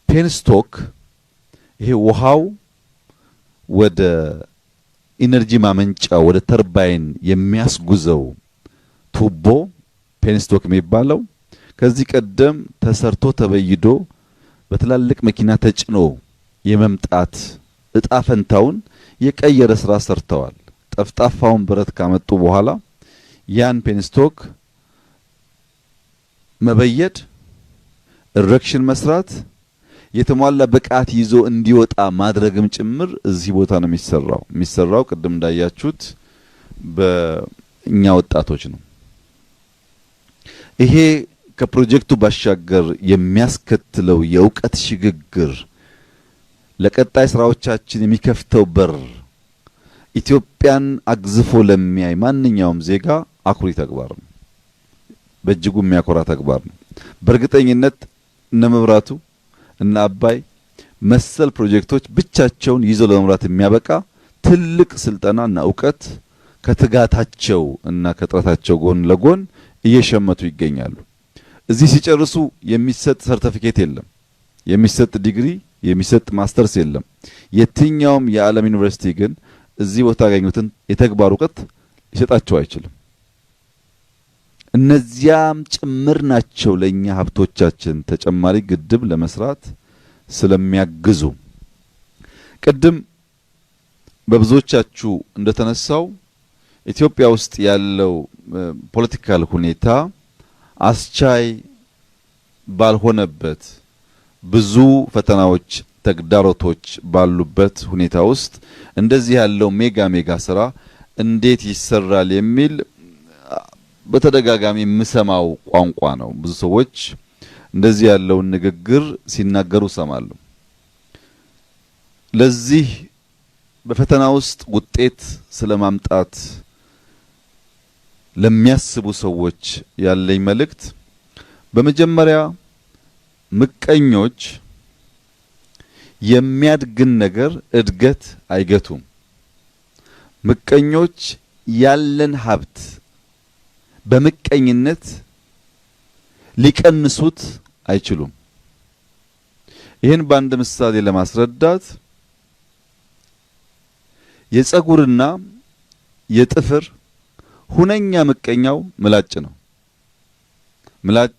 penstock፣ ይሄ ውሃው ወደ energy ማመንጫ ወደ ተርባይን የሚያስጉዘው ቱቦ penstock የሚባለው፣ ከዚህ ቀደም ተሰርቶ ተበይዶ በትላልቅ መኪና ተጭኖ የመምጣት እጣ ፈንታውን የቀየረ ስራ ሰርተዋል። ጠፍጣፋውን ብረት ካመጡ በኋላ ያን penstock መበየድ፣ erection መስራት፣ የተሟላ ብቃት ይዞ እንዲወጣ ማድረግም ጭምር እዚህ ቦታ ነው የሚሰራው። የሚሰራው ቅድም እንዳያችሁት በእኛ ወጣቶች ነው። ይሄ ከፕሮጀክቱ ባሻገር የሚያስከትለው የእውቀት ሽግግር፣ ለቀጣይ ስራዎቻችን የሚከፍተው በር ኢትዮጵያን አግዝፎ ለሚያይ ማንኛውም ዜጋ አኩሪ ተግባር ነው። በእጅጉ የሚያኮራ ተግባር ነው። በእርግጠኝነት እነ መብራቱ እና አባይ መሰል ፕሮጀክቶች ብቻቸውን ይዞ ለመምራት የሚያበቃ ትልቅ ስልጠና እና እውቀት ከትጋታቸው እና ከጥረታቸው ጎን ለጎን እየሸመቱ ይገኛሉ። እዚህ ሲጨርሱ የሚሰጥ ሰርተፊኬት የለም፣ የሚሰጥ ዲግሪ፣ የሚሰጥ ማስተርስ የለም። የትኛውም የዓለም ዩኒቨርሲቲ ግን እዚህ ቦታ ያገኙትን የተግባር እውቀት ሊሰጣቸው አይችልም። እነዚያም ጭምር ናቸው ለኛ ሀብቶቻችን ተጨማሪ ግድብ ለመስራት ስለሚያግዙ። ቅድም በብዙዎቻችሁ እንደተነሳው ኢትዮጵያ ውስጥ ያለው political ሁኔታ አስቻይ ባልሆነበት ብዙ ፈተናዎች፣ ተግዳሮቶች ባሉበት ሁኔታ ውስጥ እንደዚህ ያለው mega mega ስራ እንዴት ይሰራል የሚል በተደጋጋሚ የምሰማው ቋንቋ ነው። ብዙ ሰዎች እንደዚህ ያለውን ንግግር ሲናገሩ እሰማለሁ። ለዚህ በፈተና ውስጥ ውጤት ስለማምጣት ለሚያስቡ ሰዎች ያለኝ መልእክት፣ በመጀመሪያ ምቀኞች የሚያድግን ነገር እድገት አይገቱም። ምቀኞች ያለን ሀብት በምቀኝነት ሊቀንሱት አይችሉም። ይህን በአንድ ምሳሌ ለማስረዳት፣ የጸጉርና የጥፍር ሁነኛ ምቀኛው ምላጭ ነው። ምላጭ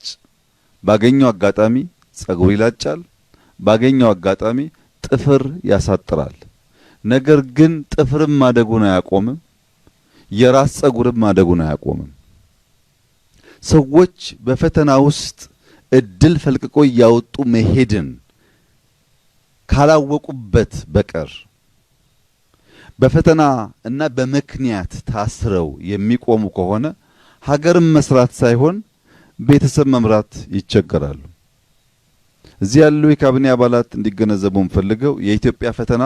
ባገኘው አጋጣሚ ጸጉር ይላጫል፣ ባገኘው አጋጣሚ ጥፍር ያሳጥራል። ነገር ግን ጥፍርም ማደጉን አያቆምም፣ የራስ ጸጉርም ማደጉን አያቆምም። ሰዎች በፈተና ውስጥ እድል ፈልቅቆ እያወጡ መሄድን ካላወቁበት በቀር፣ በፈተና እና በምክንያት ታስረው የሚቆሙ ከሆነ ሀገርን መስራት ሳይሆን ቤተሰብ መምራት ይቸገራሉ። እዚህ ያሉ የካቢኔ አባላት እንዲገነዘቡ የምፈልገው፣ የኢትዮጵያ ፈተና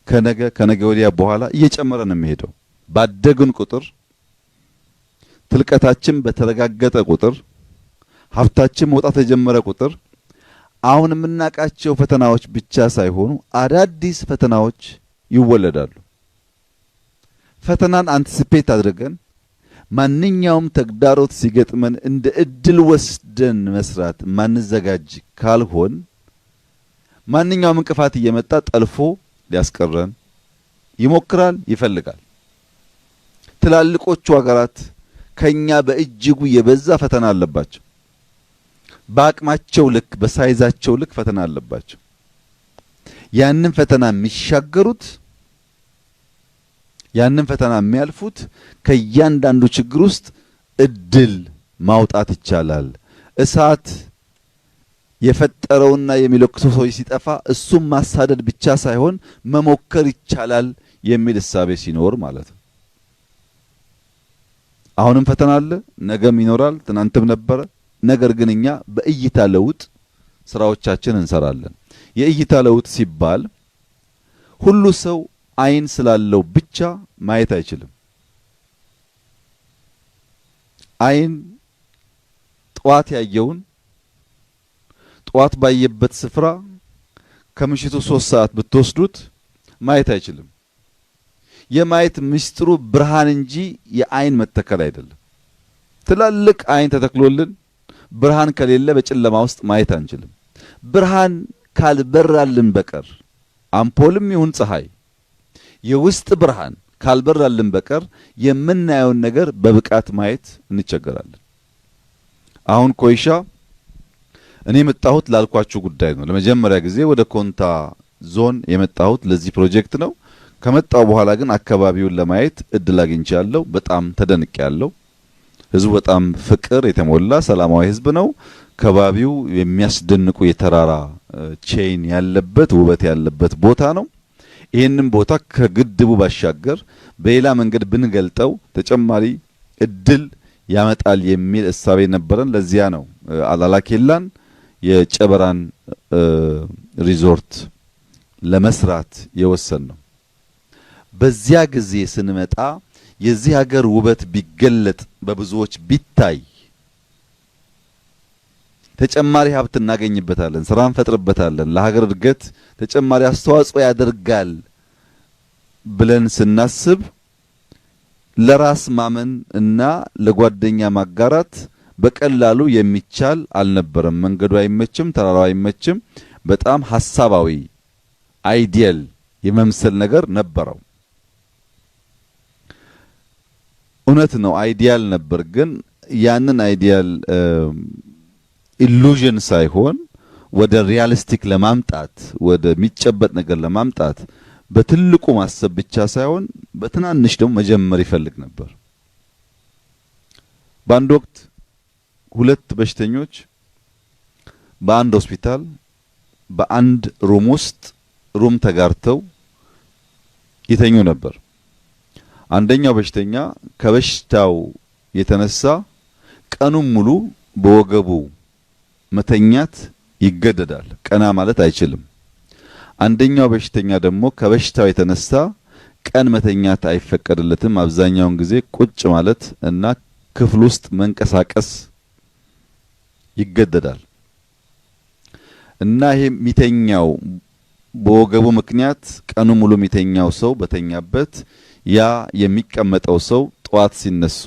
ከነገ ከነገ ወዲያ በኋላ እየጨመረ ነው የሚሄደው። ባደግን ቁጥር፣ ትልቀታችን በተረጋገጠ ቁጥር፣ ሀብታችን መውጣት የጀመረ ቁጥር አሁን የምናውቃቸው ፈተናዎች ብቻ ሳይሆኑ አዳዲስ ፈተናዎች ይወለዳሉ። ፈተናን anticipate አድርገን ማንኛውም ተግዳሮት ሲገጥመን እንደ እድል ወስደን መስራት ማንዘጋጅ ካልሆን፣ ማንኛውም እንቅፋት እየመጣ ጠልፎ ሊያስቀረን ይሞክራል፣ ይፈልጋል። ትላልቆቹ ሀገራት ከኛ በእጅጉ የበዛ ፈተና አለባቸው። በአቅማቸው ልክ፣ በ size ኣቸው ልክ ፈተና አለባቸው። ያንን ፈተና የሚሻገሩት፣ ያንን ፈተና የሚያልፉት ከእያንዳንዱ ችግር ውስጥ እድል ማውጣት ይቻላል። እሳት የፈጠረውና የሚለኩሰው ሰው ሲጠፋ እሱም ማሳደድ ብቻ ሳይሆን መሞከር ይቻላል የሚል እሳቤ ሲኖር ማለት ነው። አሁንም ፈተና አለ፣ ነገም ይኖራል፣ ትናንትም ነበረ። ነገር ግን እኛ በእይታ ለውጥ ስራዎቻችን እንሰራለን። የእይታ ለውጥ ሲባል ሁሉ ሰው አይን ስላለው ብቻ ማየት አይችልም። አይን ጠዋት ያየውን ጠዋት ባየበት ስፍራ ከምሽቱ 3 ሰዓት ብትወስዱት ማየት አይችልም። የማየት ምስጢሩ ብርሃን እንጂ የአይን መተከል አይደለም። ትላልቅ አይን ተተክሎልን ብርሃን ከሌለ በጨለማ ውስጥ ማየት አንችልም። ብርሃን ካልበራልን በቀር፣ አምፖልም ይሁን ፀሐይ፣ የውስጥ ብርሃን ካልበራልን በቀር የምናየውን ነገር በብቃት ማየት እንቸገራለን። አሁን ኮይሻ እኔ የመጣሁት ላልኳችሁ ጉዳይ ነው። ለመጀመሪያ ጊዜ ወደ ኮንታ ዞን የመጣሁት ለዚህ ፕሮጀክት ነው። ከመጣሁ በኋላ ግን አካባቢውን ለማየት እድል አግኝቻለሁ። በጣም ተደንቄያለሁ። ህዝቡ በጣም ፍቅር የተሞላ ሰላማዊ ህዝብ ነው። ከባቢው የሚያስደንቁ የተራራ chain ያለበት፣ ውበት ያለበት ቦታ ነው። ይህንን ቦታ ከግድቡ ባሻገር በሌላ መንገድ ብንገልጠው ተጨማሪ እድል ያመጣል የሚል እሳቤ ነበረን። ለዚያ ነው አላላ ኬላን፣ የጨበራን ሪዞርት ለመስራት የወሰንነው። በዚያ ጊዜ ስንመጣ የዚህ ሀገር ውበት ቢገለጥ፣ በብዙዎች ቢታይ፣ ተጨማሪ ሀብት እናገኝበታለን፣ ስራ እንፈጥርበታለን፣ ለሀገር እድገት ተጨማሪ አስተዋጽኦ ያደርጋል ብለን ስናስብ ለራስ ማመን እና ለጓደኛ ማጋራት በቀላሉ የሚቻል አልነበረም። መንገዱ አይመችም፣ ተራራው አይመችም። በጣም ሀሳባዊ ideal የመምሰል ነገር ነበረው። እውነት ነው፣ ideal ነበር። ግን ያንን ideal illusion ሳይሆን ወደ realistic ለማምጣት፣ ወደ ሚጨበጥ ነገር ለማምጣት በትልቁ ማሰብ ብቻ ሳይሆን በትናንሽ ደግሞ መጀመር ይፈልግ ነበር። በአንድ ወቅት ሁለት በሽተኞች በአንድ ሆስፒታል በአንድ room ውስጥ room ተጋርተው ይተኙ ነበር። አንደኛው በሽተኛ ከበሽታው የተነሳ ቀኑን ሙሉ በወገቡ መተኛት ይገደዳል። ቀና ማለት አይችልም። አንደኛው በሽተኛ ደግሞ ከበሽታው የተነሳ ቀን መተኛት አይፈቀድለትም። አብዛኛውን ጊዜ ቁጭ ማለት እና ክፍል ውስጥ መንቀሳቀስ ይገደዳል። እና ይሄ የሚተኛው በወገቡ ምክንያት ቀኑ ሙሉ የሚተኛው ሰው በተኛበት፣ ያ የሚቀመጠው ሰው ጠዋት ሲነሱ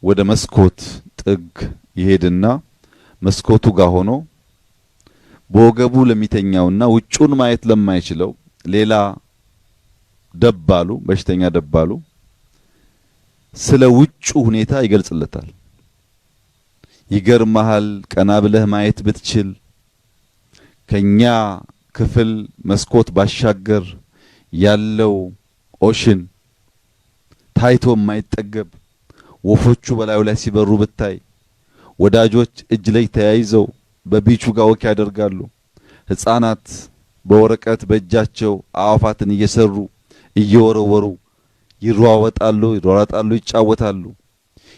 ወደ መስኮት ጥግ ይሄድና መስኮቱ ጋር ሆኖ በወገቡ ለሚተኛውና ውጩን ማየት ለማይችለው ሌላ ደባሉ በሽተኛ ደባሉ ስለ ውጩ ሁኔታ ይገልጽለታል። ይገርምሃል፣ ቀና ብለህ ማየት ብትችል ከኛ ክፍል መስኮት ባሻገር ያለው ocean ታይቶ የማይጠገብ፣ ወፎቹ በላዩ ላይ ሲበሩ ብታይ፣ ወዳጆች እጅ ለእጅ ተያይዘው በ beach ኡ ጋር walk ያደርጋሉ። ህፃናት በወረቀት በእጃቸው አዕዋፋትን እየሰሩ እየወረወሩ ይሯወጣሉ፣ ይሯሯጣሉ፣ ይጫወታሉ።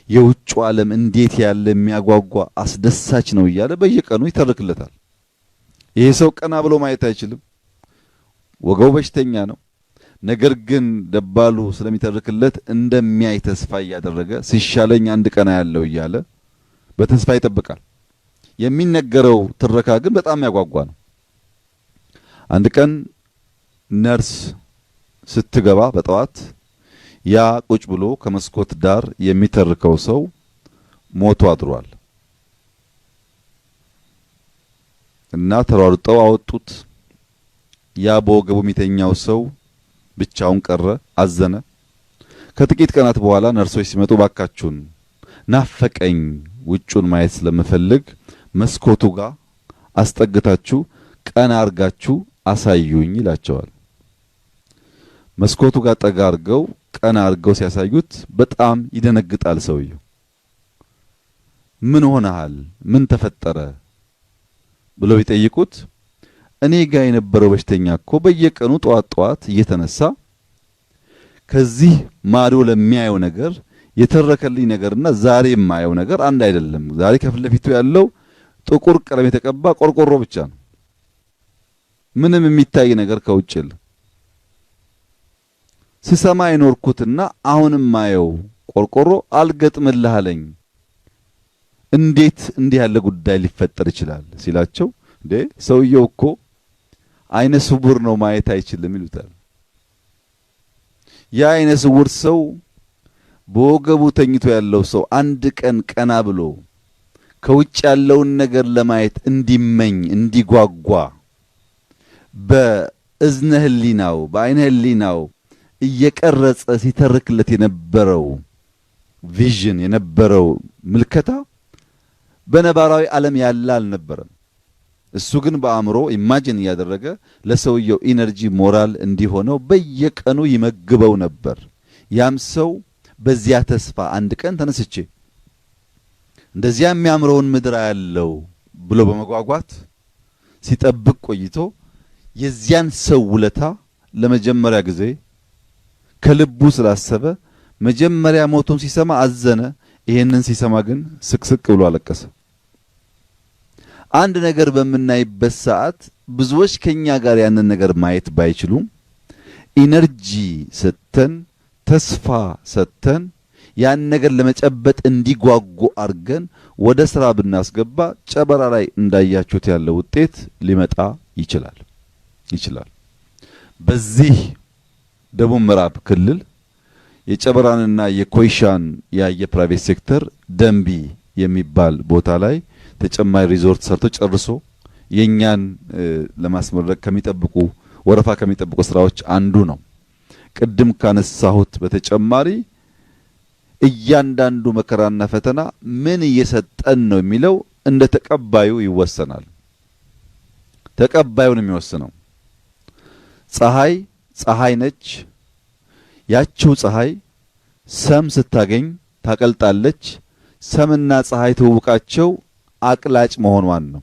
የውጩ ዓለም እንዴት ያለ የሚያጓጓ አስደሳች ነው እያለ በየቀኑ ይተርክለታል። ይሄ ሰው ቀና ብሎ ማየት አይችልም። ወገቡ በሽተኛ ነው። ነገር ግን ደባሉ ስለሚተርክለት እንደሚያይ ተስፋ እያደረገ ሲሻለኝ አንድ ቀና ያለው እያለ በተስፋ ይጠብቃል። የሚነገረው ትረካ ግን በጣም ያጓጓ ነው። አንድ ቀን ነርስ ስትገባ በጠዋት ያ ቁጭ ብሎ ከመስኮት ዳር የሚተርከው ሰው ሞቶ አድሯል እና ተሯሩጠው አወጡት። ያ በወገቡ የሚተኛው ሰው ብቻውን ቀረ፣ አዘነ። ከጥቂት ቀናት በኋላ ነርሶች ሲመጡ ባካችሁን ናፈቀኝ፣ ውጩን ማየት ስለምፈልግ መስኮቱ ጋር አስጠግታችሁ ቀና አርጋችሁ አሳዩኝ ይላቸዋል። መስኮቱ ጋር ጠጋ አርገው ቀና አርገው ሲያሳዩት በጣም ይደነግጣል ሰውየው። ምን ሆነሃል? ምን ተፈጠረ? ብለው ቢጠይቁት እኔ ጋር የነበረው በሽተኛ እኮ በየቀኑ ጠዋት ጠዋት እየተነሳ ከዚህ ማዶ ለሚያየው ነገር የተረከልኝ ነገርና ዛሬ የማየው ነገር አንድ አይደለም። ዛሬ ከፊት ለፊቱ ያለው ጥቁር ቀለም የተቀባ ቆርቆሮ ብቻ ነው። ምንም የሚታይ ነገር ከውጭ የለም። ስሰማ የኖርኩትና አሁን የማየው ቆርቆሮ አልገጥምልህ አለኝ። እንዴት እንዲህ ያለ ጉዳይ ሊፈጠር ይችላል? ሲላቸው እንዴ፣ ሰውየው እኮ አይነ ስውር ነው፣ ማየት አይችልም ይሉታል። ያ አይነ ስውር ሰው በወገቡ ተኝቶ ያለው ሰው አንድ ቀን ቀና ብሎ ከውጭ ያለውን ነገር ለማየት እንዲመኝ እንዲጓጓ በእዝነ ህሊናው በአይነ ህሊናው እየቀረጸ ሲተርክለት የነበረው vision፣ የነበረው ምልከታ በነባራዊ ዓለም ያለ አልነበረም። እሱ ግን በአእምሮ imagine እያደረገ ለሰውየው energy ሞራል እንዲሆነው በየቀኑ ይመግበው ነበር። ያም ሰው በዚያ ተስፋ አንድ ቀን ተነስቼ እንደዚያ የሚያምረውን ምድር አያለው ብሎ በመጓጓት ሲጠብቅ ቆይቶ የዚያን ሰው ውለታ ለመጀመሪያ ጊዜ ከልቡ ስላሰበ መጀመሪያ ሞቱን ሲሰማ አዘነ። ይሄንን ሲሰማ ግን ስቅስቅ ብሎ አለቀሰ። አንድ ነገር በምናይበት ሰዓት ብዙዎች ከኛ ጋር ያንን ነገር ማየት ባይችሉም energy ሰጥተን፣ ተስፋ ሰጥተን፣ ያን ነገር ለመጨበጥ እንዲጓጉ አድርገን ወደ ስራ ብናስገባ ጨበራ ላይ እንዳያችሁት ያለ ውጤት ሊመጣ ይችላል። በዚህ ደቡብ ምዕራብ ክልል የጨበራንና የኮይሻን ያየ private sector ደንቢ የሚባል ቦታ ላይ ተጨማሪ ሪዞርት ሰርቶ ጨርሶ የኛን ለማስመረቅ ከሚጠብቁ ወረፋ ከሚጠብቁ ስራዎች አንዱ ነው። ቅድም ካነሳሁት በተጨማሪ እያንዳንዱ መከራና ፈተና ምን እየሰጠን ነው የሚለው እንደ ተቀባዩ ይወሰናል። ተቀባዩን የሚወስነው ፀሐይ ፀሐይ ነች። ያቺው ፀሐይ ሰም ስታገኝ ታቀልጣለች። ሰምና ፀሐይ ትውውቃቸው አቅላጭ መሆኗን ነው።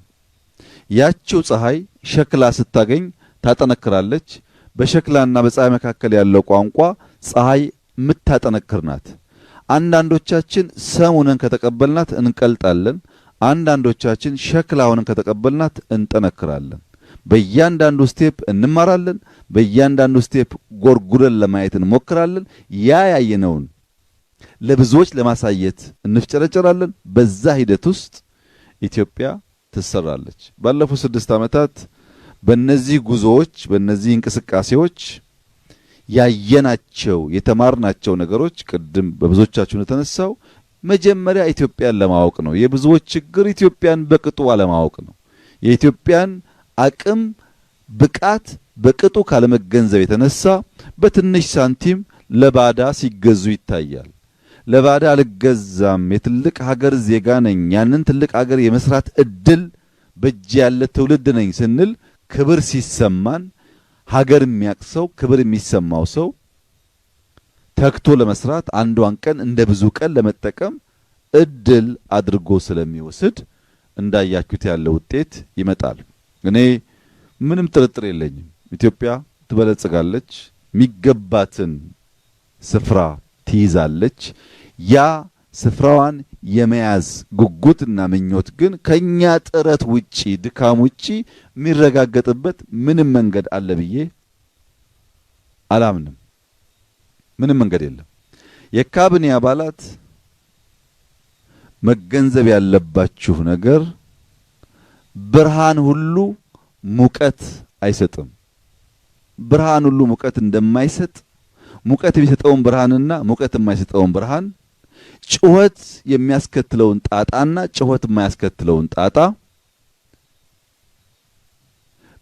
ያቺው ፀሐይ ሸክላ ስታገኝ ታጠነክራለች። በሸክላና በፀሐይ መካከል ያለው ቋንቋ ፀሐይ የምታጠነክር ናት። አንዳንዶቻችን ሰም ሆነን ከተቀበልናት እንቀልጣለን። አንዳንዶቻችን ሸክላ ሆነን ከተቀበልናት እንጠነክራለን። በእያንዳንዱ step እንማራለን። በእያንዳንዱ step ጎርጉረን ለማየት እንሞክራለን። ያ ያየነውን ለብዙዎች ለማሳየት እንፍጨረጨራለን። በዛ ሂደት ውስጥ ኢትዮጵያ ትሰራለች። ባለፉት 6 ዓመታት በእነዚህ ጉዞዎች፣ በእነዚህ እንቅስቃሴዎች ያየናቸው፣ የተማርናቸው ነገሮች ቅድም በብዙዎቻችሁ እንደተነሳው መጀመሪያ ኢትዮጵያን ለማወቅ ነው። የብዙዎች ችግር ኢትዮጵያን በቅጡ አለማወቅ ነው። የኢትዮጵያን አቅም ብቃት በቅጡ ካለመገንዘብ የተነሳ በትንሽ ሳንቲም ለባዳ ሲገዙ ይታያል። ለባዳ አልገዛም፣ የትልቅ ሀገር ዜጋ ነኝ፣ ያንን ትልቅ ሀገር የመስራት እድል በእጅ ያለ ትውልድ ነኝ ስንል ክብር ሲሰማን፣ ሀገር የሚያቅ ሰው፣ ክብር የሚሰማው ሰው ተግቶ ለመስራት፣ አንዷን ቀን እንደ ብዙ ቀን ለመጠቀም እድል አድርጎ ስለሚወስድ እንዳያችሁት ያለ ውጤት ይመጣል። እኔ ምንም ጥርጥር የለኝም፣ ኢትዮጵያ ትበለጽጋለች፣ የሚገባትን ስፍራ ትይዛለች። ያ ስፍራዋን የመያዝ ጉጉትና ምኞት ግን ከኛ ጥረት ውጪ፣ ድካም ውጪ የሚረጋገጥበት ምንም መንገድ አለ ብዬ አላምንም። ምንም መንገድ የለም። የካቢኔ አባላት መገንዘብ ያለባችሁ ነገር ብርሃን ሁሉ ሙቀት አይሰጥም። ብርሃን ሁሉ ሙቀት እንደማይሰጥ፣ ሙቀት የሚሰጠውን ብርሃንና ሙቀት የማይሰጠውን ብርሃን፣ ጩኸት የሚያስከትለውን ጣጣና ጩኸት የማያስከትለውን ጣጣ፣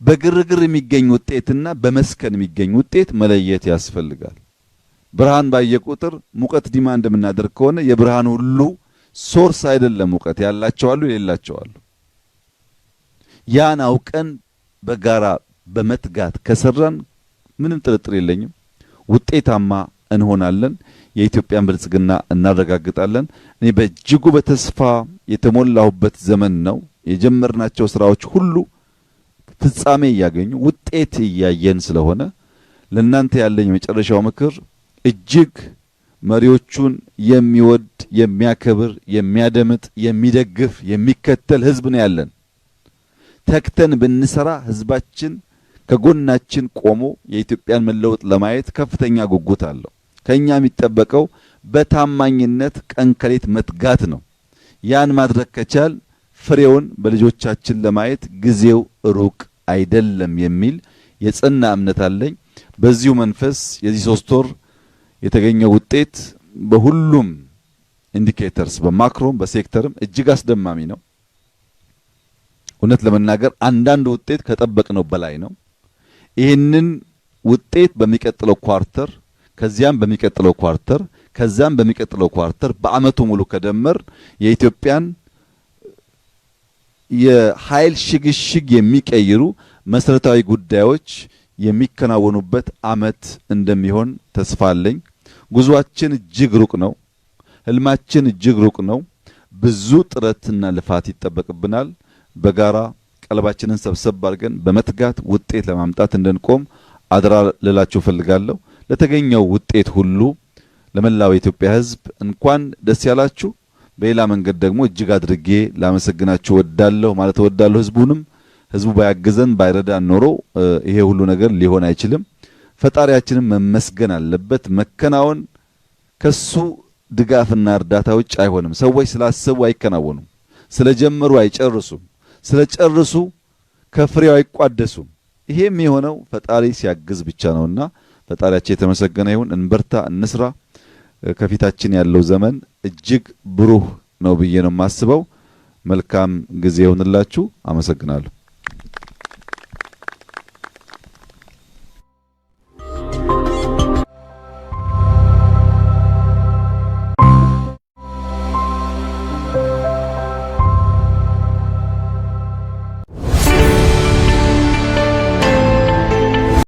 በግርግር የሚገኝ ውጤትና በመስከን የሚገኝ ውጤት መለየት ያስፈልጋል። ብርሃን ባየ ቁጥር ሙቀት demand የምናደርግ ከሆነ የብርሃን ሁሉ source አይደለም። ሙቀት ያላቸው አሉ፣ የሌላቸው አሉ። ያን አውቀን በጋራ በመትጋት ከሰራን ምንም ጥርጥር የለኝም ውጤታማ እንሆናለን። የኢትዮጵያን ብልጽግና እናረጋግጣለን። እኔ በእጅጉ በተስፋ የተሞላሁበት ዘመን ነው። የጀመርናቸው ስራዎች ሁሉ ፍጻሜ እያገኙ ውጤት እያየን ስለሆነ ለእናንተ ያለኝ የመጨረሻው ምክር እጅግ መሪዎቹን የሚወድ፣ የሚያከብር፣ የሚያደምጥ፣ የሚደግፍ፣ የሚከተል ህዝብ ነው ያለን። ተግተን ብንሰራ ህዝባችን ከጎናችን ቆሞ የኢትዮጵያን መለወጥ ለማየት ከፍተኛ ጉጉት አለው። ከኛ የሚጠበቀው በታማኝነት ቀን ከሌት መትጋት ነው። ያን ማድረግ ከቻል ፍሬውን በልጆቻችን ለማየት ጊዜው ሩቅ አይደለም የሚል የጸና እምነት አለኝ። በዚሁ መንፈስ የዚህ 3 ወር የተገኘው ውጤት በሁሉም indicators፣ በማክሮም በሴክተርም እጅግ አስደማሚ ነው። እውነት ለመናገር አንዳንድ ውጤት ከጠበቅነው በላይ ነው። ይህንን ውጤት በሚቀጥለው quarter፣ ከዚያም በሚቀጥለው quarter፣ ከዚያም በሚቀጥለው quarter፣ በአመቱ ሙሉ ከደመር የኢትዮጵያን የኃይል ሽግሽግ የሚቀይሩ መሰረታዊ ጉዳዮች የሚከናወኑበት አመት እንደሚሆን ተስፋ አለኝ። ጉዟችን እጅግ ሩቅ ነው። ህልማችን እጅግ ሩቅ ነው። ብዙ ጥረትና ልፋት ይጠበቅብናል። በጋራ ቀልባችንን ሰብሰብ አድርገን በመትጋት ውጤት ለማምጣት እንድንቆም አደራ ልላችሁ እፈልጋለሁ። ለተገኘው ውጤት ሁሉ ለመላው የኢትዮጵያ ሕዝብ እንኳን ደስ ያላችሁ። በሌላ መንገድ ደግሞ እጅግ አድርጌ ላመሰግናችሁ እወዳለሁ ማለት እወዳለሁ። ህዝቡንም፣ ህዝቡ ባያግዘን ባይረዳን ኖሮ ይሄ ሁሉ ነገር ሊሆን አይችልም። ፈጣሪያችንን መመስገን አለበት። መከናወን ከሱ ድጋፍና እርዳታ ውጭ አይሆንም። ሰዎች ስላሰቡ አይከናወኑም። ስለጀመሩ አይጨርሱም። ስለጨርሱ ከፍሬው አይቋደሱም። ይሄ የሚሆነው ፈጣሪ ሲያግዝ ብቻ ነውና ፈጣሪያችን የተመሰገነ ይሁን። እንበርታ፣ እንስራ። ከፊታችን ያለው ዘመን እጅግ ብሩህ ነው ብዬ ነው የማስበው። መልካም ጊዜ ይሁንላችሁ። አመሰግናለሁ።